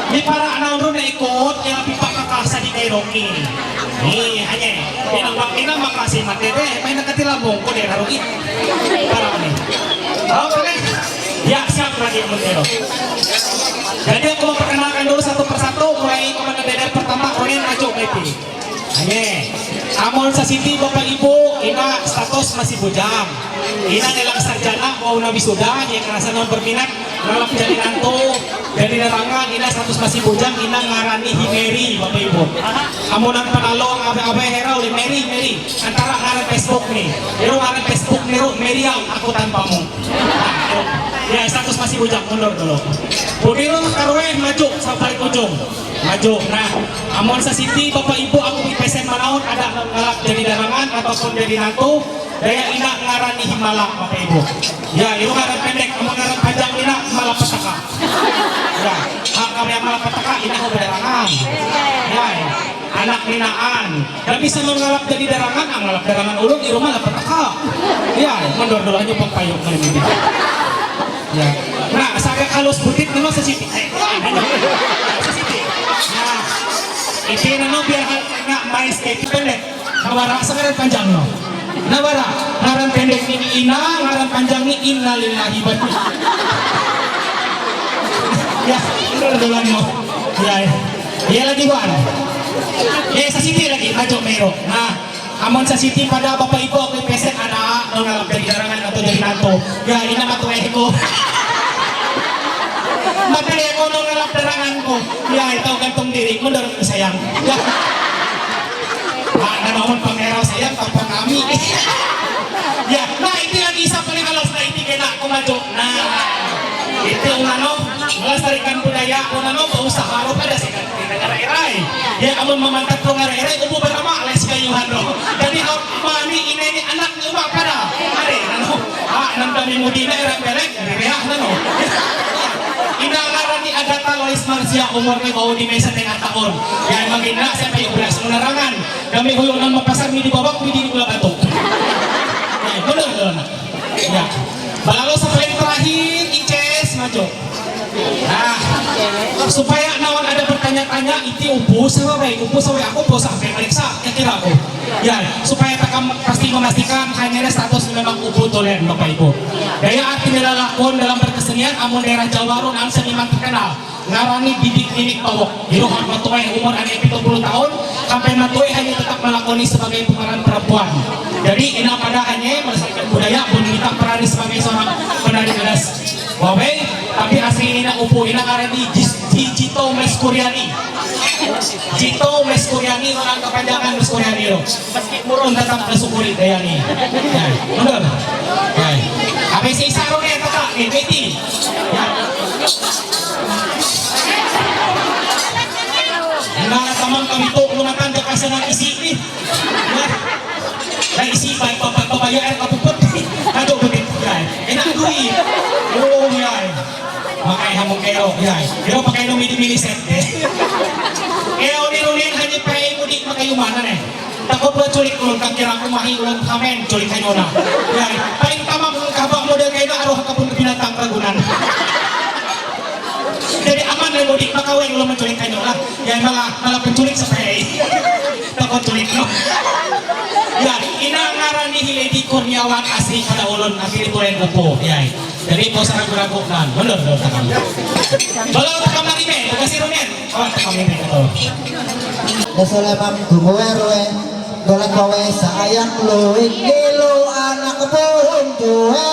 May para anaw ron na ikot, kaya pipakakasa di kay Rocky. Eh, hanya, yan ang makina, makasi matete, may nakatilamong ko din, harugi. Para kami. Okay. Ya, siap lagi, Montero. Jadi aku memperkenalkan dulu satu persatu, mulai komandan daerah pertama, Ronin Ajo Mepi. Ane, amun sa city Bapak Ibu, ina status masih bujang. Ina nilang sarjana, mau na wisuda, ya kerasa non berminat, ngalap jadi nantu, jadi larangan, ina status masih bujang, ina ngarani hi Mary, Bapak Ibu. Amun ang panalong, abe-abe, hera, uli Mary, Mary. Antara ngaran Facebook ni. Pero ngaran Facebook ni, Ru, Mary, ang aku tanpamu. Ya, status masih bujang, mundur dulu. Putiro karwe maju sampai ujung. Maju. Nah, amun sa city, Bapak Ibu, aku ipesen manaon ada ngalap jadi darangan ataupun jadi nantu, daya ina ngarani Himala, Bapak Ibu. Ya, itu ngaran pendek, amun ngaran panjang ina Malapetaka. Ya, hak kami Malapetaka, ina ho darangan. Ya, anak ninaan. Tapi sama ngalap jadi darangan, ang ngalap darangan ulun di rumah lapetaka. Ya, mundur dulu aja pagpayok na ini. Ya. Nah, saya kalau sebutit nama sesiti. Eh, ano? Sesiti. Nah, itu nama biar anak mais kayak itu pendek. Nawara sa ngaran panjang no. Nawara, ngaran pendek ni ina, ngaran panjang ni innalillahi wa inna. Ya, mundur dulu no. Ya, ya. Ya lagi, Wan. Ya, sa city lagi, maju mero. Nah, amun sa city pada Bapak Ibu aku ipesen anak, no ngalap jadi darangan atau jadi nantu. Ya, ina matu eko. Matu eko no ngalap darangan ko. Ya, itu gantung diri, mundur sayang. Ya. Ah, na naman pangeraw sayang, tanpa kami. Ya, nah itu lagi isa paling alas na iti kena aku maju. Nah, itu ang ano, melestarikan budaya, ang ano, pausaha ro pada sikat. Ngara-eray. Ya, amun mamantat ko ngara-eray, ubu barama, les kayuhan lo. Jadi, au, mani, ine, ni anak, ni umak pada. Are, ano, ah, nang kami mudi na, erang belek, reak, ano. Ina ngarani Agatha Lois Marcia, umur ni bau di mesa tengah tahun. Ya, emang ina, siapa yang beras menerangan? Kami huyunan mapasang, midi bawak, midi gula batu. Ya, benar, benar. Ya. Balalu sa paling terakhir, Ices, maju. Nah, supaya nawan ada bertanya-tanya, iti upu sawa baik, upu sawa aku po sampai meriksa, kira-kira aku. Ya, supaya takam pasti memastikan hanya ada status memang upu tulen, Bapak Ibu. Daya arti nila lakon dalam berkesenian, amun daerah Jawa Ron, ang seniman terkenal. Ngarani Bidik Ninik Pawok. Irohan matuai umur ada pitung puluh tahun, sampai matuai hanya tetap melakoni sebagai pemeran perempuan. Jadi, ina pada hanya melestarikan budaya, pun kita peran sebagai seorang penari kelas. Wawe, tapi asli ina upu ina karena di Jis-, di Jito Meskuriani. Jito Meskuriani, orang kepanjangan Meskuriani lo. Meski murung tetap bersyukuri daya ni. Ya, betul. Ya. Habis isa ro ni tetap ni, Betty. Ya. Ina na tamang kami to, lumatan ka kasi ng isi ni. Ya. Na isi, pa, pa, pa, pabayaan ka pupot. Ato, Betty. Ya. Ina, dui. Oh, ya. Makai hamong kayo, ya. Pero pakai no midi-midi set, eh. Kaya uni-uni, hanya pakai mudi, makayumanan, eh. Takot ba culik ulun, kang kira kumahi ulun kamen, culik kayo na. Ya, paling tamang ulun kabak model kayo na, aruh ka pun binatang Ragunan. Jadi aman lah mudik, makawin ulun menculik kayo lah. Ya, malah, malah penculik sampai. Takot culik, no? Ya, ina ngarani hi Lady Kurniawan asli pada ulun, asli tulen kupu. Ya, jadi, kau sarang ragu-ragu kan. Bener, bener, takam. Kalau takam lagi, men, kasih rumen. Oh, takam ini, betul. Nasalamam gumuwerwe, golakowe sa ayang luwing nilu anak burung duwe.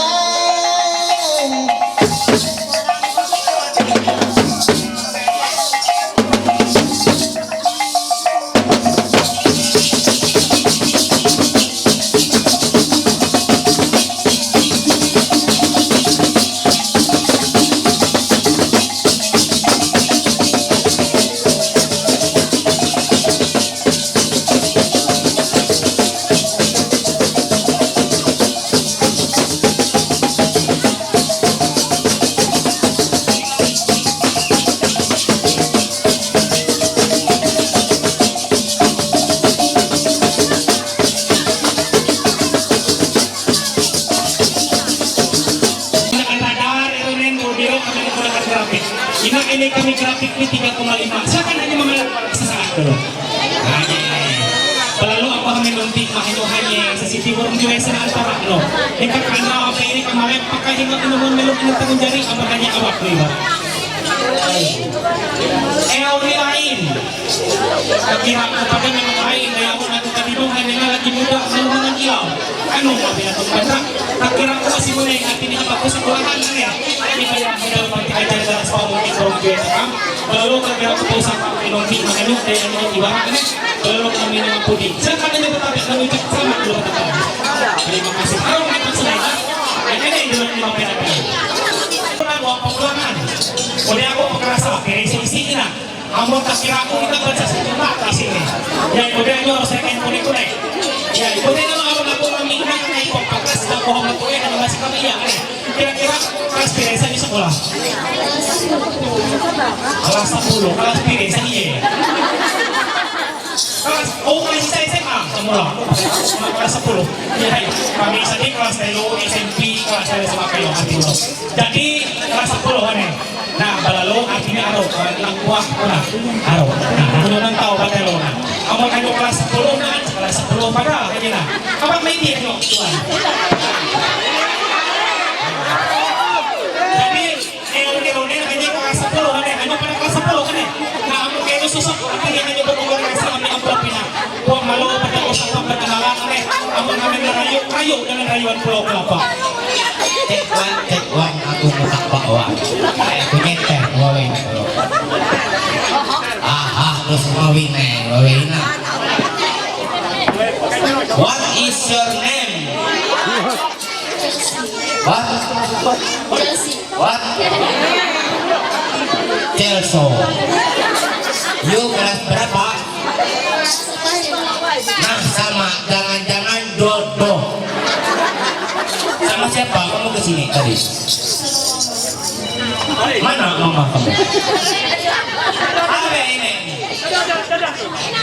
Nakatadar, ito na yung audio, kami na pala graphic. Ina ini kami graphic ni tiga koma lima. Siya ka na yung mga sasakat ko. Palalo ako kami nung di mahinyo hanye sa City World U S na antara, no? Ika kana o kay ini kamare pakahinga inumon melok ina tanong jari, apa kanya awak ko iba. Eh, ako ni lain. Pagkira ko pa kami ng kain, kaya ako natutalibuhan nila lagi muda, ano mga ilaw. Ano nga pinatong bata? Pagkira ko kasi muna yung ating pinapako sa kulahan na niya. Hindi kaya ang pinapag-ajar sa pamong ito ang kwenta ka. Palalo ka kaya ko po sa pamong di makanyok kaya ano iba ka na. Palalo kami ng puti. Sa kanya na tatapit na ucap sama ko tatapit. Kaya makasip. Ano nga pagsalita? Ay, kanya yung dulang ni mga pinatay. Ano ang pagkulangan? O di ako pagkarasa, pero sa isipin na. Amo ta kira ko kita baca satu mak di sini. Ya, kemudian nyo harus saya kena kuning kuning. Ya, kemudian nama amo aku mami nak naik pangkat sudah bohong aku ya nama masih kami ya. Kira-kira kelas pira sa di sekolah? Kelas sepuluh, kelas pira sa iya. Kelas, oh, kelas saya S M A, semula. Kelas sepuluh. Ya, kami sa di kelas telu, S M P, kelas telu sama kayo, arti mo. Jadi, kelas sepuluh, ano eh. Nah, balalo, artinya aro, eh, langkuah, una. Aro. Nah, ano nang tao ba telo na? Amo kayo kelas sepuluh na, kelas sepuluh pada, kanya na. Kapan may dia nyo, tuan? Jadi, eh, ang telo na, kanya kelas sepuluh, ano eh, ano pala kelas sepuluh, ano eh? Nah, amo kayo susok, artinya nyo po kung wala sa kami ang propina. Huwag malo, pagkakos ang pagkakalalan, ano eh? Amo namin na rayo, rayo, na rayo ang pulau kelapa. Cek wan, cek wan, aku mutak bakwan. Aku nyenter, wawe. Ah, ah, terus wawe ne, wawe ina. What is your name? What? What? Celso. You kelas berapa? Nah, sama. Jangan-jangan jodoh. Sama siapa? Kamu ke sini tadi? Mana mama kamu? Ada ini.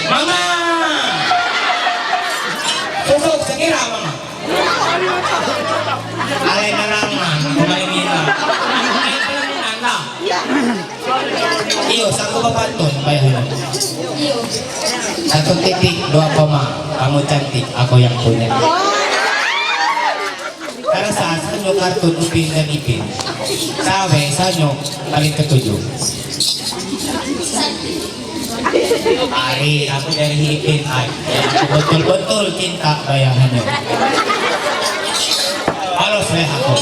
Mama. Susuk segera, Mama. Ale na lang, ma. Kumain na. Ay, alam mo na, na. Iyo, saan ko ba patong? Bayan. Satu titik, dua koma. Kamu cantik, aku yang punya. Para sa, sa nyo karton upin dan ipin. Sabi, sa nyo, paling ketujuh. Ari, aku dari Hipin, ay. Aku betul-betul cinta bayangannya. Halos deh aku.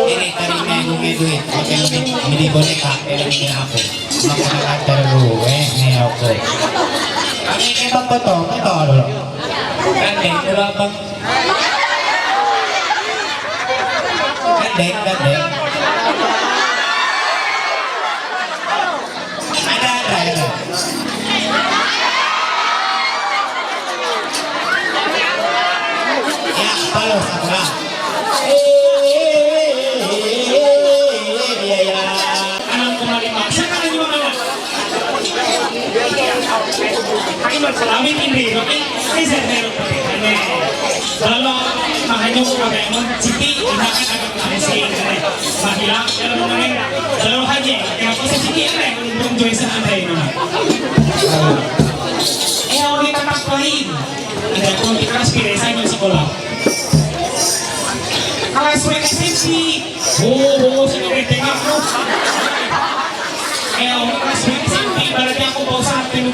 Ini tadi minggu duit, pakai beli, beli boneka, ini aku. Maka terlalu, eh, ini aku. Kami ini bang betul, betul. Kan deh, itu apa? Gandeng, gandeng. Ada, ada, ada. Ya, balos, apa? Iya, iya. Anak kemarin, Mak. Siapa lagi, Mak? Kami hindi, okay? Ay, sir, meron pa rin. Ano eh? Lalo, mahanyok kami. Ang city, inakan agad na si, ano eh. Mahila, pero mga ngayon, lalo, hagi, kaya po sa city, ano eh, kung doon sa antay naman. Eh, ako yung tatak pa rin. Ang dahil kung ikas, pira sa inyong sekolah. Kelas S M P. Oo, oo, sino may tengah ko? Eh, ako, kelas S M P, berarti ako bau sa atin,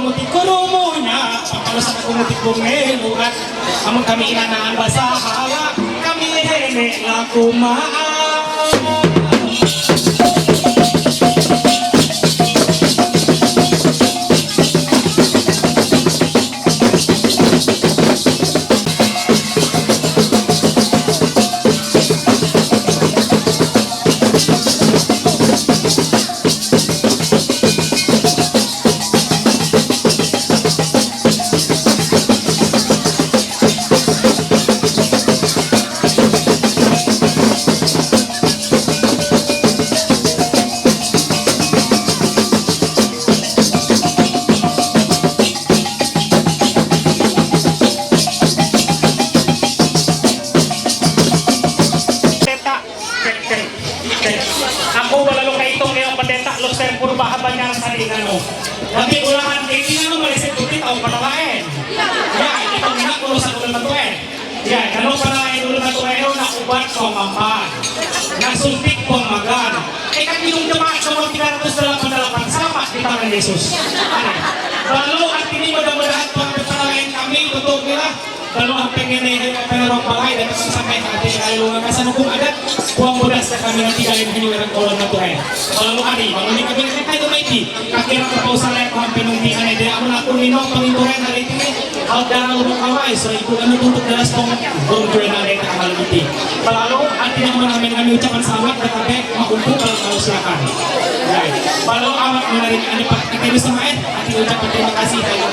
kumuti kurumunya, papalos na kumuti kumelu at amang kami inanaan basa hala, kami hene lakuma. Ako wala lo kay itong ngayong patenta, lo ser puro baha ba niya sa inano. Pati ulahan, eh, di na naman isip ko kita o patalain. Yan, itong ina ko sa ulo na to eh. Yan, ano pa na yung ulo na to eh, na ubat ko mama. Nasumpik ko magan. Eh, kan yung jemaat sa mga tiga ratus delapan puluh delapan, sama kita dengan Yesus. Ano? Lalu, artinya mudah-mudahan pag patalain kami, totoo nila, Lalu ang pengen eh, pero ang bagay, dahil sa may hati, ay luwa ka sa nukong agad, kuwang mudas na kami ng tigayin, hiniwarang ko lang na tuhay. Lalu ari, ang ulit kami ng kayo may di, kakira ka pa usala ko ang pinuntihan eh, di ako na kung ino, panginturan na rin eh, ang darang lumang kaway, so ito ano tutok dalas pong, kung tuloy na rin ang malagiti. Lalu, ang tinakman namin kami ucapan salamat, katabi, makumpok ang kalusiyakan. Right. Lalu, amat mo na rin, ano pa, ang kayo sa mga, at yung ucapan, terima kasih, kayo.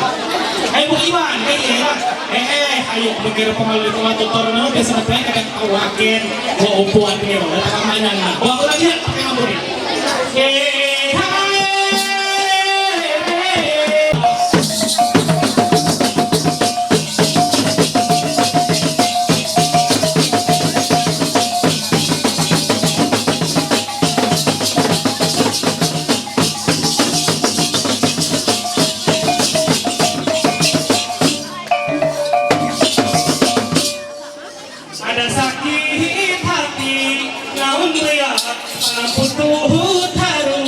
Ay, bukiwan, kay Eva. Eh, eh, hayok, magkira pa malo ito, matuturuan na, kasi na pa yung katawakin. Oo, buwan niyo, at ang manana. Bago lang yan, pakinggan mo rin. Eh, hi, eh, eh. Ada sakit hati, naon baya, panamputuhut harum.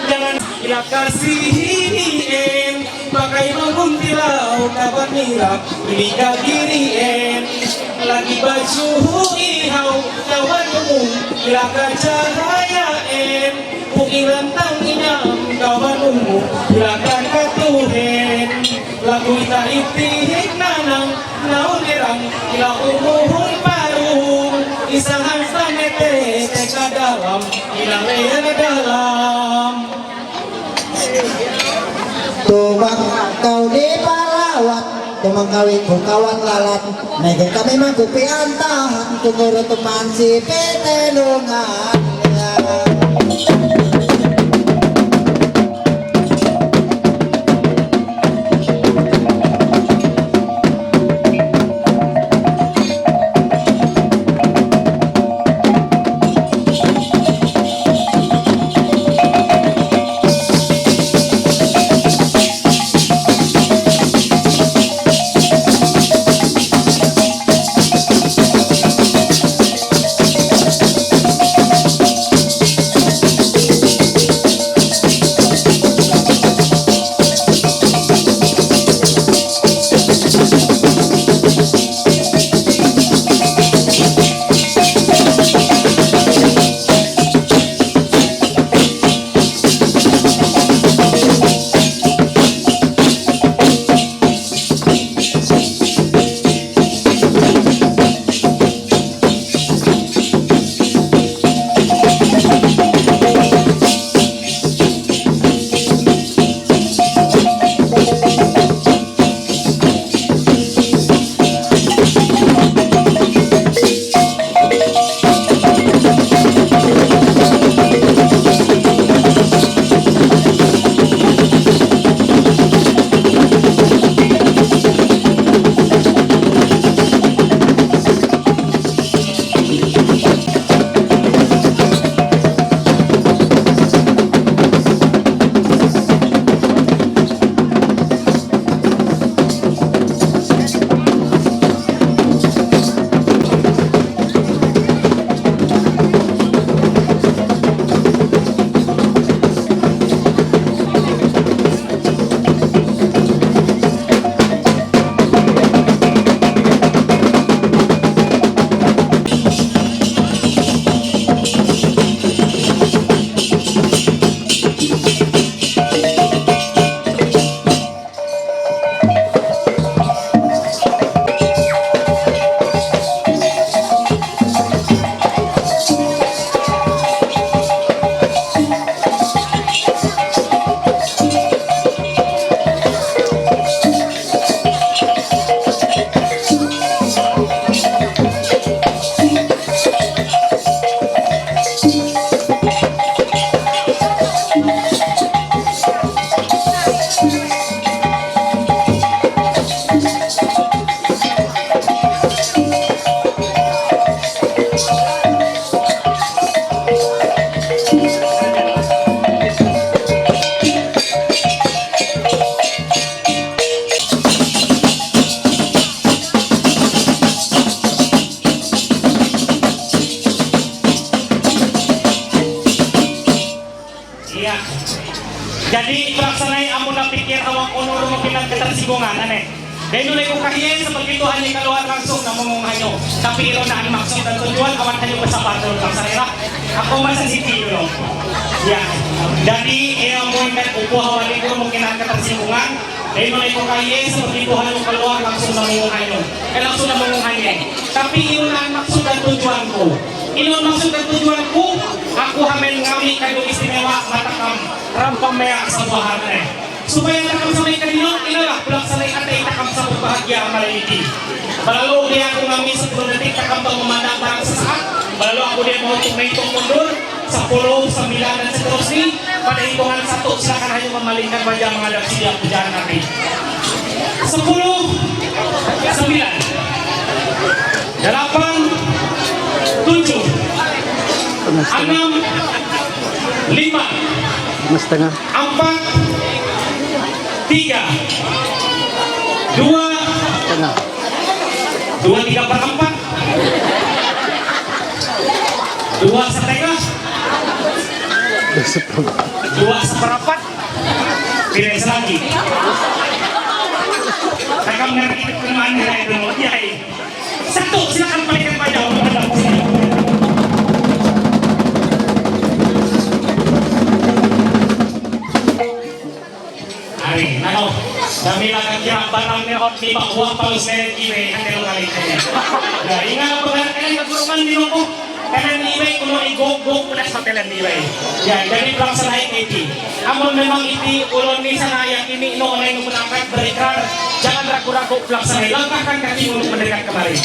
Jangan ila kasih em, pakai bangun tilau kawan nira, ini kagiri em. Lagi baju ihau, kawan umum, ila kacahaya em. Puki lantang inyam, kawan umum, ila kakatuhen. Lagu ita itihik nanang, naon erang, ila umuhun parung, isahan sanete, teka dalam, ila leher dalam. Tumang kau di palawat, tumang kau iku kawan lalat, nege kami mangkupi antahan, tunguru tuman si petelungan. Iya. Jadi, pelaksanai amun napikir awak ulun pinangkatarsibungan, aneh. Dahulu ku kahiye seperti itu hanya keluar langsung namungung hanyo. Tapi ilo naan maksud dan tujuan awak hanyo bersabar dulu pelaksanai lah. Aku masih siti dulu. Ya. Jadi, iya mungkin upuh awak itu mungkin ada ketersinggungan. Dahulu ku kahiye seperti itu hanya keluar langsung namungung hanyo. Eh, langsung namungung hanyo. Tapi ilo naan maksud dan tujuanku. Ilo maksud dan tujuanku, aku hamin ngami kado istimewa matakam rampang meak sabuah harta. Supaya takamsa may kanino, inala, pulak sa may atay takamsa pagbahagia ang maliliti. Malalu dia kung ang misa kung natik takamta mamandang parang sa saat, malalu ako dia mo tumay kong mundur, sa pulo, sa milan, at sa dos ni, pada hitungan sa to, sila kan hanya mamalikan wajah menghadap si dia pujahan natin. Sepuluh, sembilan, delapan, tujuh, enam, lima, Mas tengah. Empat, tiga, dua, Tengah. Dua tiga per empat, dua setengah, Dah sepuluh. Dua seperempat, tidak lagi. Takam ngerti kelemahan nilai dulu. Ya, eh. Satu, silakan balikan pada orang. Ari, nano, kami lang ang kira barang ni Hot ni Bakwa, palos na yung iwe, ang kailangan kanya. Ya, ingat po na, kaya nagurungan din ako. Kaya ni iwe, kuno igok-gok, plus hotel ni iwe. Ya, jadi pelaksanaan iti. Amun memang iti, ulon ni sana yakini, no, na yung menangkat, berikrar, jangan ragu-ragu pelaksanaan. Langkahkan kaki untuk mendekat kemari.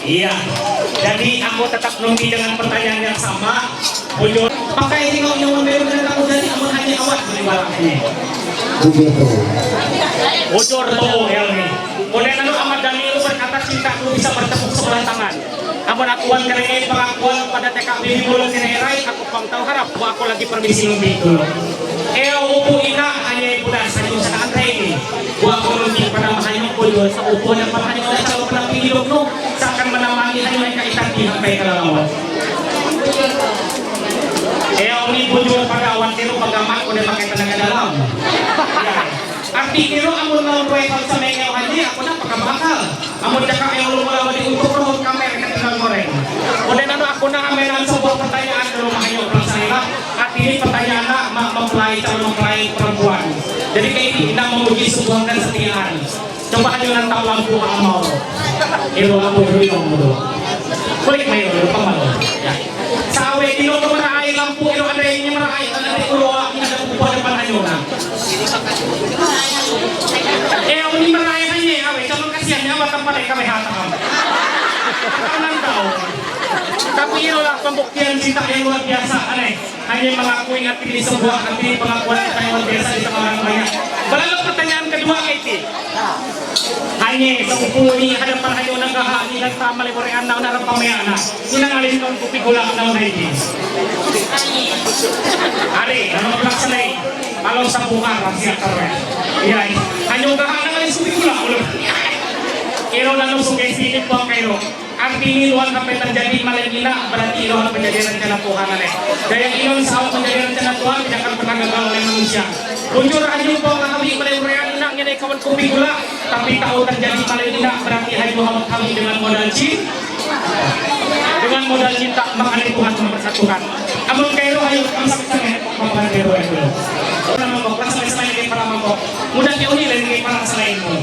Iya. Jadi aku tetap nunggu dengan pertanyaan yang sama. Bujur. Pakai ini kau yang memberi dengan kamu jadi amun hanya awak beli barang ini. Bujur tuh. Bujur tuh, Helmi. Oleh lalu Ahmad Dhani itu berkata cintaku bisa bertepuk sebelah tangan. Amun aku wan kerenge pengakuan pada T K B di Bulu Kenerai, aku pang tahu harap, aku lagi permisi nunggu dulu. Eh, upu ina hanya ibu dan satu sana ini. Buah kurunti pada mahayok bujur, sa upo yang mahayok dan sa upo ng pingilok no, sa akan manamani hanyok ka itati hangkay kalalawan. Kaya uni bujur pada awan tiro pagamak udah pakai tenaga dalam. Ya. Arti tiro amun lawan kue kalau sa mengew hanya aku na pagkamakal. Amun cakap yang lu mula di untuk rohot kamer ke tenaga goreng. Udah nanu aku na amenan sebuah pertanyaan ke rumah hanyok pelasailah. Arti ini pertanyaan na ma mempelai calon mempelai perempuan. Jadi kayak ini, kita menguji sebuah kesetiaan. Coba aja nang tahu lampu amal. Iro lampu dulu yang dulu. Klik main dulu, paman. Ya. Sawe dino ko maraay lampu, iro ada ini maraay, ada di ulo, ada buku depan ayo na. Eh, ako ni maraay hanya, awe, kalau kasihan ya, batang pada kami hatam. Kanan tahu. Tapi iro lah pembuktian cinta yang luar biasa, aneh. Hanya mengakui arti sebuah arti pengakuan kita yang luar biasa di tengah orang banyak. Berlalu pertanyaan kedua, Katie. Hanya sepupu ini ada parhayo nagaha ni kata malibore anak na rapameana. Inang alis non kupi gula na na ini. Ari, nama pelaksanai. Kalau sa buka rahasia karwe. Ya, hanya gaha na alis kupi gula ulo. Iro na no sugesti ni pang kairo. Arti ini luar sampai terjadi malam ina, berarti iro menjadi rencana Tuhan, aneh. Daya ion saat menjadi rencana Tuhan tidak akan pernah gagal oleh manusia. Bujur hanyut pang hawi malibore anak ngene kawan kupi gula, tapi tahu terjadi malam ina, berarti hanyut hawa kami dengan modal cinta. Dengan modal cinta, makanya Tuhan mempersatukan. Amun kairo ayo, kami sama-sama ya, Bapak Ibu, ya. Nama kok, sama-sama ini para mangkok. Mudah jauh ini lagi para selain mu.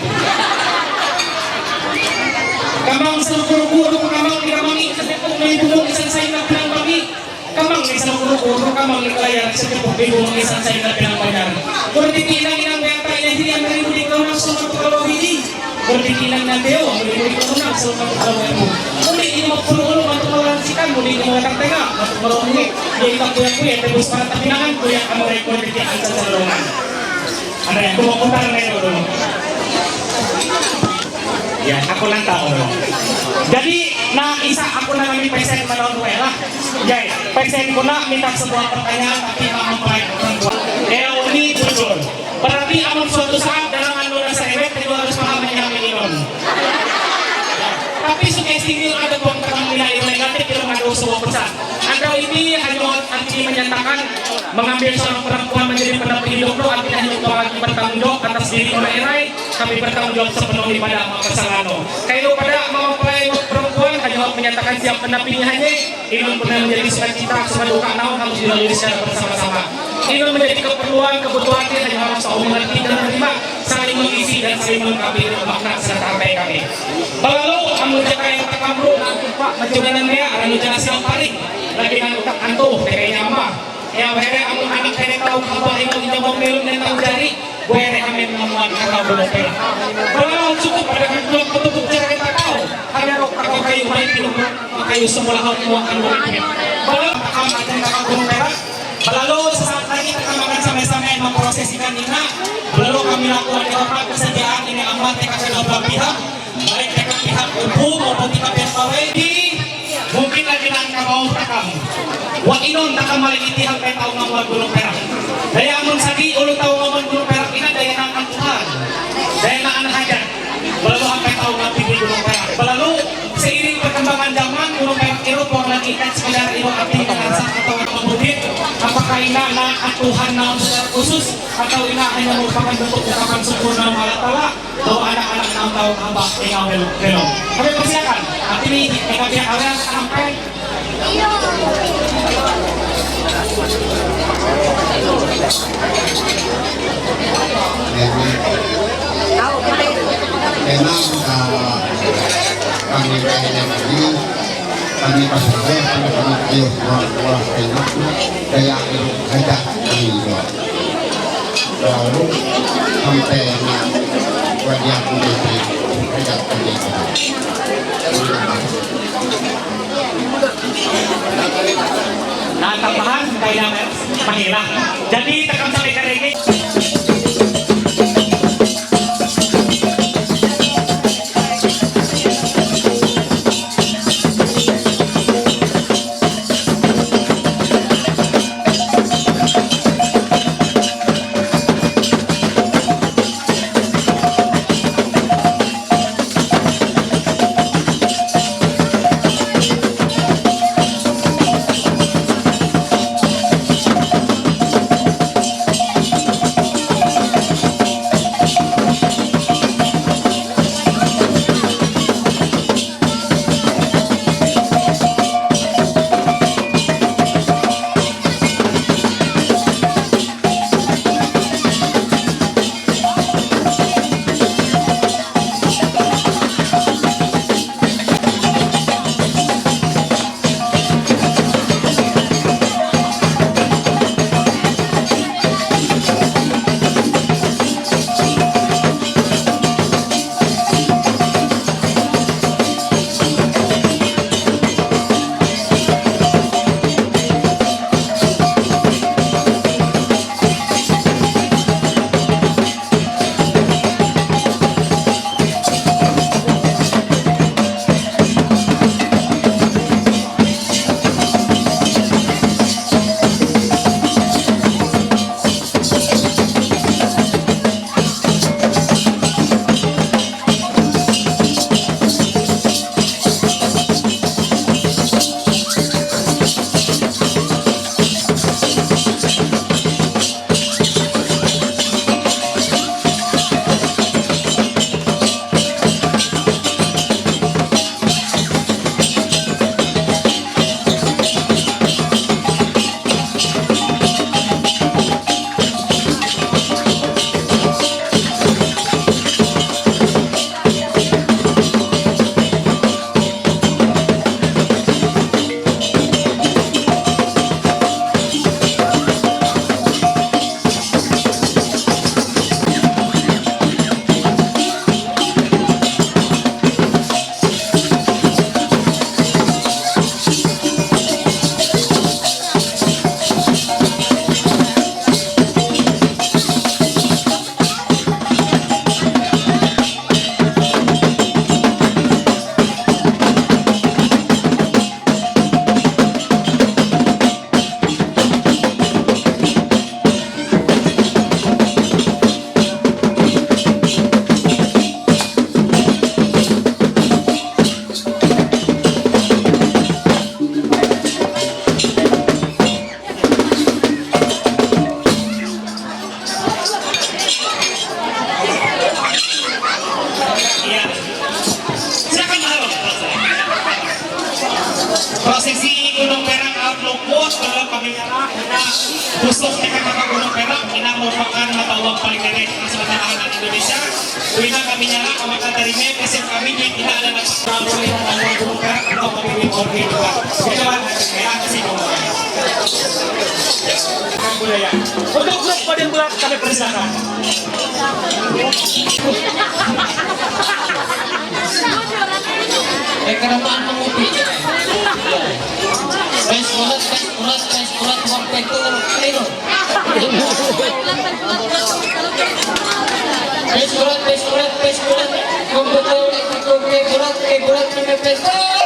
Kamang sa ruku-ruku, ruku kamang ni kamang ni, sa tepok na yung bumong isang sa ingat ng bami. Kamang ni sa ruku-ruku, ruku kamang ni kalaya, sa tepok na yung bumong isang sa ingat ng banyar. Kurang di pinang inang kaya tayo na hindi ang narinig ikaw ng sumunod ka lawang hindi. Kurang di pinang na teo, ang narinig ikaw ng sumunod ka lawang hindi. Kurang di inang magpuno-uno, matumalan si kan, muli ng mga tagtaga, matumalan mo eh. Yung ikaw kuya-kuya, tapos para tapinangan, kuya, ang mga kurang di ang sa salungan. Ano yan? Kumukutar na yun, no? Yan, ako lang tao, no? Jadi, na isa, ako na kami pesen manon ko, eh, lah. Jadi, pesen ko na, minta sebuah pertanyaan, tapi mamampai perempuan. Eh, ini bujur. Berarti amun suatu saat dalam anu rasa ewek, kedua harus paham yang ini, no? Tapi suka istimewa ada buang terang nilai negatif, kita mengadu sebuah pesan. Atau ini hanya arti menyatakan mengambil seorang perempuan menjadi pendamping hidup no, artinya hanya untuk lagi bertanggung jawab atas diri orang lain, tapi bertanggung jawab sepenuhnya pada pasangan no. Kalau pada mempelai perempuan hanya menyatakan siap mendampingi hanya, ini pernah menjadi sukacita, suka duka naon harus dilalui secara bersama-sama. Ini menjadi keperluan, kebutuhan dia hanya harus tahu mengerti dan menerima. Salimon isi dan salimon kami makna serta kami. Balalu anu jaka yang takamru, cuman dia anu jana siang paling lagi nang antuh teganya ama. Ya bere anu anak tere tau kaba imo inyo mong milu ne tau jari bere amin namuan kakau gunung pera. Balalu cukup pada kan tuan petutup jara kita tau. Hanya rok kakau kayu mai pilu kakau kayu semula hau mua anu. Balalu kakau akan kakau gunung pera. Balalu sesaat lagi kita akan sama-sama memprosesikan Ina. Balalu kami lakukan rapat kesediaan ini amat T K K dua belah pihak, baik T K pihak kubu maupun T K pihak pawai. Mungkin lagi nang kabau takam. Wa inon takam mali itihak kay tau ngamuan gunung perak. Daya amun sagi ulu tau ngamuan gunung perak ina daya nang Tuhan. Daya nang hajat. Balalu sampai tau ngapi di gunung perak. Balalu seiring perkembangan zaman gunung perak itu bukan lagi kan sekedar itu arti dengan sah atau membukit. Apakah ina nang Tuhan namun secara khusus atau ina hanya merupakan bentuk ungkapan syukur nama Allah Ta'ala bahwa anak-anak enam tahun hamba tinggal belum belum. Kami persilakan. Arti ini tinggal pihak awal sampai Memang, memang, ah, kami kaya kami, kami pasal, kami kami kayo, wah, wah, kayo, kaya, kaya, kaya, kaya, Lalu sampai na wajah kulit saya tidak terlihat. Nah, tambahan, kaya mahirap. Jadi, tekan sampai ke ini. Prosesi Gunung Perak Outlook Boat kalau kami nyerah kita busuk kita kakak Gunung Perak kita merupakan mata uang paling gede. Indonesia, Wina Kaminyana, Amakatari Mepes, Kami, Kina, dan Untuk grup paling berat kami persilakan. Ekraman menguti. Tes urat, tes urat, tes urat, uang petu, petu. Tes urat, tes urat, tes urat. Komputer, komputer, urat, eh, urat, kami petu.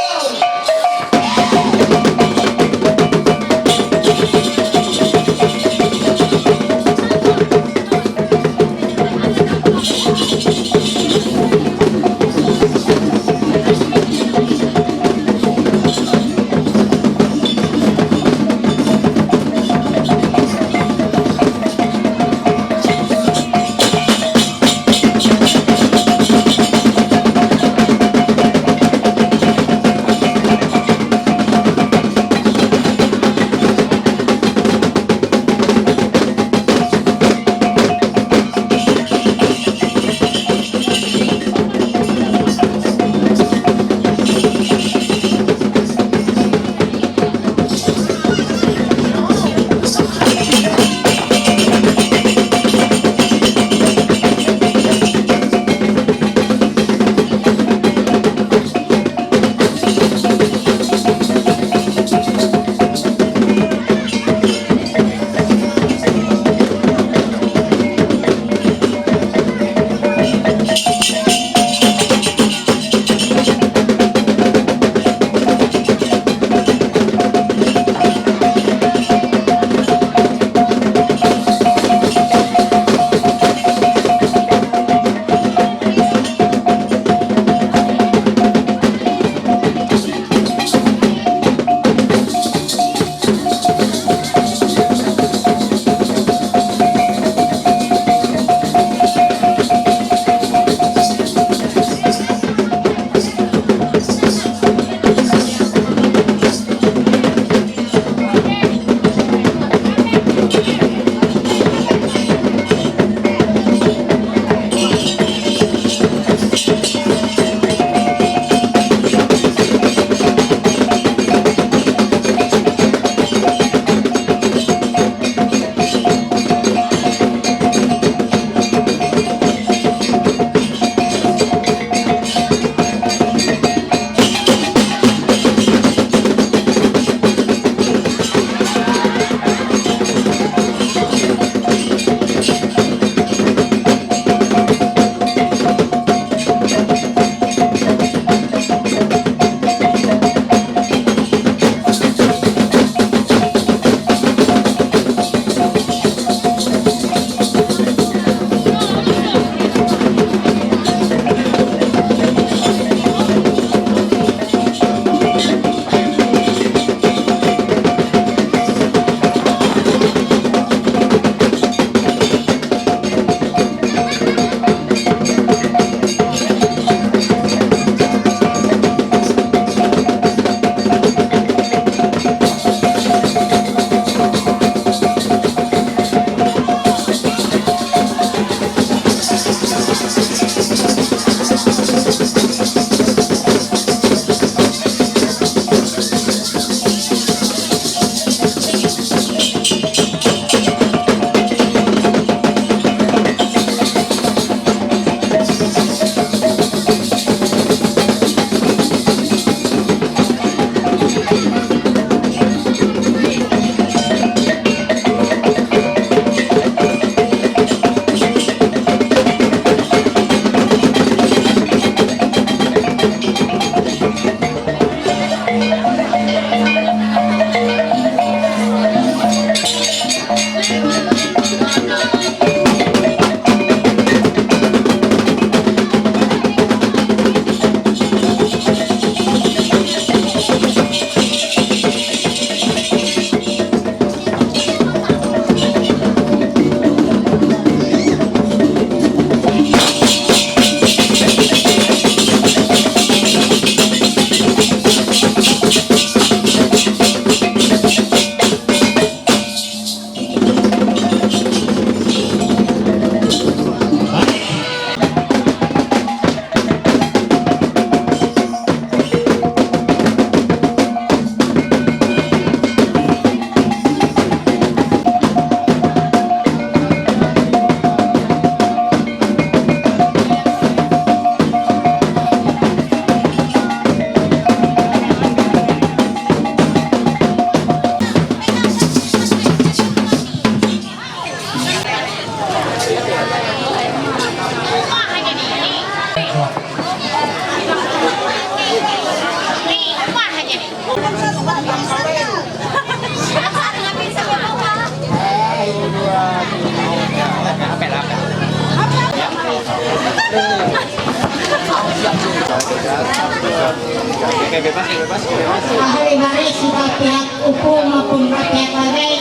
Ahli baris sudah pihak hukum maupun pihak lain.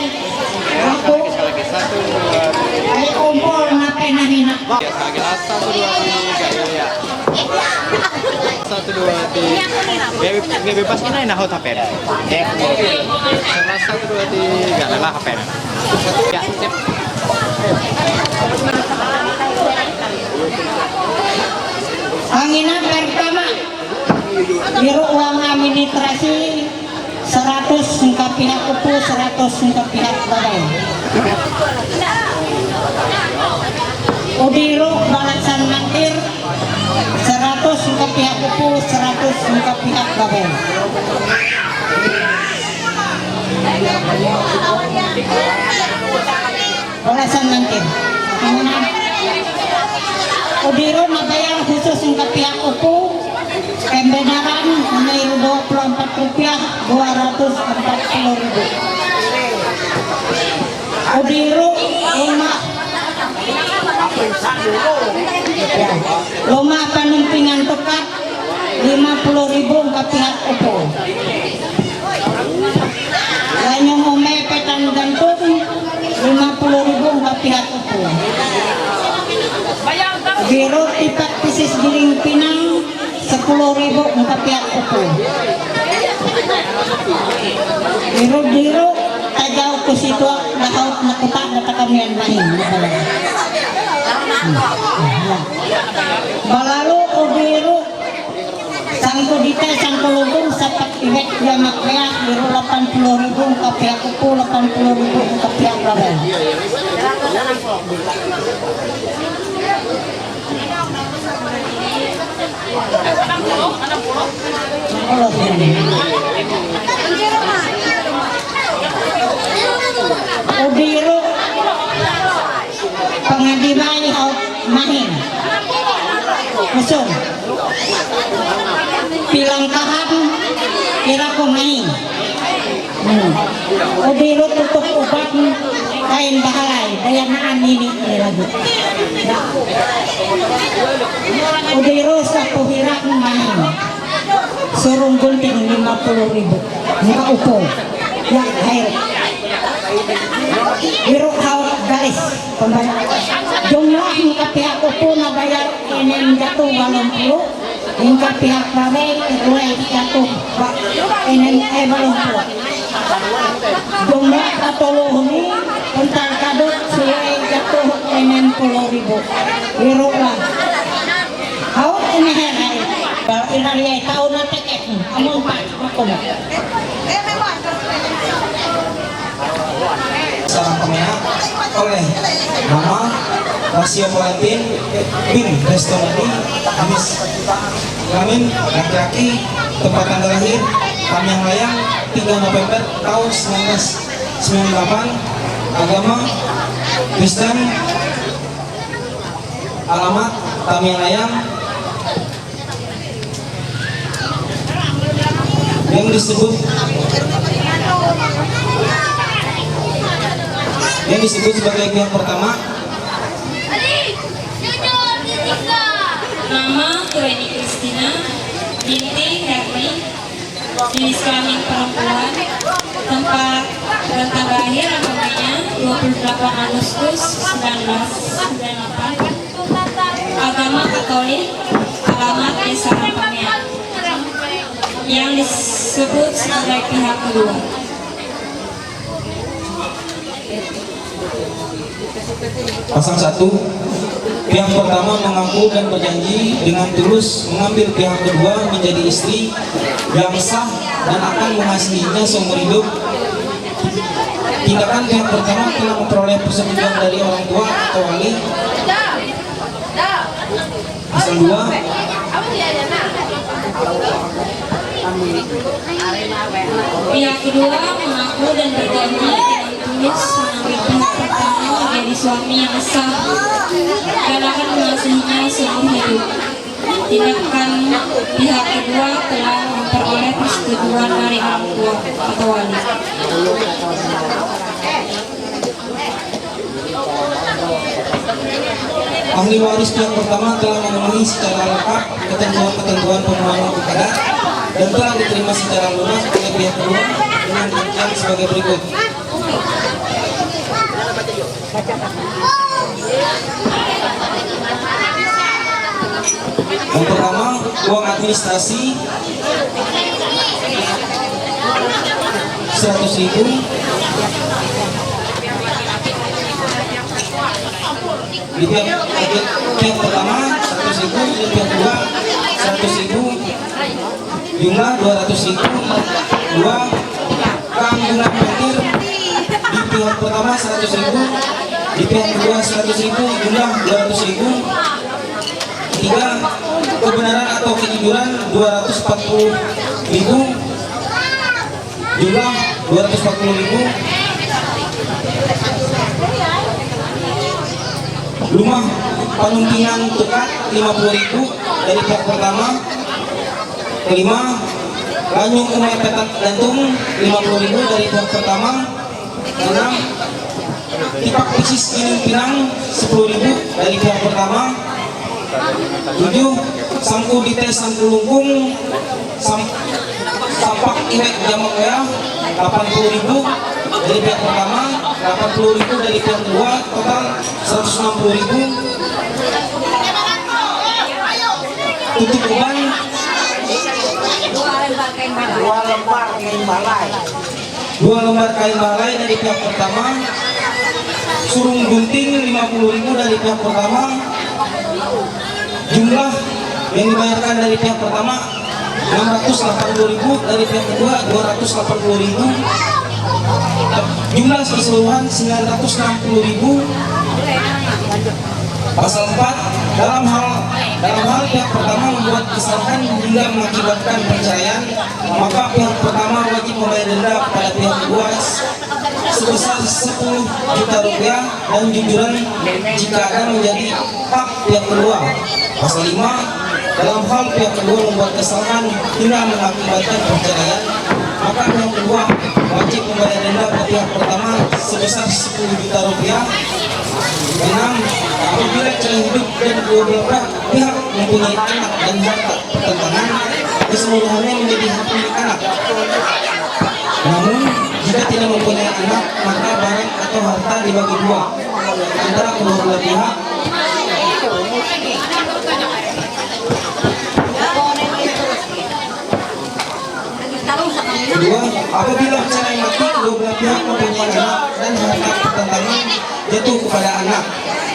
Aku ay kumpul na penahina. Satu, dua, tiga. Satu, dua, tiga. Bebe, bebe, pas kena na hot happen. Ya. Satu, dua, tiga. Lelah happen. Ya, sip. Ang ina pertama, biru uang administrasi, seratus ka pihak upu, seratus ka pihak babai. Udiru balasan mangkir, seratus ka pihak upu, seratus ka pihak babai. Balasan mangkir. Udiru na bayar khusus ka pihak upu, pembenaran, nilai dua puluh empat rupiah, dua ratus empat puluh ribu. Udiru, rumah, rumah pendampingan tukat, lima puluh ribu ka pihak upu. Lanyong ome petan gantung, lima puluh ribu ka pihak upu. Biru tipak pisis giring pinang, sepuluh ribu ka pihak upu. Biru-biru, tajau ku situa, lahaut na kutak, na takamian mahin. Balalu, udiru, sangku dita, sangku lutung, sapat iwet, ya makmea, biru lapan puluh ribu ka pihak upu, lapan puluh ribu ka pihak babai. Udiru pangadibai hau mahin. Usung. Pilangkahan kira ko mahin. Hmm. Udiru tutup ubat kain bahalai, daya naan ini, ini lagi. Udiru sapu hirak main. Surung gunting lima puluh ribu. Muka upo. Ya, air. Biru hau galis. Pembayar. Jumlah muka pihak upu na bayar enam jatuh walong puluh. Hingga pihak babe, kedua itu jatuh, Pak. Ini, eh, belum, Pak. Jumlah katolu ini, entar kadut, suai jatuh enam puluh ribu. Biru lah. Hau, ini, eh, eh. Kalau ini, eh, tahu nanti, eh, kamu empat, aku mau. Sarang pamea oleh Mama Rasio Valentin bin Restonadi, Anis Lamin, laki-laki, tempat tanggal lahir Tamiang Layang, tiga November tahun sembilan belas sembilan puluh delapan, agama Kristen, alamat Tamiang Layang, yang disebut yang disebut sebagai pihak pertama. Nama Turini Kristina binti Herni, jenis kelamin perempuan, tempat dan tanggal lahir namanya dua puluh delapan Agustus sembilan belas sembilan puluh delapan. Agama Katolik, alamat Desa Rampamea, yang disebut sebagai pihak kedua. Pasang satu, pihak pertama mengaku dan berjanji dengan tulus mengambil pihak kedua menjadi istri yang sah dan akan mengasihinya seumur hidup. Tindakan pihak pertama telah memperoleh persetujuan dari orang tua atau wali. Pasang dua. Pihak kedua mengaku dan berjanji dengan tulus mengambil pihak pertama menjadi Suami yang sah, kalangan mahasiswanya seluruh hidup. Tindakan pihak kedua telah memperoleh persetujuan dari orang tua atau wali. Ahli waris pihak pertama telah memenuhi secara lengkap ketentuan-ketentuan pembuangan buku adat dan telah diterima secara lunas oleh pihak kedua dengan rincian sebagai berikut. Yang pertama, uang administrasi seratus ribu. Di pihak, pihak pertama seratus ribu, di pihak kedua seratus ribu, jumlah dua ratus ribu. Dua, keanggunan petir, di pihak pertama seratus ribu, di pihak kedua seratus ribu, jumlah dua ratus ribu. Tiga, kebenaran atau kejujuran dua ratus empat puluh ribu, jumlah dua ratus empat puluh ribu. Rumah panuntingan tukad lima puluh ribu dari pihak pertama. Kelima, ganyung umai petak jantung lima puluh ribu dari pihak pertama. Enam, tipak pisis gini pinang sepuluh ribu dari pihak pertama. Tujuh, sangku dite sangku lungkung sam, sampak iwek jamak ya delapan puluh ribu dari pihak pertama, delapan puluh ribu dari pihak kedua, total seratus enam puluh ribu. Tutup uban dua lembar kain balai. Dua lembar kain balai dari pihak pertama. Surung gunting lima puluh ribu dari pihak pertama. Jumlah yang dibayarkan dari pihak pertama enam ratus delapan puluh ribu, dari pihak kedua dua ratus delapan puluh ribu. Jumlah keseluruhan sembilan ratus enam puluh ribu. Pasal empat, dalam hal dalam hal pihak pertama membuat kesalahan hingga mengakibatkan perceraian, maka pihak pertama wajib membayar denda kepada pihak kedua sebesar sepuluh juta rupiah dan jujuran jika ada menjadi hak pihak kedua. Pasal lima, dalam hal pihak kedua membuat kesalahan hingga mengakibatkan perceraian, maka pihak kedua wajib membayar denda ke pihak pertama sebesar sepuluh juta rupiah. Enam, apabila cerai hidup dan kedua belah pihak mempunyai anak dan harta pertentangan, keseluruhannya menjadi hak milik anak. Namun, jika tidak mempunyai anak, maka barang atau harta dibagi dua antara kedua belah pihak. Kedua, apabila cerai mati, kedua belah pihak mempunyai anak dan harta pertentangan jatuh kepada anak.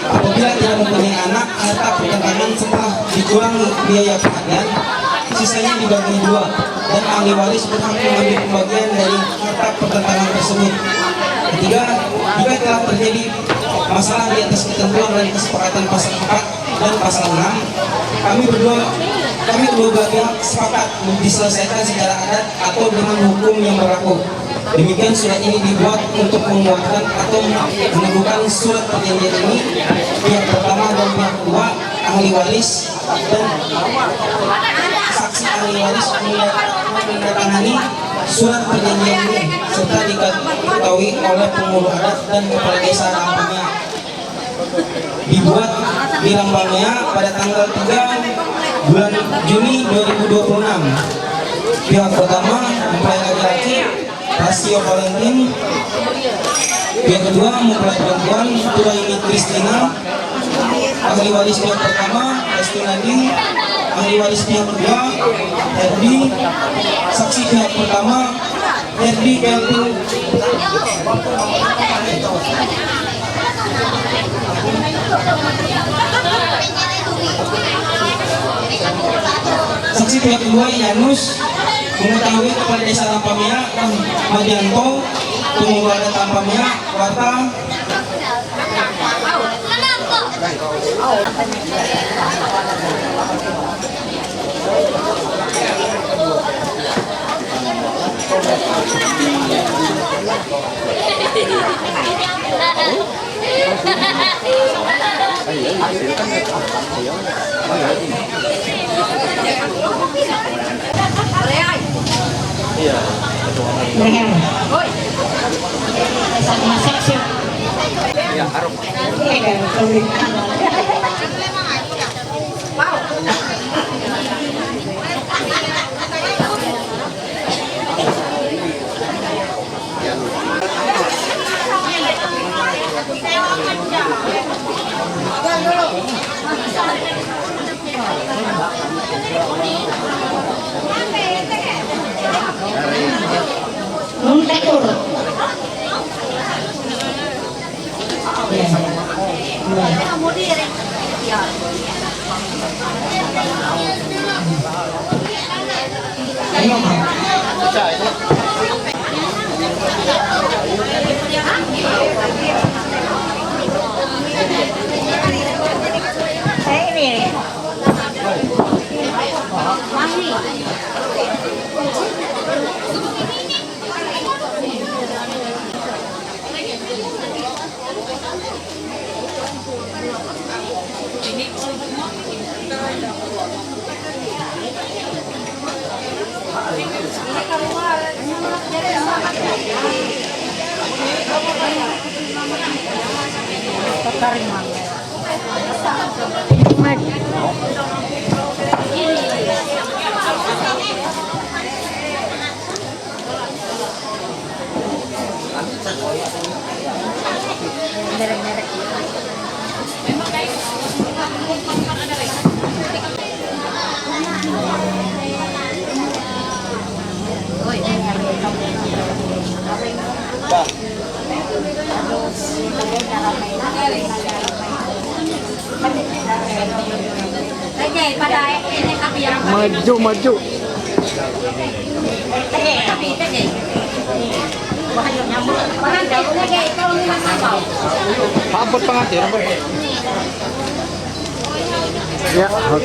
Apabila tidak mempunyai anak, harta pertentangan setelah dikurangi biaya pengadilan, sisanya dibagi dua dan ahli waris berhak mengambil pembagian dari harta pertentangan tersebut. Ketiga, jika telah terjadi masalah di atas ketentuan dan kesepakatan pasal empat dan pasal enam, kami berdua kami kedua belah pihak sepakat diselesaikan secara adat atau dengan hukum yang berlaku. Demikian surat ini dibuat untuk menguatkan atau meneguhkan surat perjanjian ini. Pihak pertama dan pihak kedua, ahli waris dan saksi ahli waris menandatangani surat perjanjian ini serta diketahui oleh pengurus adat dan kepala desa Rampanya. Dibuat di Rampamea pada tanggal tiga bulan Juni dua ribu dua puluh enam. Pihak pertama mempelai laki-laki, Rasio Valentin. Pihak kedua mempelai perempuan, Turaini Kristina. Ahli waris pihak pertama, Restu Nadi. Ahli waris pihak kedua, Herdi. Saksi pihak pertama, Herdi Kelvin. Saksi pihak kedua, Yanus, mengetahui kepala desa Rampamea, Madianto, pengurus adat Rampamea, Warta. Maju, maju. Abot pangatir, abot. Ya, hot.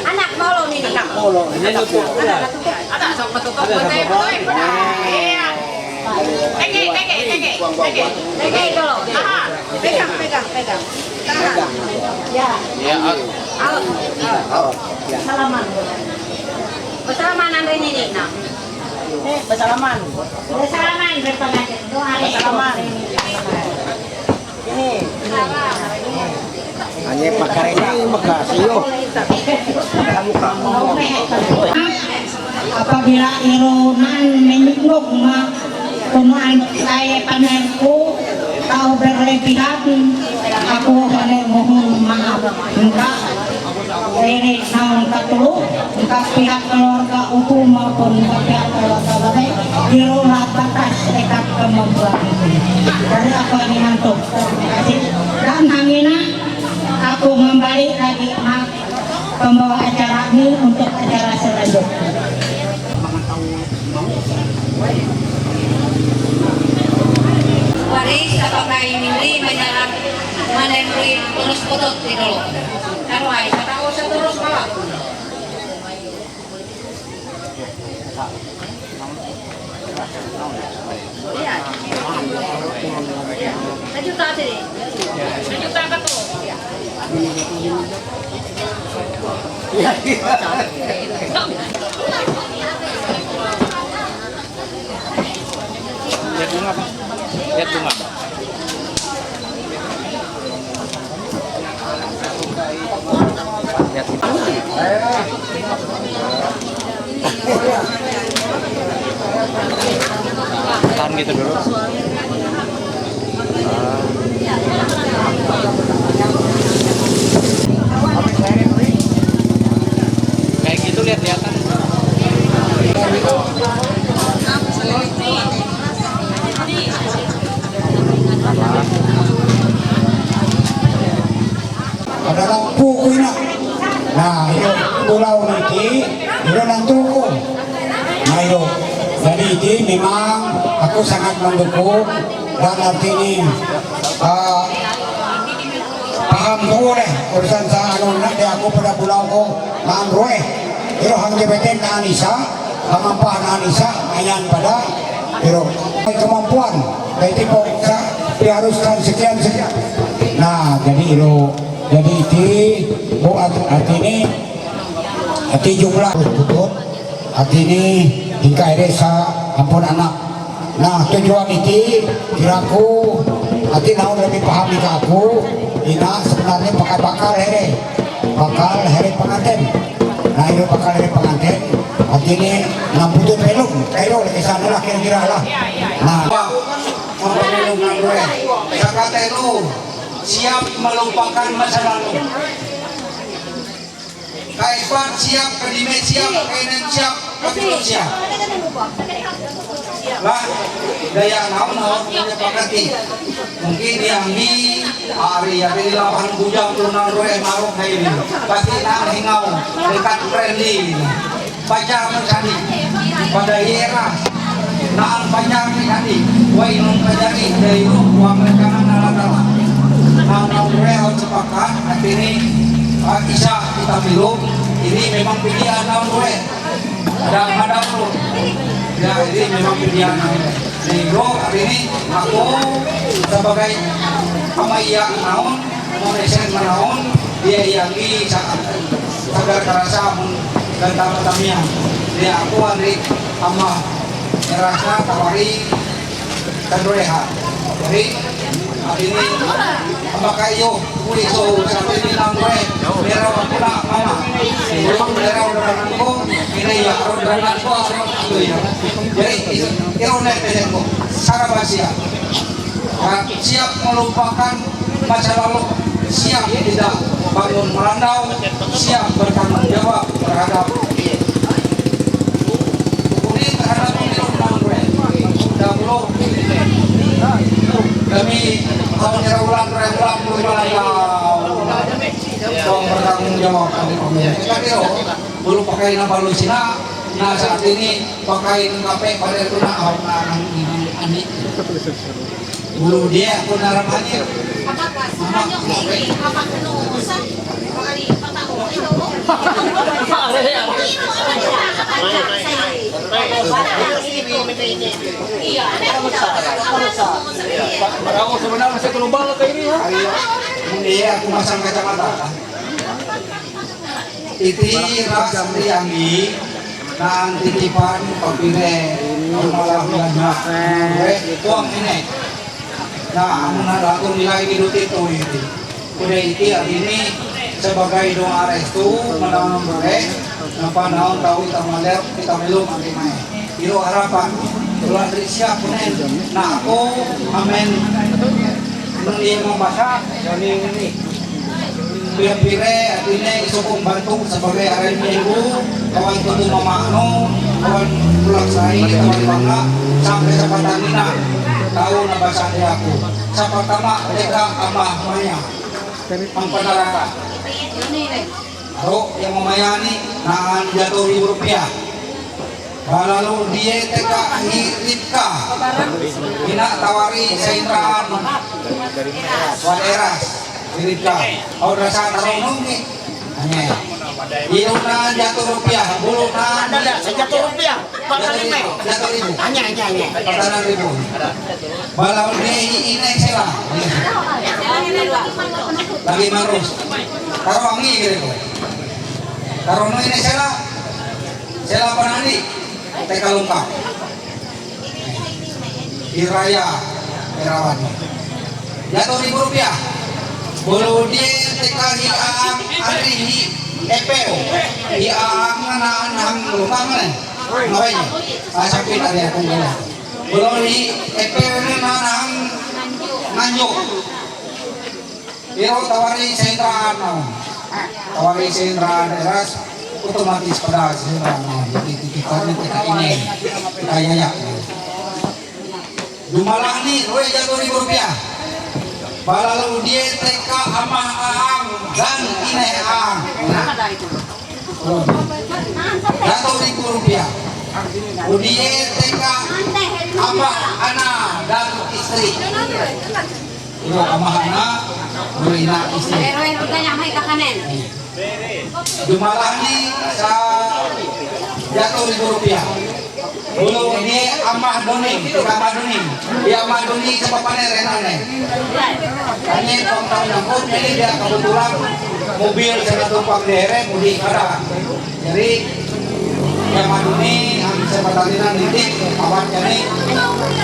Anak molo nini. Anak molo. Ini tuh. Ada sama tutup. Ada sama tutup. Iya. Tege, tege, tege, tege. Tege dulu. Aha. Pegang, pegang, pegang. Tahan. Ya. Ya, out. Out. Salaman. Bersalaman Andre nini, nah. Bersalaman. Bersalaman, berpengajian. Doa hari. Bersalaman. Hanya pakai ini makasih yo. Apabila ironan menyinggung ma kumaan saya panerku, kau berlebihan, aku hanya mohon maaf. Enggak. Ini naon katulu, entah pihak keluarga Upu maupun entah pihak keluarga Babe, di luar batas tekad kemampuan. Dari apa ini ngantuk? Terima kasih. Dan hangina, aku kembali lagi, Mak, pembawa acara ini untuk acara selanjutnya. Waris, apakah ini menerima menerima bonus foto di dulu? Taruh aja, tahu seterus malah. Iya. Sejuta sih. Sejuta ke tuh. Lihat bunga, Pak. Lihat bunga. Lihat. Tahan gitu dulu. Kayak gitu lihat-lihatan. Ada lampu ku ina. Nah, iyo, pulau niti, iyo nang tuku. Nah, iyo. Jadi iti memang aku sangat mendukung Dan artini, ah, paham ko ne, urusan sa ano na, de ako pada pulau ko, maam roe. Pero hangge beten na anisa, pamampa na anisa, ayan pada. Pero may kemampuan, kaya tipo sa, diharuskan sekian sekian. Nah, jadi iro, jadi iti, bu at, artini, ati jumlah betul. Artini, hingga ere sa, ampun anak. Nah, tujuan iti, kiraku, ati naon lebih paham ika aku, ina sebenarnya bakal-bakal here. Bakal here pengantin. Nah, ini bakal here pengantin. Artini, enam puluh pelung, kayo lagi sana lah kira-kira lah. Nah, apa pelung nang gue? Sakatelu, siap melupakan masa lalu. Kaipat siap, kedime siap, kenen siap, kapito siap. Lah, daya naon naon punya pakati. Mungkin yang di hari ya di lapangan bujang tunan roe marok na ini. Pasti na hingau dekat friendly ini. Pajar mencari pada era naan pajar mencari. Wai nun pajar ini dari lu uang rencana nalata. Nang nang roe harus sepakat. Artini, ah, isa kita belum. Ini memang pilihan naon gue. Ada, ada bro. Ya, ini memang pilihan naon. Nih bro, artini aku sebagai ama iya naon, mau mesen naon, dia yang di saat sadar kerasa mun dan tamat tamian. Dia aku andri ama ngerasa tawari Kadreha. Jadi, artini, apakah iyo, kuiso, sa artini nang gue, pero wala, mama. Pero wala, wala ko, ini ya, wala ko, wala ko, ya. Jadi, iyo, iyo na pesen ko, sarabasya. Siap melupakan masa lalu, siap tidak bangun merantau, siap bertanggung jawab terhadap Kuning terhadap pemilu enam dua. Dahulu kami tahun era ulang, era ulang, ulang, ulang. Tolong bertanggung jawab kami pemilu. Kita kira dulu pakai nama lu Cina, nah saat ini pakai kape pada itu nah, nah, nah, ini, ini. Bulu dia aku narap hadir. Iya, aku masang kacamata. Iti ras riangi naan titipan papire malah banyak. Weh, tuang ini. Nah, amun ada aku nilai hidup itu ini. Udah iti hari ini sebagai doa restu menang boleh. Napa naon tahu kita melihat kita belum hari mai. Iro harapan. Tulah dari siap punen. Nah, aku amin. Nun iya mambasa, pire-pire artini isukung bantu sebagai hari minggu, kawan tutu mamano, kawan pulang sai, kawan bangga, sampai sepatang ina, tahu na basa di aku. Sa pertama, deka amah maya, ang panaraka. Aro, yang mamayani, naan jatuh ribu rupiah. Balalu die teka hi Ripka. Ina tawari sainraan. Waderas hi Ripka. Au rasa tarong nungki. Anye. Iluna jatuh rupiah, buluna jatuh rupiah. Jatuh ribu. Jatuh ribu. Anye, anye, anye. Patanan ribu. Balalu die hi ina sela. Lagi marus. Tarong angi gitu. Tarong ina sela. Sela panani, teka lungkap. Hiraya, Irawan. Jatuh ribu rupiah. Bulu die teka hi aang, ari hi epeo. Hi aang na naan hang lungkap mana? Ngapain? Ah, sakit ada aku ngala. Bulu hi epeo na naan hang nganjuk. Pero tawari sentraan, no. Tawari sentraan, eras, otomatis pada sentraan, no. Jadi, titipannya kita ini, kita yayak, no. Jumlah ni, dua jatuh ribu rupiah. Balalu die teka amah aang dan ineh aang. Nah. Dato' Rico Rupia. Unie teka ama ana Dato' Istri. Iro ama ana, iro ina istri. Jumlah ni sa Dato' Rico Rupia. Bulu ini Amah Doni, Amah Doni. Di Amah Doni sa Papane Renane. Ini pengetahuan nyangkut, ini dia kebetulan mobil saya tumpang di Here, mudi kada. Jadi, di Amah Doni, ang sa Patalinan dito, awat kami.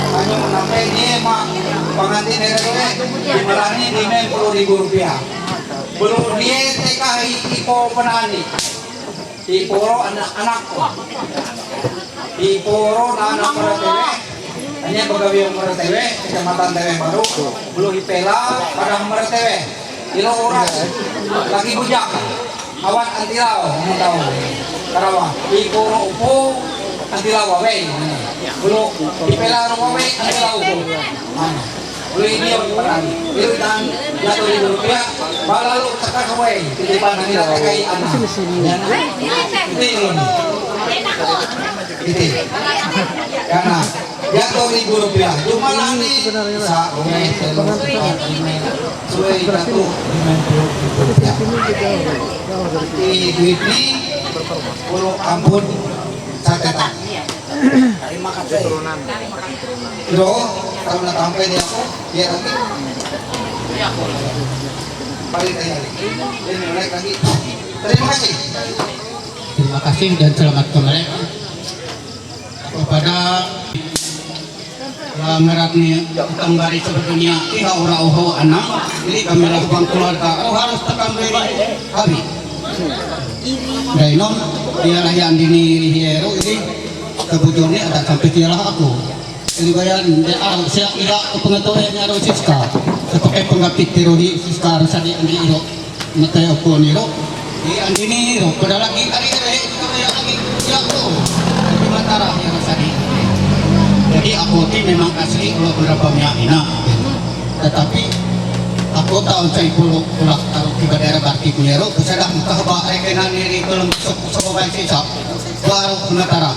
Ano mo na kayo, ini, ma, pangantin Here, di malani, di may puluh ribu rupiah. Bulu, di, teka, i-, ipo, panani. Iporo anak-anak ko. Iporo na anak Maratewe. Hanya pegawai Maratewe, Kecamatan Teweh Baru. Belum ipela pada Maratewe. Ilo oras lagi bujang. Awan antilau, mau tahu. Karawa. Iporo upo antilau wawe. Belum ipela wawe antilau upo. Mana? Uli dia orang. Uli dan jatuh di rupiah, balalu tekan away. Di depan kami nak tekai anak. Ya, nah. Itu ilmu. Itu. Karena jatuh di rupiah. Cuma lani sa, oke, suwe jatuh lima puluh rupiah. Di duit ni, puluh ampun, sa tetak. Terima kasih. Bro, kalau nak sampai di aku, dia lagi. Balik lagi. Dia naik lagi. Terima kasih. Terima kasih dan selamat kembali kepada la ngarat ni utang bari sebetulnya iha ora oho anang, jadi kami lakukan keluarga, oh, harus tekan beri. Abi. Dainon, dia lah yang dini hieru ini, kebujurnya ada sampai tialah aku. Jadi bayan, dia, ah, siap ila ke pengetahuan yang harus Siska. Sebagai pengapit terohi Siska harus ada yang diiro. Mete aku niro. Di andini niro, pada lagi hari hari itu ya lagi ya aku. Di Mataram ya harus ada. Jadi aku ti memang asli kalau berapa minyak ina. Tetapi aku tahu saya puluh puluh taruh di daerah Barti Punyero, saya dah muka ba rekenan ini belum sok sok baik sisa. Baru Mataram.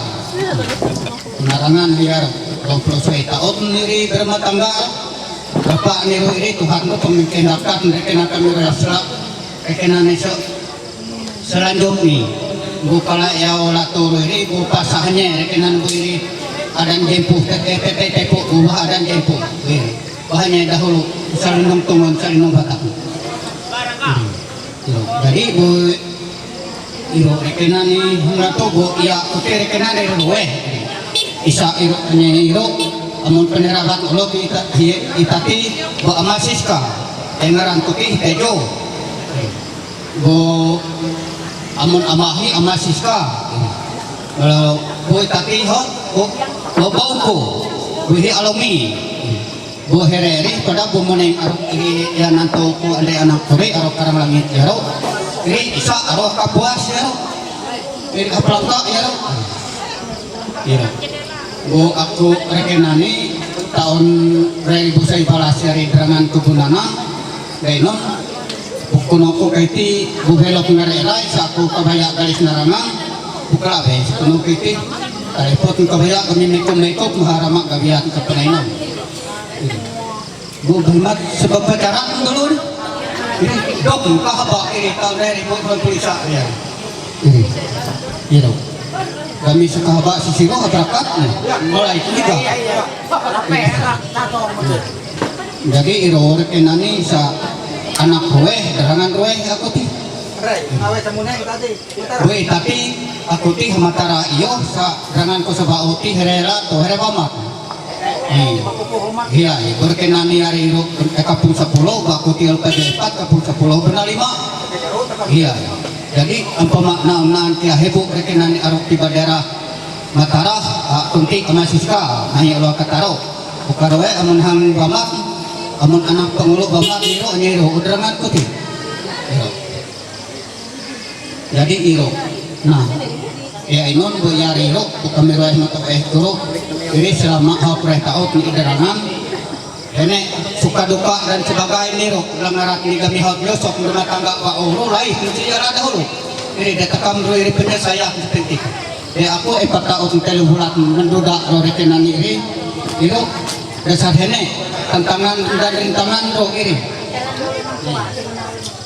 Narangan hiar dua puluh satu tahun niri berumah tangga. Bapak niru iri Tuhan tu pemimpin rakan, rekenan kami rasla, rekenan esok selanjut ni. Bu pala ya ola turu iri, bu pasahnya rekenan bu iri adan jempuh, tete tete tepuk bu bah adan jempuh. Iri. Bahannya dahulu saling tungon, saling batang. Iri. Jadi bu Iro rekenan ni hura to bo ia uke rekenan ni iro eh. Isa iro ni iro amun penerabat ulo ti ita hi- itati bo amasiska engaran kuti tejo. Bo amun amahi amasiska. Bo itati ho bo bo bauko. Bo hi alomi. Bu hereri pada bu moneng arok iri ya nanto ku andre anak kuri arok karang langit yaro. Iri isa arok kapuas yaro. Iri kaplangka yaro. Ira. Bu aku rekenani tahun rei bu saya balas yari derangan kebunana. Dainon. Buku noku kaiti bu belok ngarera isa aku kabaya galis narangan. Bukala be kuno kaiti. Repot kabaya kami mekop mekop maharama gabiat ke penainon. Bu Bhimat sebab pacaran dulu ni. Ini dok muka apa ini tahun dari buat buat polisa ya. Ini. Iro. Kami suka apa sisiro masyarakat ni. Mulai kita. Jadi iro rekenani sa anak rueh, derangan rueh aku ti. Rai, awe semuneng tadi. Weh, tapi aku ti hamatara iyo sa derangan ko sebab oti herera to hereba mak. Iya, iya, berkenan ni hari iro ke kapung sepuluh, baku tiel pada empat, kapung sepuluh benar lima. Iya, iya. Jadi, umpama na nan kia hebu berkenan ni arok tiba daerah Matara, ah, kunti kama siska, nahi alo kataro. Bukaroe amun hang bamak, amun anak pengulu bamak niro nyiro udrangan kuti. Iro. Jadi iro. Nah, ya inon bu ya iro, bu kami roe mato eh guru. Jadi selama hak reh taot ni iderangan, ini suka duka dan sebagainya iro, langarat ni kami hak yosok rumah tangga pak uru lai, kunci ya dahulu. Iri, de takam ro iri pene saya pentik. De aku e pata o telu bulat menduda ro rekenani iri. Iro, de sarhene, tantangan dan rintangan ro iri.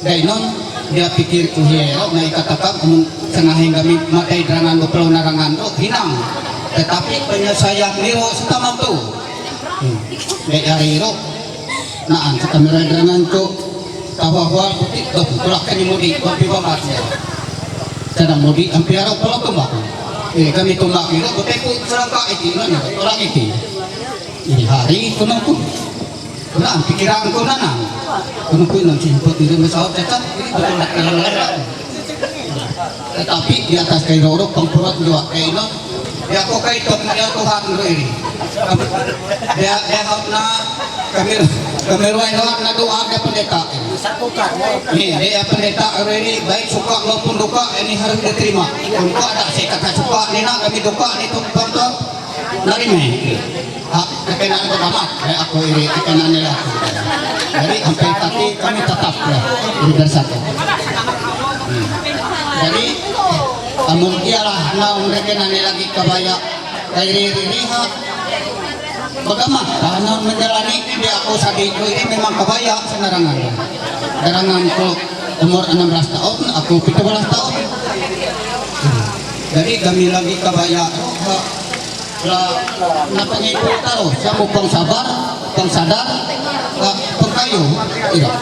Dainon, dia pikir ku hie ro, na ikatakan kumun sengahin kami matai drangan do pelo narangan ro, hinang. Tetapi penyelesaian niro setama tu. Hmm. De ari ro, naan sa kamera drangan tu, kahwa-hwa puti, do tulak kani mudi, do pipa matnya. Sedang mudi, ampir ro pelo tumbak. Eh, kami tumbak iro, puti ku serangka iti, nana, tulak iti. Ini hari, kunungku. Nah, pikiran ko na na. Kunungku nang simpot ini masalah cacat. Tetapi di atas kay roro pangpurat juga kay no. Ya ko kay tok ya Tuhan ro ini. Ya ya hot na kamir kamir wa hot na doa ke pendeta. Ini dia pendeta ro ini baik suka maupun duka ini harus diterima. Kalau ada saya kata suka ni na kami duka ni tu pangka. Dari me. Ha, tekenan ko damat, eh, aku iri tekenan nila. Jadi sampai tadi kami tetap ya, iri bersatu. Hmm. Jadi amun iyalah naon tekenan nila lagi kabaya, kay iri iri ha. Bagaimana? Karena menjalani dia aku sadi ko iri memang kabaya senarangan. Darangan ko umur enam belas tahun, aku tujuh belas tahun. Hmm. Jadi kami lagi kabaya ha, La, na pangipon taro, sa mo pangsabar, pangsadar, ah, pangkayo, ira.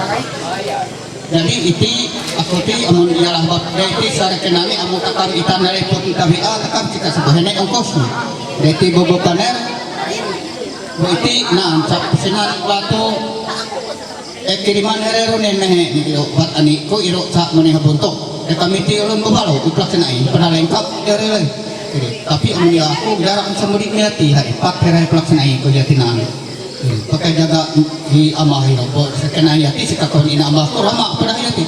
Jadi iti, aku ti, amun ialah bab, iti sara kenani, amun takam itan dari pun tabi, ah, takam kita sebahene ongkos ni. Iti bobo paner, iti, na, sa sinan batu, E kiriman herero ne mehe ni iro bat ani ko iro sa mani habunto. E kami ti ulun bubalo uplak senai pada lengkap herere. Tapi ami aku jarak samudi miati hai pat herai plak senai ko jatinan. Pakai jaga di ama hiro bo sekenai yati sikakon ina ama ko rama pada yati.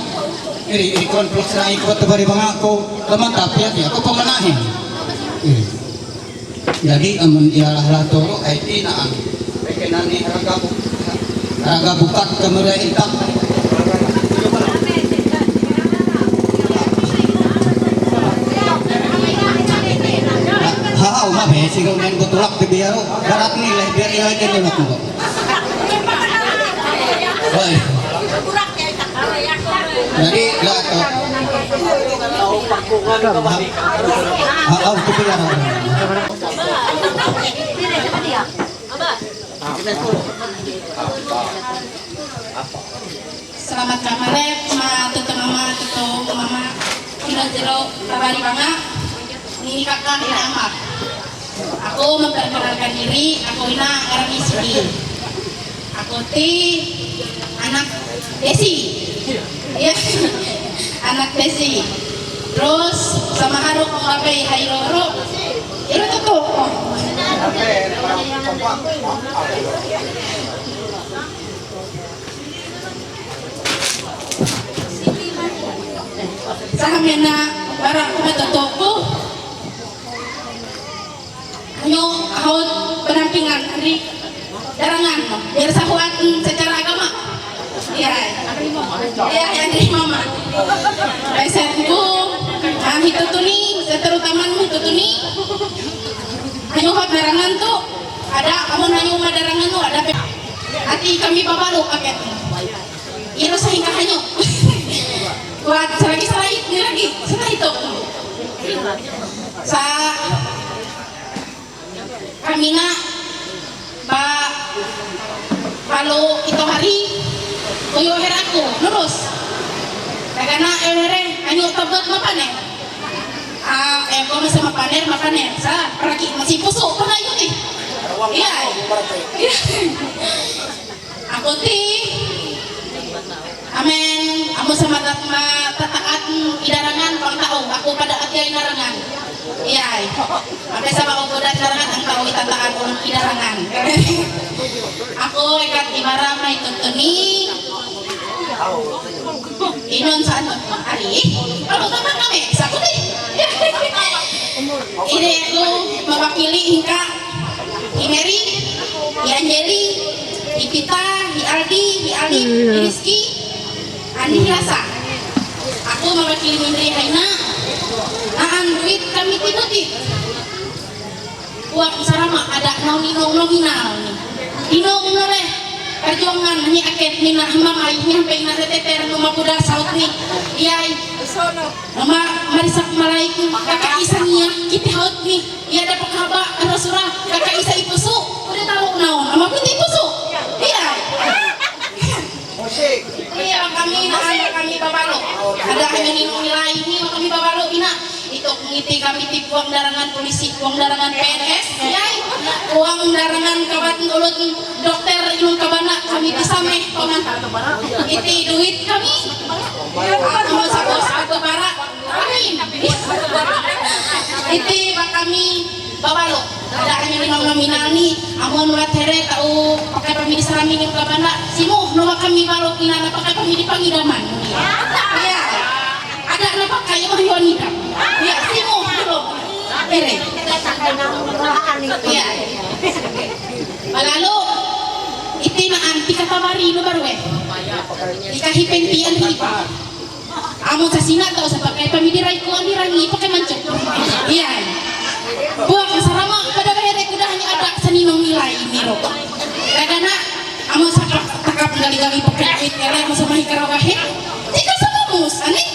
Iri iri kon plak senai ko tebari banga ko lamantap yati aku pemanahin. Jadi amun ialah latoro ai tinaan. Kenani raga bu-, raga bukat kemere itak. Ha ha uma be siro nen botulak ke biaro. Darat ni leh biar ia ke ni laku. Oi. Jadi lato. Ha ha itu biaro. Selamat kamare, ma tutu mama, tutu mama, ino jero, tabari banga, nini kakak, nini ama. Aku memperkenalkan diri, aku ina ngarani Siti. Aku ti anak Desi. Ya, anak Desi. Terus sama haru ko kape hairo ro. Iro tutu. Sa hamena bara ko matutu ko. Ano, ahot pendampingan dari darangan, biar sahuat secara agama. Iya, iya, yang dari mama. Ay, sa ko, ah, hitutuni, sa terutama hitutuni. Ano, hot darangan tu, ada, amun ano madarangan tu, ada pe-, ati kami babaru paket. Iro sa hingga hanyo. Kuat, selagi salahit, ni lagi, salahit tu. Sa Kamina, ba, balo ito hari, kuyo heraku, lurus. Tagana, eh, here, anyo tabot mapaner. Ah, eh, ko masa mapaner, mapaner. Sa, paraki, masih puso, pernah yun eh. Iya, eh. Iya. Aku ti, amen, amu sa matat-, matataat idarangan pang tao, aku pada ati idarangan. Iyay. Ape sa bako goda idarangan, ang tao itataat ang idarangan. Aku ikat ibaram na itutuni. Inon sa ano, ari. Ano naman kami? Sa kuti. Ini aku mewakili hingga Hi Mary, hi Angeli, hi Pita, hi Aldi, hi Aldi, hi Rizky, ani hi Lasa. Aku mewakili Mindri Haina. A'an duit kami tinutit. Uang sarama ada nau ninong nominal ni. Inong nore. Perjuangan ni aket ni na mama ini sampai na teter numa kuda saut ni. Iyai. Mama marisak malaiku kaka isa niya kiti haut ni. Iya ada pakaba ano sura kaka isa ipusu. Udah tahu naon ama piti ipusu. Iya. Iya, kami na kami babalo. Ada hanya ninong nila ini kami babalo ina. Ito ngiti kami ti puang darangan polisi, puang darangan P N S, yay. Puang darangan kabat ulut dokter inong kabana kami ti sameh paman. Iti duit kami. Amo sa bos ato bara. Amin. Iti ba kami babalo. Ada kami ninong nominal ni, amon wa tere tau pakai pamili sarami ni kabana. Simu no wa kami balo kinana pakai pamili pangidaman. Iya. Ada na pakai mah yuan idam. Iya, simu dulu. Tere. Iya. Malalu iti na anti kata mari no barwe. Ikahi pentian hipa. Amo sa sina tau sa pakai pamili rai kuan di rangi pakai mancuk. Iya. Buang sarama pada bahere kuda hanya ada sa ninong nilai ini ro. Kadana amo sa takap gali-gali pakai duit ere amo sa mahi karawahe. Tika sa mamus ani.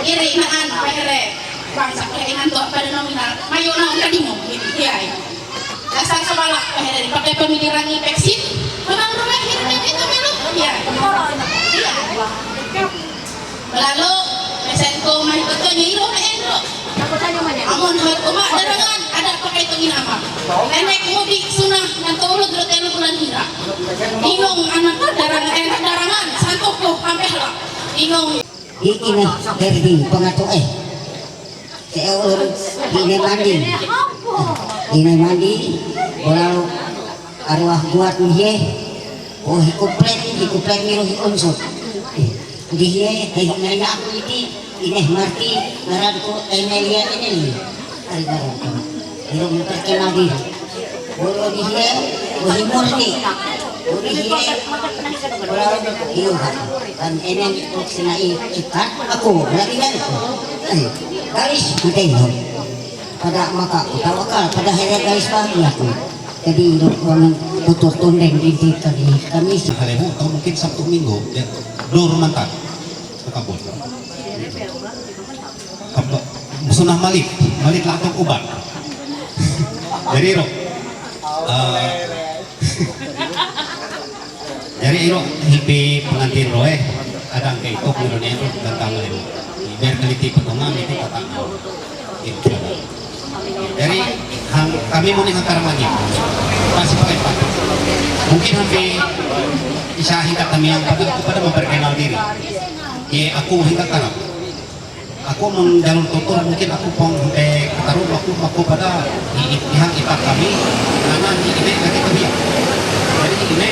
Ire inaan bahere. Bangsa kainan to pada nominal. Mayo na ang kadimo. Iya. Dasar sa bala bahere pakai pamili rangi vaksin. Memang rumah hirme itu melu. Iya. Iya. Lalu, mesen ko mah betul ni iro na endro. Amon hot uma darangan ada pakai tungin ama. Nenek mudik sunah nanto ulut dro telu bulan hira. Inong anak darangan, eh, darangan santok ko ampe hala. Inong. Ikinah herdi pangatoe. Teor ine mandi. Ine mandi. Walau arwah guat nihe. Oh, hikuplet, hikuplet niro hiunsut. Dihe, hei naina aku iti, ineh marti, ngaran ko Emelia ini. Ari ngaran ko. Iro memperkenal diri. Bolo dihe, bohi murti. Bolo dihe, bolo dihe. Kan enen kok sinai ikat aku, lagi kan. Garis, matay no. Pada maka, tawakal, pada hera garis bagi aku. Jadi, untuk orang tutur tundeng di kami, kami. Hari bu, atau mungkin Sabtu Minggu, ya, dua rumah tak, ke kabun. Apa? Sunah malit, malit latong ubat. Jadi, ro, eh, jadi, iro, hipi pengantin roe, ada angka itu, kemudian itu, tentang lain. Biar teliti petungan, itu kata. Jadi, hang, kami mau nih hantar lagi. Masih pakai pak. Mungkin hampir isa hingga kami yang pada, pada memperkenal diri. Ye, aku hingga karap. Aku mengjalur tutur mungkin aku pong eh kataru aku aku pada di pihak kita kami karena di ini kaki kami. Jadi di ini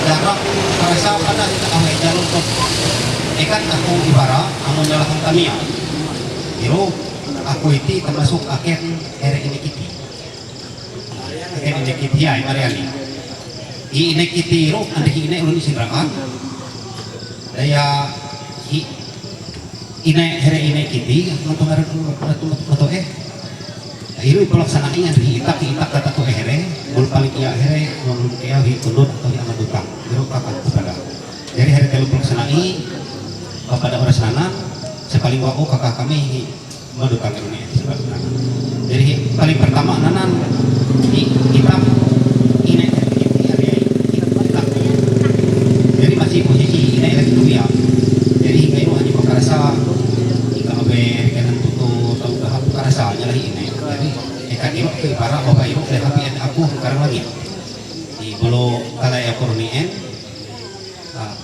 jarak terasa pada kita awal jalur tutur. Ikan aku ibara amun jalan kami ya. Iru aku iti termasuk akhir ere ini kiti. Akhir ini kiti ya Mariani. Di ini kiti iru anda ini ulun isin rakan. Daya hi Ine here ine kiti, mato ngaran mato mato eh. Iru pelaksanaan yang hi itak hi itak kata tu eh here, bul paling iya here, ngulun kaya hi tundut atau hi amat utang. Iru kakak kepada. Jadi hari telu pelaksanai kepada orang sana, sepaling wau kakak kami hi madutang ini. Jadi paling pertama nanan hi itak ine Jadi masih posisi ini lagi kuliah. Jadi hingga itu hanya pakarasa hingga abe dengan tutu atau ke pakarasa nya lagi ini. Jadi ikan iwak ke para bapak ibu leh hapi aku sekarang lagi. Di bolo kala ya korunien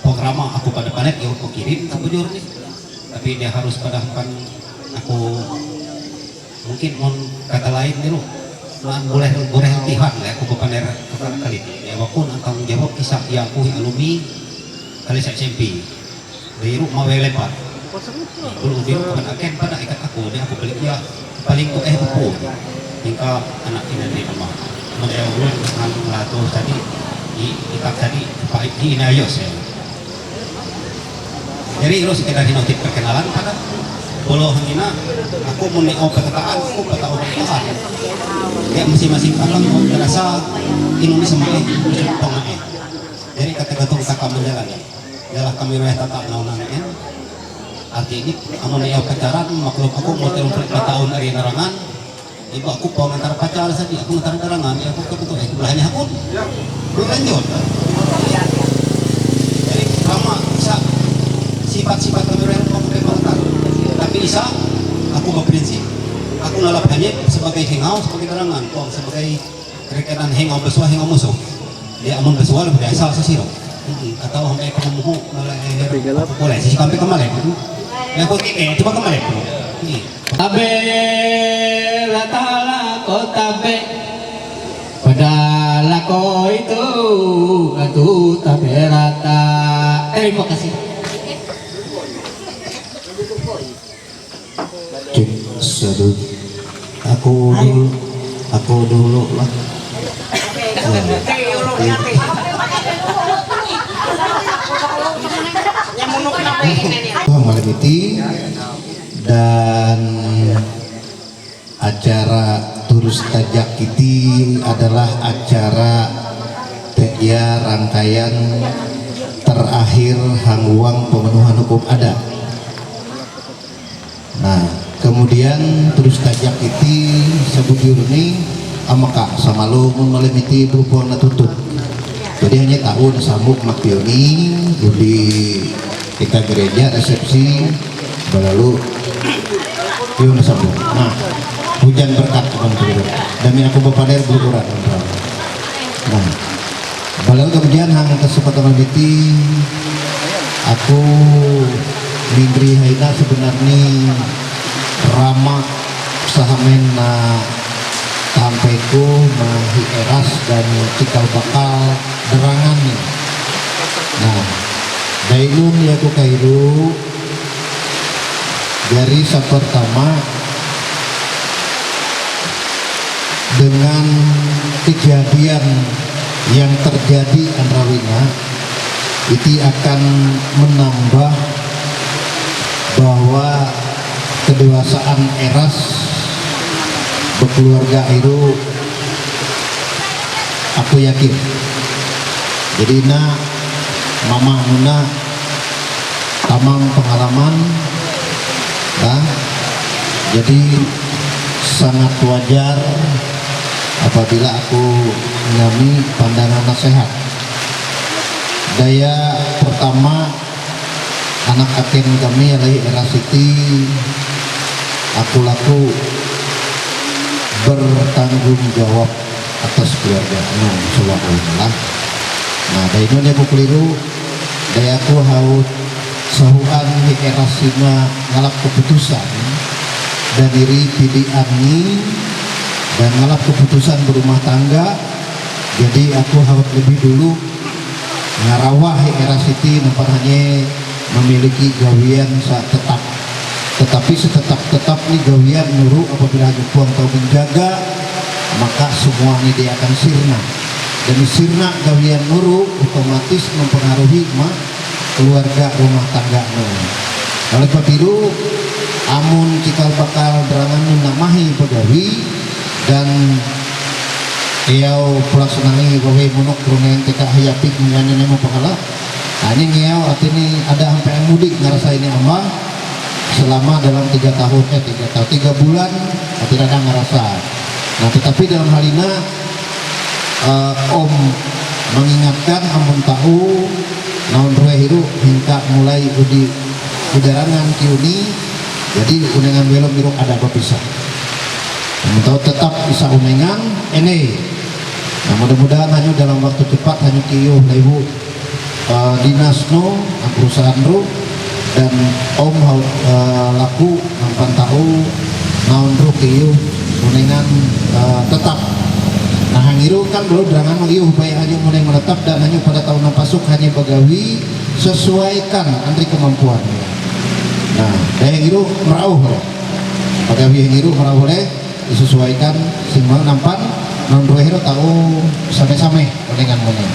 programa aku pada panet iwak ko kirim ke bujur ni. Tapi dia harus pada kan aku Mungkin mun kata lain niru, man boleh boleh tihan ya aku bepaner kali ya wakun ang tanggung jawab kisah ya aku alumni kali sa S M P. Niru mawe lepat. Kalau dia bukan aken pada ikat aku dia aku balik ya paling tu eh upu. Hingga anak ini di rumah. Menjauh ulun nang lato tadi di ikat tadi pakai di inayos ya. Jadi itu sekedar hinotik perkenalan pada Polo hangina, aku mun ne ope kata aku pata ope kata. Dia mesti masih akan terasa Indonesia mai, pamae. Jadi kata kata kata menjalani. Ialah kami weh tata naunang en. Arti ini, amun ne ope kacaran, maklum aku mau terus empat tahun dari nerangan. Ibu aku pau ngantar pacar saja, aku ngantar karangan, ya aku kebetulan eh belahnya aku. Belum lanjut. Jadi sama bisa sifat-sifat kami orang mau pakai mata. Tapi bisa aku berprinsip. Aku nalap hanya sebagai hengau, sebagai karangan, kau sebagai rekenan hengau besua, hengau musuh. Ya amun besua lebih biasa sesiro. Atau sampai kamu muhu, boleh sih sampai kemarin. Ya aku eh coba kemarin. Tabe, rata la ko tabe. Pada la ko itu, atu tabe rata. Terima kasih. Cek, satu. Aku dulu, aku dulu lah. Ya. Malam itu dan acara Turus Tajak Kiti adalah acara tiga rangkaian terakhir hangguang pemenuhan hukum adat. Nah, kemudian Turus Tajak Kiti sebut ini amaka sama lo mun malam itu berhubung na tutup. Jadi hanya tahu na samuk makioni, undi kita gereja resepsi, balalu yun na samuk. Nah, hujan berkat teman-teman. Demi aku bapader berukuran. Nah, balalu kemudian hang kesempatan itu aku mindri haina sebenarnya rama sahamen na tampaiku mahi eras dan cikal bakal derangan ni. Nah, dainun ya ku kairu dari sa pertama dengan kejadian yang terjadi anrawina itu akan menambah bahwa kedewasaan eras berkeluarga itu aku yakin. Jadi na mama nuna tamang pengalaman, ya. Jadi sangat wajar apabila aku ngami pandangan nasihat. Daya pertama anak aken kami alai era siti aku laku bertanggung jawab atas keluarga enam selaku lah. Nah, dainun ya ku keliru, daya ku haut sahuan di era sina ngalap keputusan dan diri pilihan ni dan ngalap keputusan berumah tangga. Jadi aku haut lebih dulu ngarawah era siti nampak hanya memiliki gawian sa tetap. Tetapi setetap-tetap ni gawian nuru apabila hanya puang tahu menjaga, maka semua ni dia akan sirna. Dan sirna gawian nuru otomatis mempengaruhi ma keluarga rumah tangga nuru. Oleh patiru, amun cikal bakal berangan namahi pegawi dan Eyau pelaksana ni gawe munuk perundingan teka hayapik menyanyi nemu pahala. Hanya ngeyau arti ni ada sampai mudik ngarasa ini ama selama dalam tiga tahun eh tiga tahun tiga bulan tidak ada ngarasa. Nah tetapi dalam hal ini uh, Om mengingatkan amun tahu naon ruwe hiru hingka mulai udi udarangan kiuni jadi unengan welom hiru ada berpisah. Amun tahu tetap bisa unengan ene. Nah, mudah-mudahan hanya dalam waktu cepat hanya kiyo lebu uh, dinas no perusahaan ru dan Om uh, laku nampan tahu naon ru kiyo unengan uh, tetap. Nah, hangiru kan dulu derangan iyo baik hanya uneng menetap dan hanya pada tahun pasuk hanya bagawi sesuaikan antri kemampuan. Nah, daya hangiru merauh. Bagawi hangiru merauh oleh disesuaikan sing mau nampan non ruwehero tahu same-same dengan mungkin.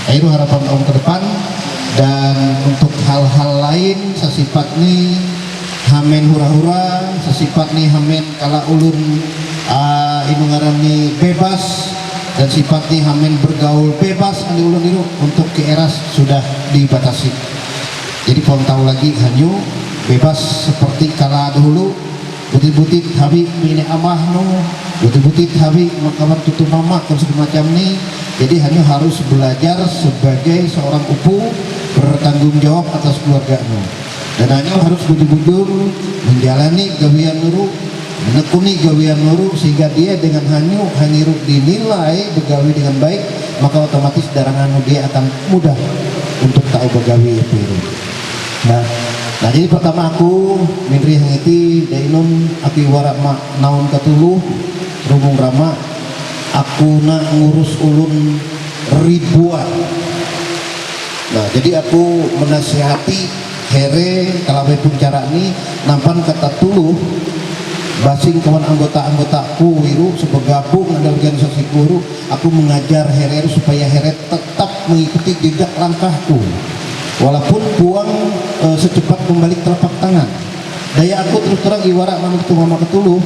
Itu harapan Om ke depan dan untuk hal-hal lain sasifat ni Hamen hura-hura, sasipatni hamen kala ulun, ah, inungaranni bebas, dan sipatni hamen bergaul bebas ani ulun iru untuk ke eras sudah dibatasi. Jadi, kau tahu lagi, hanyu bebas seperti kala dahulu, butit-butit habi mine amahnu, butit-butit habi makawan tutu mama, dan segala macam ni. Jadi, hanyu harus belajar sebagai seorang upu, bertanggung jawab atas keluarganu. Dan hanyu harus bujur-bujur menjalani gawian nuru, menekuni gawian nuru, sehingga dia dengan hanyu hangiru dinilai begawi dengan baik, maka otomatis darangan dia akan mudah untuk tahu begawi itu. Nah, nah, jadi pertama aku mindri hangiti, dainun aku iwara ma naun katulu, rumung rama, aku na ngurus ulun ribuan. Nah, jadi aku menasihati here kalawe pun cara ni nampan kata tulu basing kawan anggota-anggotaku iru sebegabung ada organisasi guru, aku mengajar here supaya here tetap mengikuti jejak langkahku walaupun puang eh, secepat membalik telapak tangan. Daya aku terus terang iwara mama ketu mama ketulu,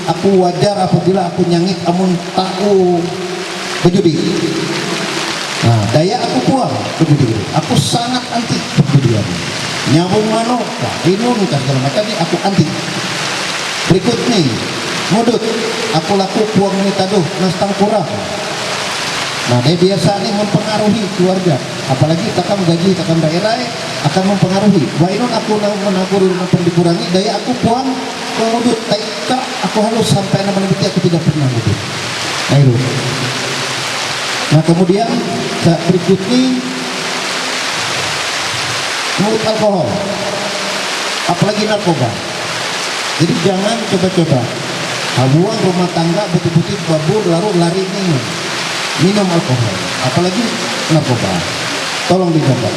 aku wajar apabila aku nyangit amun tahu bejudi. Nah, daya aku puang bejudi. Aku sangat anti perjudian. Nyabung manuk, nah, inun, kan segala macam ni aku anti. Berikut ni, mudut, aku laku puang ni taduh, nastang kurang. Nah, dia biasa ni mempengaruhi keluarga. Apalagi takam gaji, takam daerah, eh, akan mempengaruhi. Wa inun aku na menagur na pun dikurangi, daya aku puang mengudut, taika aku halus sampai nama nanti aku tidak pernah ngudut. Nah, itu. Nah, kemudian saat berikutnya, ngudut alkohol, apalagi narkoba. Jadi jangan coba-coba. Habuang rumah tangga betul-betul babur lalu lari minum. Minum alkohol, apalagi narkoba. Tolong dijaga.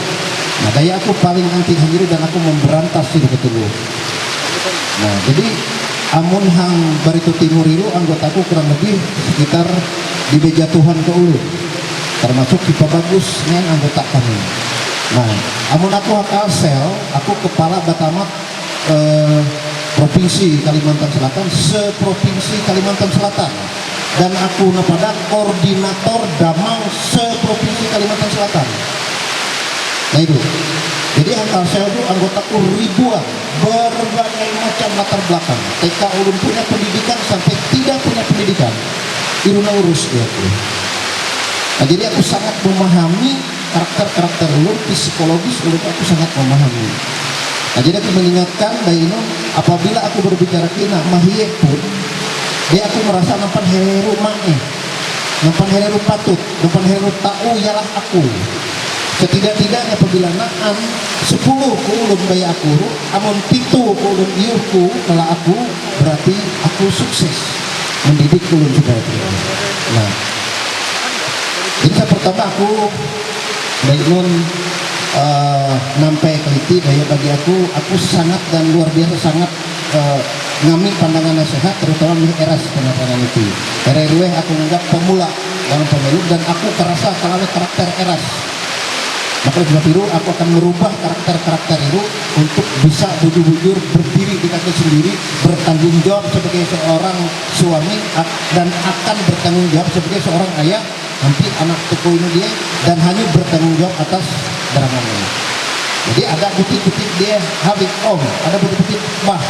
Nah, daya aku paling anti hal itu dan aku memberantas itu betul. Nah, jadi amun hang Barito Timur itu anggotaku kurang lebih sekitar di meja Tuhan ke ulu. Termasuk kita bagus dengan anggota kami. Nah, amun aku akal sel, aku kepala batamat eh, Provinsi Kalimantan Selatan, se-Provinsi Kalimantan Selatan. Dan aku na pada koordinator damang se-Provinsi Kalimantan Selatan. Nah, itu. Jadi, angka saya itu anggotaku ribuan, berbagai macam latar belakang. T K ulun punya pendidikan sampai tidak punya pendidikan. Iruna urus dia tu. Nah, jadi aku sangat memahami karakter-karakter ulun, psikologis ulun aku sangat memahami. Nah, jadi aku mengingatkan dari ini, apabila aku berbicara kina mahie pun, dia aku merasa nampan heru mane, nampan heru patut, nampan heru tahu ialah aku. Setidak-tidaknya apabila naan sepuluh ku ulun baya aku, amun pitu ku ulun iuh ku kala aku, berarti aku sukses mendidik ulun supaya itu. Nah, jadi saya pertama aku Baik nun eh, nampai keliti daya bagi aku, aku sangat dan luar biasa sangat eh, ngami pandangan yang sehat, terutama mih eras pandangan itu. Ere rueh aku nganggap pemula dalam pemilu dan aku kerasa kalawe karakter eras. Maka sebab itu aku akan merubah karakter-karakter itu untuk bisa bujur-bujur berdiri di kaki sendiri, bertanggung jawab sebagai seorang suami ak- dan akan bertanggung jawab sebagai seorang ayah nanti anak toko ini dia dan hanya bertanggung jawab atas darangan ini. Jadi ada butik-butik dia habis om, ada butik-butik bah,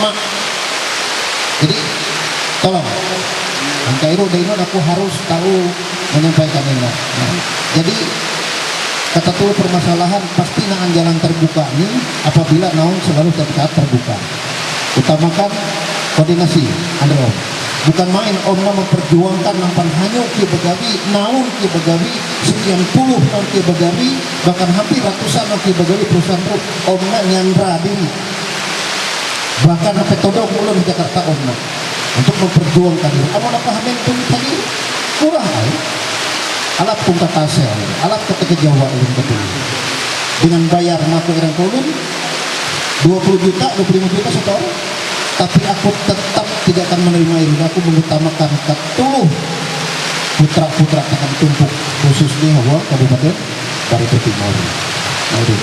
mak. Jadi tolong, angka iru dainun aku harus tahu menyampaikan ini. Nah, jadi kata tuh permasalahan pasti naan jalan terbuka ini apabila naun selalu tetap terbuka. Utamakan koordinasi, Andre Om. Bukan main, Om na memperjuangkan nampan hanya ke begawi, naun ke begawi, sekian puluh naun ke begawi, bahkan hampir ratusan naun ke begawi perusahaan tu, Om na nyandra diri. Bahkan sampai todong ulun di Jakarta, Om na. Untuk memperjuangkan diri. Amun apa hamin pun tadi, murah ai. Alat pun kata asal, alat kata ke Jawa ulun ke dulu. Dengan bayar ngaku orang ulun, dua puluh juta, dua puluh lima juta satu orang. Tapi aku tetap tidak akan menerima ini. Aku mengutamakan katuluh putra-putra akan tumpuk khususnya Hawa Kabupaten Barito Timur. Nah, itu.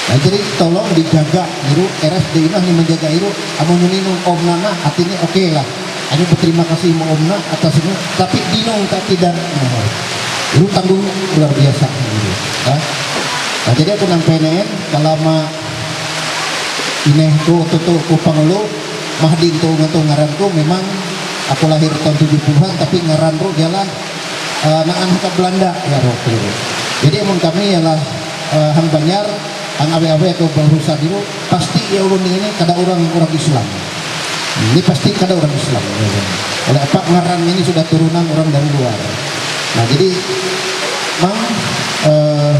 Jadi tolong dijaga iru, eras de ina ni menjaga iru, amun nini nung omna na, hati ni oke lah. Ani berterima kasih mau omna atas ini, tapi dinung tak tidak mau. Iru tanggung luar biasa iru. Ya. Nah, jadi aku nang penen, kalau ma ineh ku tutu ku pangulu, mah dintu ngantu ngaran ku memang aku lahir tahun tujuh puluhan, tapi ngaran ru ialah eh, naan ke Belanda ya ro keliru. Jadi amun kami ialah eh, hang Banjar, hang awe-awe ke berurusan dulu, pasti ya ulun ini kada orang orang Islam. Ini pasti kada orang Islam. Oleh apa ngaran ini sudah turunan orang dari luar. Nah jadi mang eh,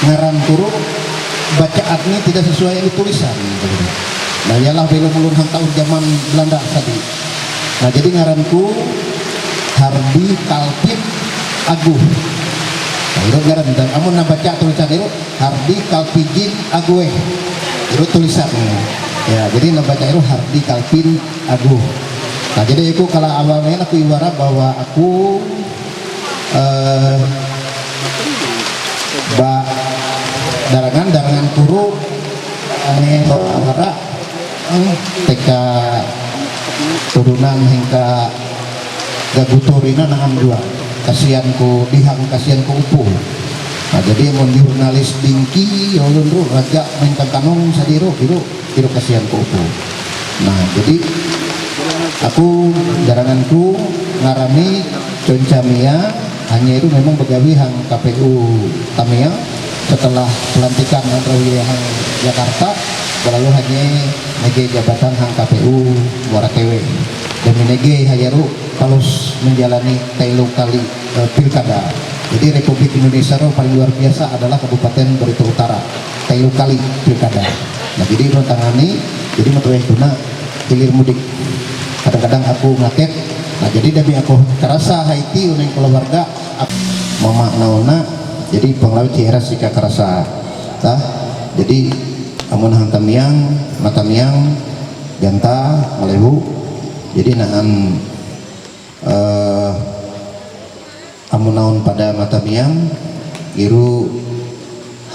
ngaran turu bacaan ini tidak sesuai ini tulisan. Nah ialah belum ulun hang tahun zaman Belanda tadi. Nah jadi ngaranku Hardi Kalvin Aguh. Nah, itu ngaran dan amun nang baca tulisan itu Hardi Kalvin Aguh. Itu tulisan. Ya, jadi nang baca itu Hardi Kalvin Aguh. Nah, jadi aku kalau awalnya aku ibarat bahwa aku eh, ba darangan darangan turu ane bara eh, teka turunan hingga gaguturina naan dua kasihan ku dihang kasihan ku upu. Nah, jadi mun jurnalis dingki ulun ru raja main kanong sadiru biru biru kasihan ku upu. Nah jadi aku daranganku ngarani Concamia hanya itu memang begawi hang K P U Tamiang setelah pelantikan antara wilayah hang Jakarta berlalu hanya nege jabatan hang K P U Muara Tewe dan minege hayaru palus menjalani telu kali eh, pilkada. Jadi Republik Indonesia itu paling luar biasa adalah Kabupaten Barito Utara. Telu kali pilkada. Nah, jadi itu tangani, jadi metueh guna hilir mudik. Kadang-kadang aku ngaket. Nah, jadi demi aku kerasa Haiti uning keluarga aku, mama naona. Jadi penglawit hiera sika kerasa. Tah. Jadi amun hang Tamiang, Matamiang, Ganta, Malehu. Jadi naan eh, amun naon pada Matamiang, iru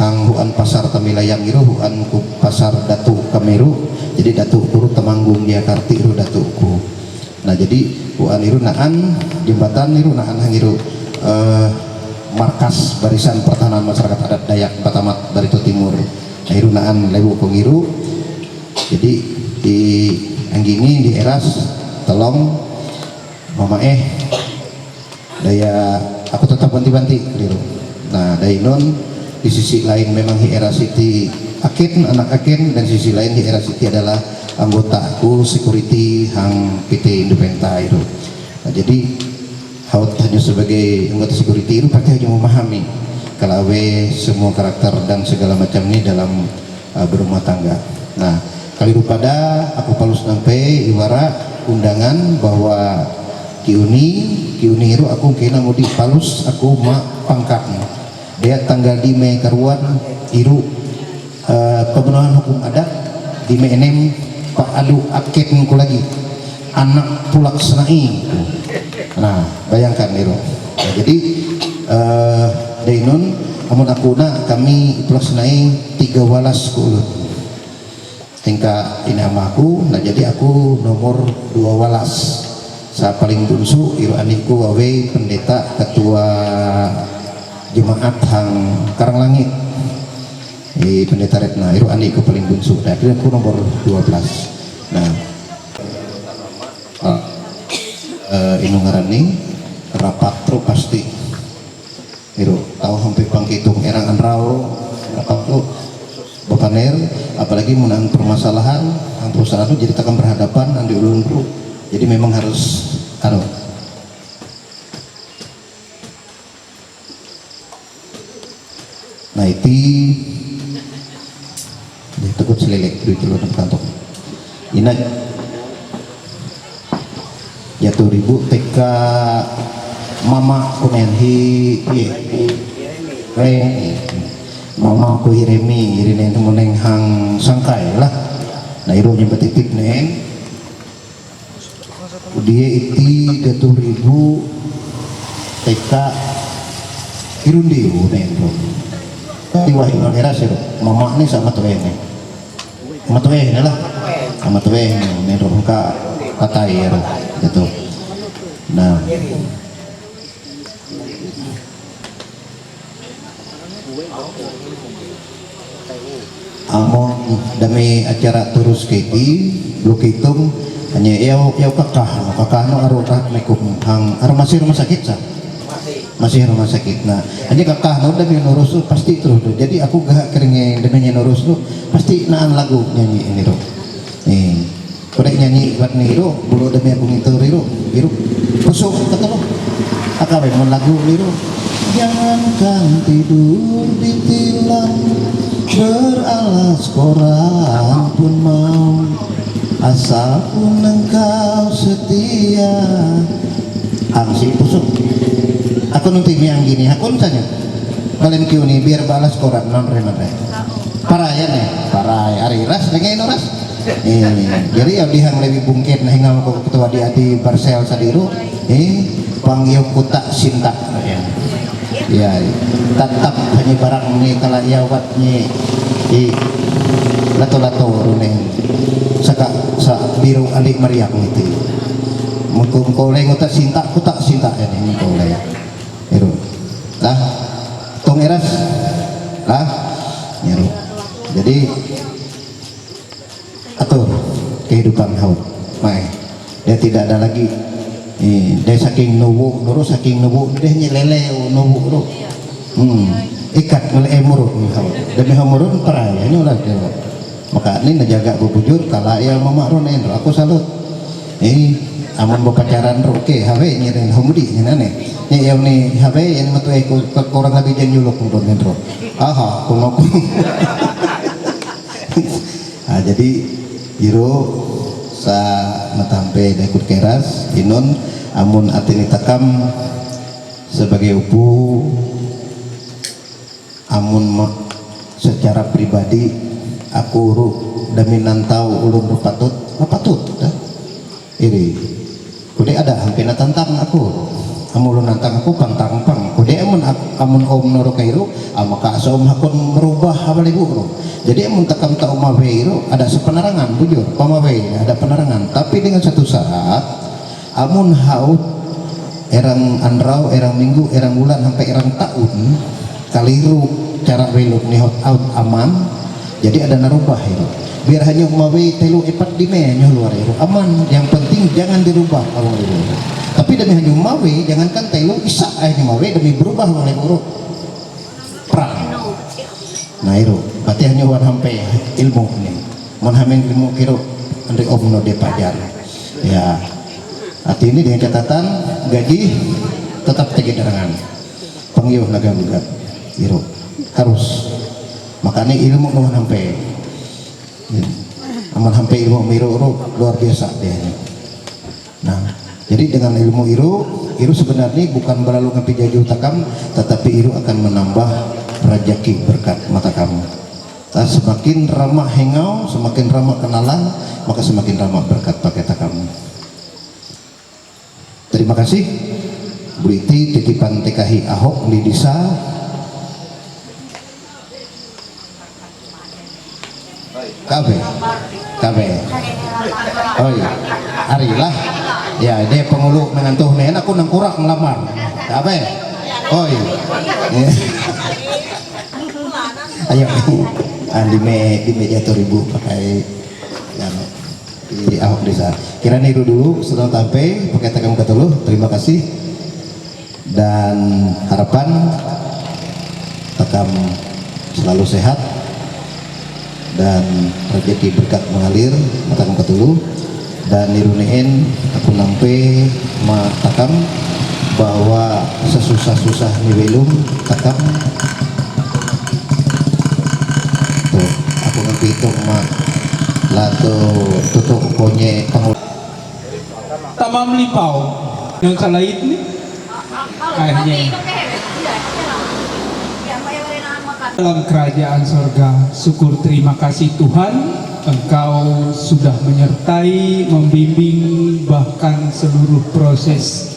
hang huan pasar Tamilayang iru huan ku pasar Datu Kameru. Jadi Datu Kuru Temanggung Jakarta iru Datu ku. Nah jadi huan iru naan jembatan iru naan hang iru eh, markas Barisan Pertahanan Masyarakat Adat Dayak Batamat Barito Timur. Nah, iru naan lewu kong iru. Jadi di anggini di eras tolong mama eh daya aku tetap banti-banti keliru. Nah, dainun di sisi lain memang hi era siti akin anak akin dan sisi lain hi era siti adalah anggota ku security hang P T Indopenta itu. Nah, jadi haut hanya sebagai anggota security itu pasti hanya memahami kalau awe semua karakter dan segala macam ini dalam uh, berumah tangga. Nah, kali rupada aku palus nampe iwara undangan bahwa kiuni kiuni iru aku kena mudi palus aku ma pangkat dia tanggal di Mei karuan iru uh, pemenuhan hukum adat di Mei enem pak adu aket ku lagi anak pulak senai. Nah, bayangkan iru. Nah, jadi uh, dainun amun aku na kami pulak senai tiga walas ku ulun. Tingka ini amaku, nah jadi aku nomor dua walas. Sa paling bunsu iru aniku wawe pendeta ketua jemaat hang Karanglangit. Di pendeta Retna iru aniku paling bunsu. Nah, aku nomor dua belas. Nah, uh, uh, inu ngaran ni rapat tru pasti. Iru tahu sampai pangkitung erang anrau apa tu bepaner apalagi menang permasalahan ang perusahaan itu jadi takkan berhadapan nanti ulun bro. Jadi memang harus anu. Nah itu ya, takut selelek duit ulun kantong. Ina jatuh ribu teka mama kunen hi ye re mama ku hiremi irinen muneng hang sangkai lah. Nah iru nya batitip nen dia iti jatuh ribu teka irundiu nen. Di wahino era sero, mama ni sama tuene. Matuene lah. Matuene, ni rohka patai ero. Gitu. Nah. Among dami acara turus keti, bulu kitung, hanya yau, yau kakah, kakah no aru rat mekum hang, aru masih rumah sakit sa? Masih rumah sakit. Nah, hanya kakah no dami nurus tu pasti terus tu. Jadi aku gak keringe demi nurus tu, pasti naan lagu nyanyi ini tu. Nih. Korek nyanyi buat ni ro, bulu demi aku ngitu ri ro, biru. Pusuk kata lo. Akabe mon lagu biru. Jangankan tidur di tilam, beralas koran pun mau, asal pun engkau setia. Ang si pusuk. Aku nanti miang gini, aku tanya. Balen kiu ni biar balas koran non re non re. Paraya nih, paraya. Ari ras dengan ras. Eh, jadi ya dihang lebih bungkit nah hingga ko ketua di ati Barsel sadiru. Eh, panggil kutak sintak. Ya. Ya, tatap hanya barang ni kalau ya wat ni di lato-lato rune. Saka sa biru alik mariak niti. Mengko mengko leng utak sintak kutak sintak ini mengko leng. Iru. Lah, tong eras. Lah, iru. Jadi atur kehidupan haut. Mai. Dia tidak ada lagi. Eh, dia saking nubu, nuru saking nubu, dia nyelele nubu tu. Hmm. Ikat ngel emurut ni haut. Demi hamurun perai, ini ulah dia. Maka ni najaga bubujur, kalau ia mama ro nendro, aku salut. Eh, amun berpacaran ro ke, have nyirin hamudi nyenane. Ni yang ni have yang metu aku kurang lebih jen juluk pun nendro. Aha, kunoku. Ah, jadi Iro sa matampe dekut keras inun amun atini takam sebagai upu amun ma-, secara pribadi aku ru demi nantau ulun ru patut, ru patut dah. Iri. Kude ada hampir na tantang aku. Amun ulun nantang aku pantang pang. Kude amun ak-, amun om noro kairu, ama ka asa om hakun merubah abal ibu ru. Jadi amun takam ta umawe iru ada sepenerangan bujur, pamawe ada penerangan. Tapi dengan satu syarat, amun haut erang anrau, erang minggu, erang bulan sampai erang tahun, kaliru cara belok ni haut, haut aman. Jadi ada narubah iru. Biar hanya umawe telu epat dime nyoh luar iru. Aman, yang penting jangan dirubah awang iru. Tapi demi hanya umawe, jangankan telu isa aja umawe demi berubah oleh guru. Perang. Nah, iru. Berarti hanya wan sampai ilmu ni. Mon hamin ilmu kiru, andri om no dia pajar. Ya. Arti ini dengan catatan gaji tetap tiga derangan. Pengiuh naga gugat. Iru. Harus. Makanya ilmu no sampai. Aman sampai ilmu miru ru luar biasa dia. Nah, jadi dengan ilmu iru, iru sebenarnya bukan berlalu ngampi jaju takam, tetapi iru akan menambah rezeki berkat mata kamu. Nah, semakin ramah hengau, semakin ramah kenalan, maka semakin ramah berkat pakai takam. Terima kasih. Beriti titipan T K H Ahok di desa. Kabe. Kabe. Oi. Arilah. Ya, dia pengulu mengantuh nih. Aku nang kurang ngelamar. Kabe. Oi. Ya. Ayo. Ah, di me, di media tu ribu pakai. Ya. Di Ahok Desa. Kiranya itu dulu, setelah sampai, pakai takam ketuluh, terima kasih. Dan harapan takam selalu sehat dan rezeki berkat mengalir, takam ketuluh. Dan iruneen, aku nampe ma takam bahwa sesusah-susah ni belum takam. Tuh, aku ngampi itu ma lato tutup konye pangul. Tamam lipau. Yang salah ini. Akhirnya. Dalam kerajaan sorga, syukur terima kasih Tuhan, Engkau sudah menyertai, membimbing, bahkan seluruh proses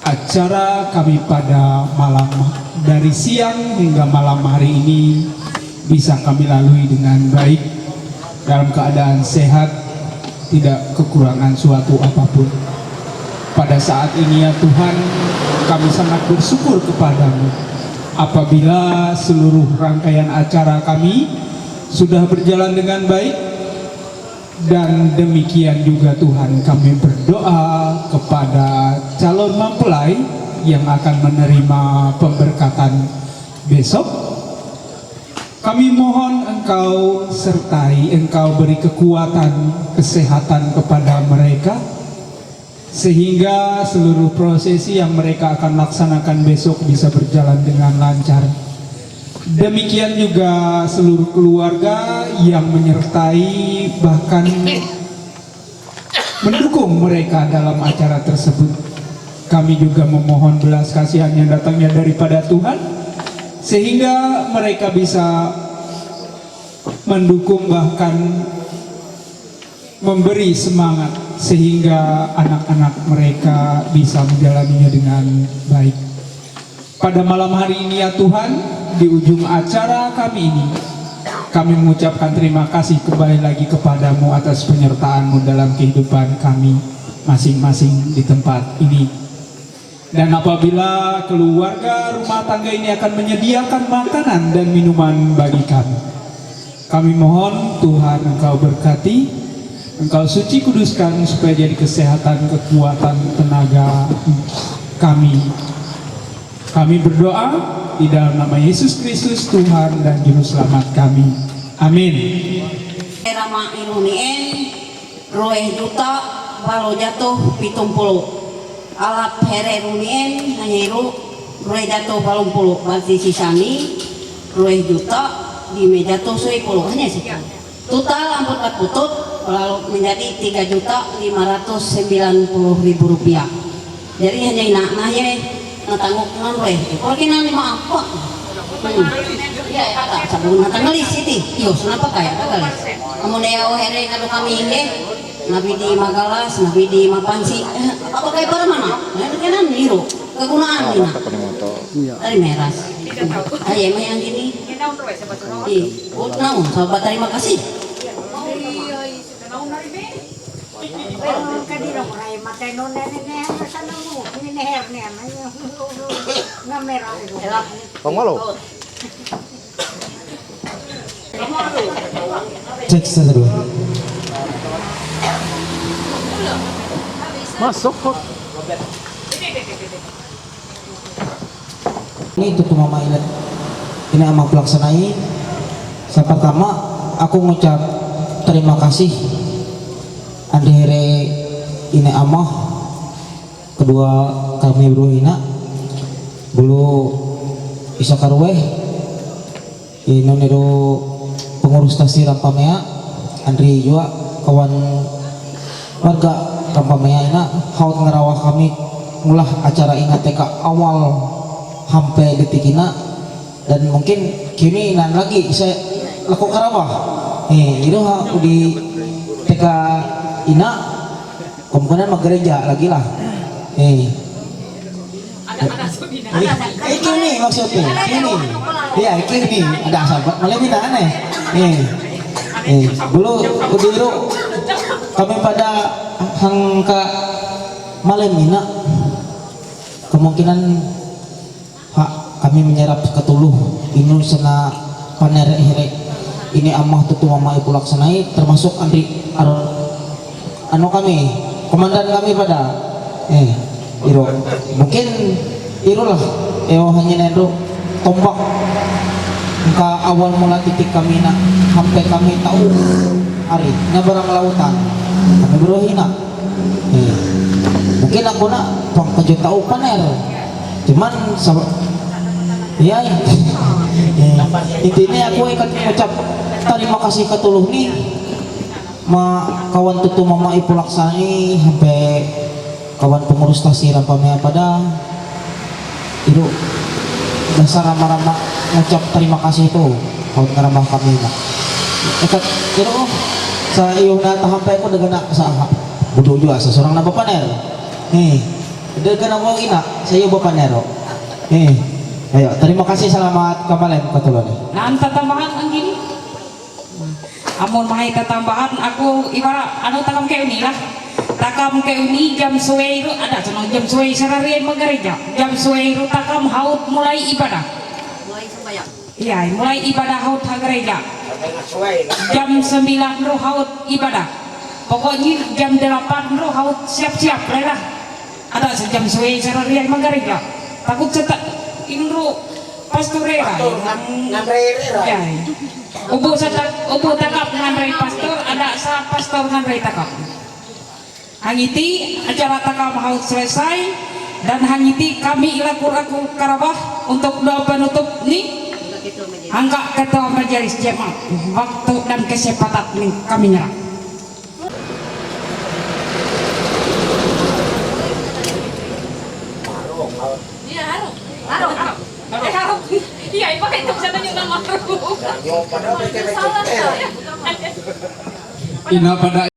acara kami pada malam Dari siang hingga malam hari ini bisa kami lalui dengan baik dalam keadaan sehat, tidak kekurangan suatu apapun. Pada saat ini ya Tuhan, kami sangat bersyukur kepadamu apabila seluruh rangkaian acara kami sudah berjalan dengan baik, dan demikian juga Tuhan, kami berdoa kepada calon mempelai yang akan menerima pemberkatan besok. Kami mohon Engkau sertai, Engkau beri kekuatan, kesehatan kepada mereka, sehingga seluruh prosesi yang mereka akan laksanakan besok bisa berjalan dengan lancar. Demikian juga seluruh keluarga yang menyertai, bahkan mendukung mereka dalam acara tersebut. Kami juga memohon belas kasihan yang datangnya daripada Tuhan, sehingga mereka bisa mendukung, bahkan memberi semangat, sehingga anak-anak mereka bisa menjalaninya dengan baik. Pada malam hari ini ya Tuhan, di ujung acara kami ini, kami mengucapkan terima kasih kembali lagi kepadamu atas penyertaanmu dalam kehidupan kami masing-masing di tempat ini. Dan apabila keluarga rumah tangga ini akan menyediakan makanan dan minuman bagi kami, kami mohon Tuhan Engkau berkati, Engkau suci kuduskan supaya jadi kesehatan, kekuatan, tenaga kami. Kami berdoa di dalam nama Yesus Kristus, Tuhan dan Juru Selamat kami. Amin. Rama Irunien, rue juta, balo jatuh, pitung puluh. Alap here Runien, hanya iru, rue jatuh, balong puluh. Berarti sisani, rue juta, lime jatuh, sui puluh. Hanya sih. Total ampun empat putut, lalu menjadi tiga juta lima ratus sembilan puluh ribu rupiah. Jadi hanya ina, nah ye, natanguk non rue. Kalau kena lima apa? Hmm. Iya, ya, kata, sabun natang ngelis iti. Iyo, kenapa kayak apa kali? Kamu deh, oh, here, ngadu kami ini. Nabi di magalas, nabi di mapansi. Eh, apa kayak para mana? Nah, itu kan niru. Kegunaan ini. Dari meras. Ayo, emang yang gini. Ih, naon, sahabat, terima kasih. Pangalo. Cek satu. Masuk kok. Ini tutu mama ina, ina amah pelaksanai. Sa pertama, aku ngucap terima kasih. Ande here ina amah, kedua kami bro ina. Bulu isa karueh. Ino niru pengurus tasi Rampamea, Andri jua kawan warga Rampamea ina, haut ngerawah kami ngulah acara ina teka awal hampe detik ina, dan mungkin kini nan lagi saya laku karawah. Eh, iru ha udi teka ina, kemungkinan ma gereja lagi lah. Eh. Eh, eh, kini maksudnya, kini. Ya, kini. Ada sahabat malam ini aneh. Eh, eh, dulu kudiro kami pada hangka malam ina. Kemungkinan ha, kami menyerap ketuluh inu sena paner here ini amah tutu mama ipu laksanai, termasuk Andri Ar-, anu kami, komandan kami pada, eh, iro. Mungkin irulah, eo hanya nendo tombak. Engka awal mula titik kami nak, sampai kami tahu hari, na barang lautan. Kami berohina. Eh, mungkin aku nak pang kejut tahu paner. Cuman sa-, ya, eh, intinya aku ikat ngucap terima kasih ke tuluh ni. Ma kawan tutu mama ipu laksanai, sampai kawan pengurus tasi Rampamea pada iru dasar rama-rama ngucap terima kasih tu. Kawan ngerambah kami na. Ikat iru sa iu na tahampe ku degena sa budu jua sa seorang na bapaner. Eh, degena mau ina sa iu bapaner. Eh. Ayo, terima kasih, selamat kembali, Kotoloni. Nan tatambahan ang gini. Amun mahay tatambahan, aku ibarat ano takam kayo nila. Takam kayo ni jam suway ru, ada sana jam suway sararian magareja. Jam suway ru takam haut mulai ibadah. Mulai sembahyang. Iya, mulai ibadah haut ha gareja. Jam sembilan ru haut ibadah. Pokoknya jam delapan ru haut siap-siap lah. Ada sa jam suway sararian magareja. Takut sa ta inru pastorera. Pastor ngan, ngan rere ra. Ya. Ubo sa tak, ubo takap ngan ray pastor, ada sa pastor ngan ray takap. Hangiti acara takam haut selesai dan hangiti kami laku-laku karabah untuk doa penutup ni angka ketua majelis jemaat waktu dan kesempatan ni kami nyerah. Iya, harus. Harus, harus. Eh, harus. Iya, ipakai itu bisa tunjuk nama harus. Salah, saya. Ina pada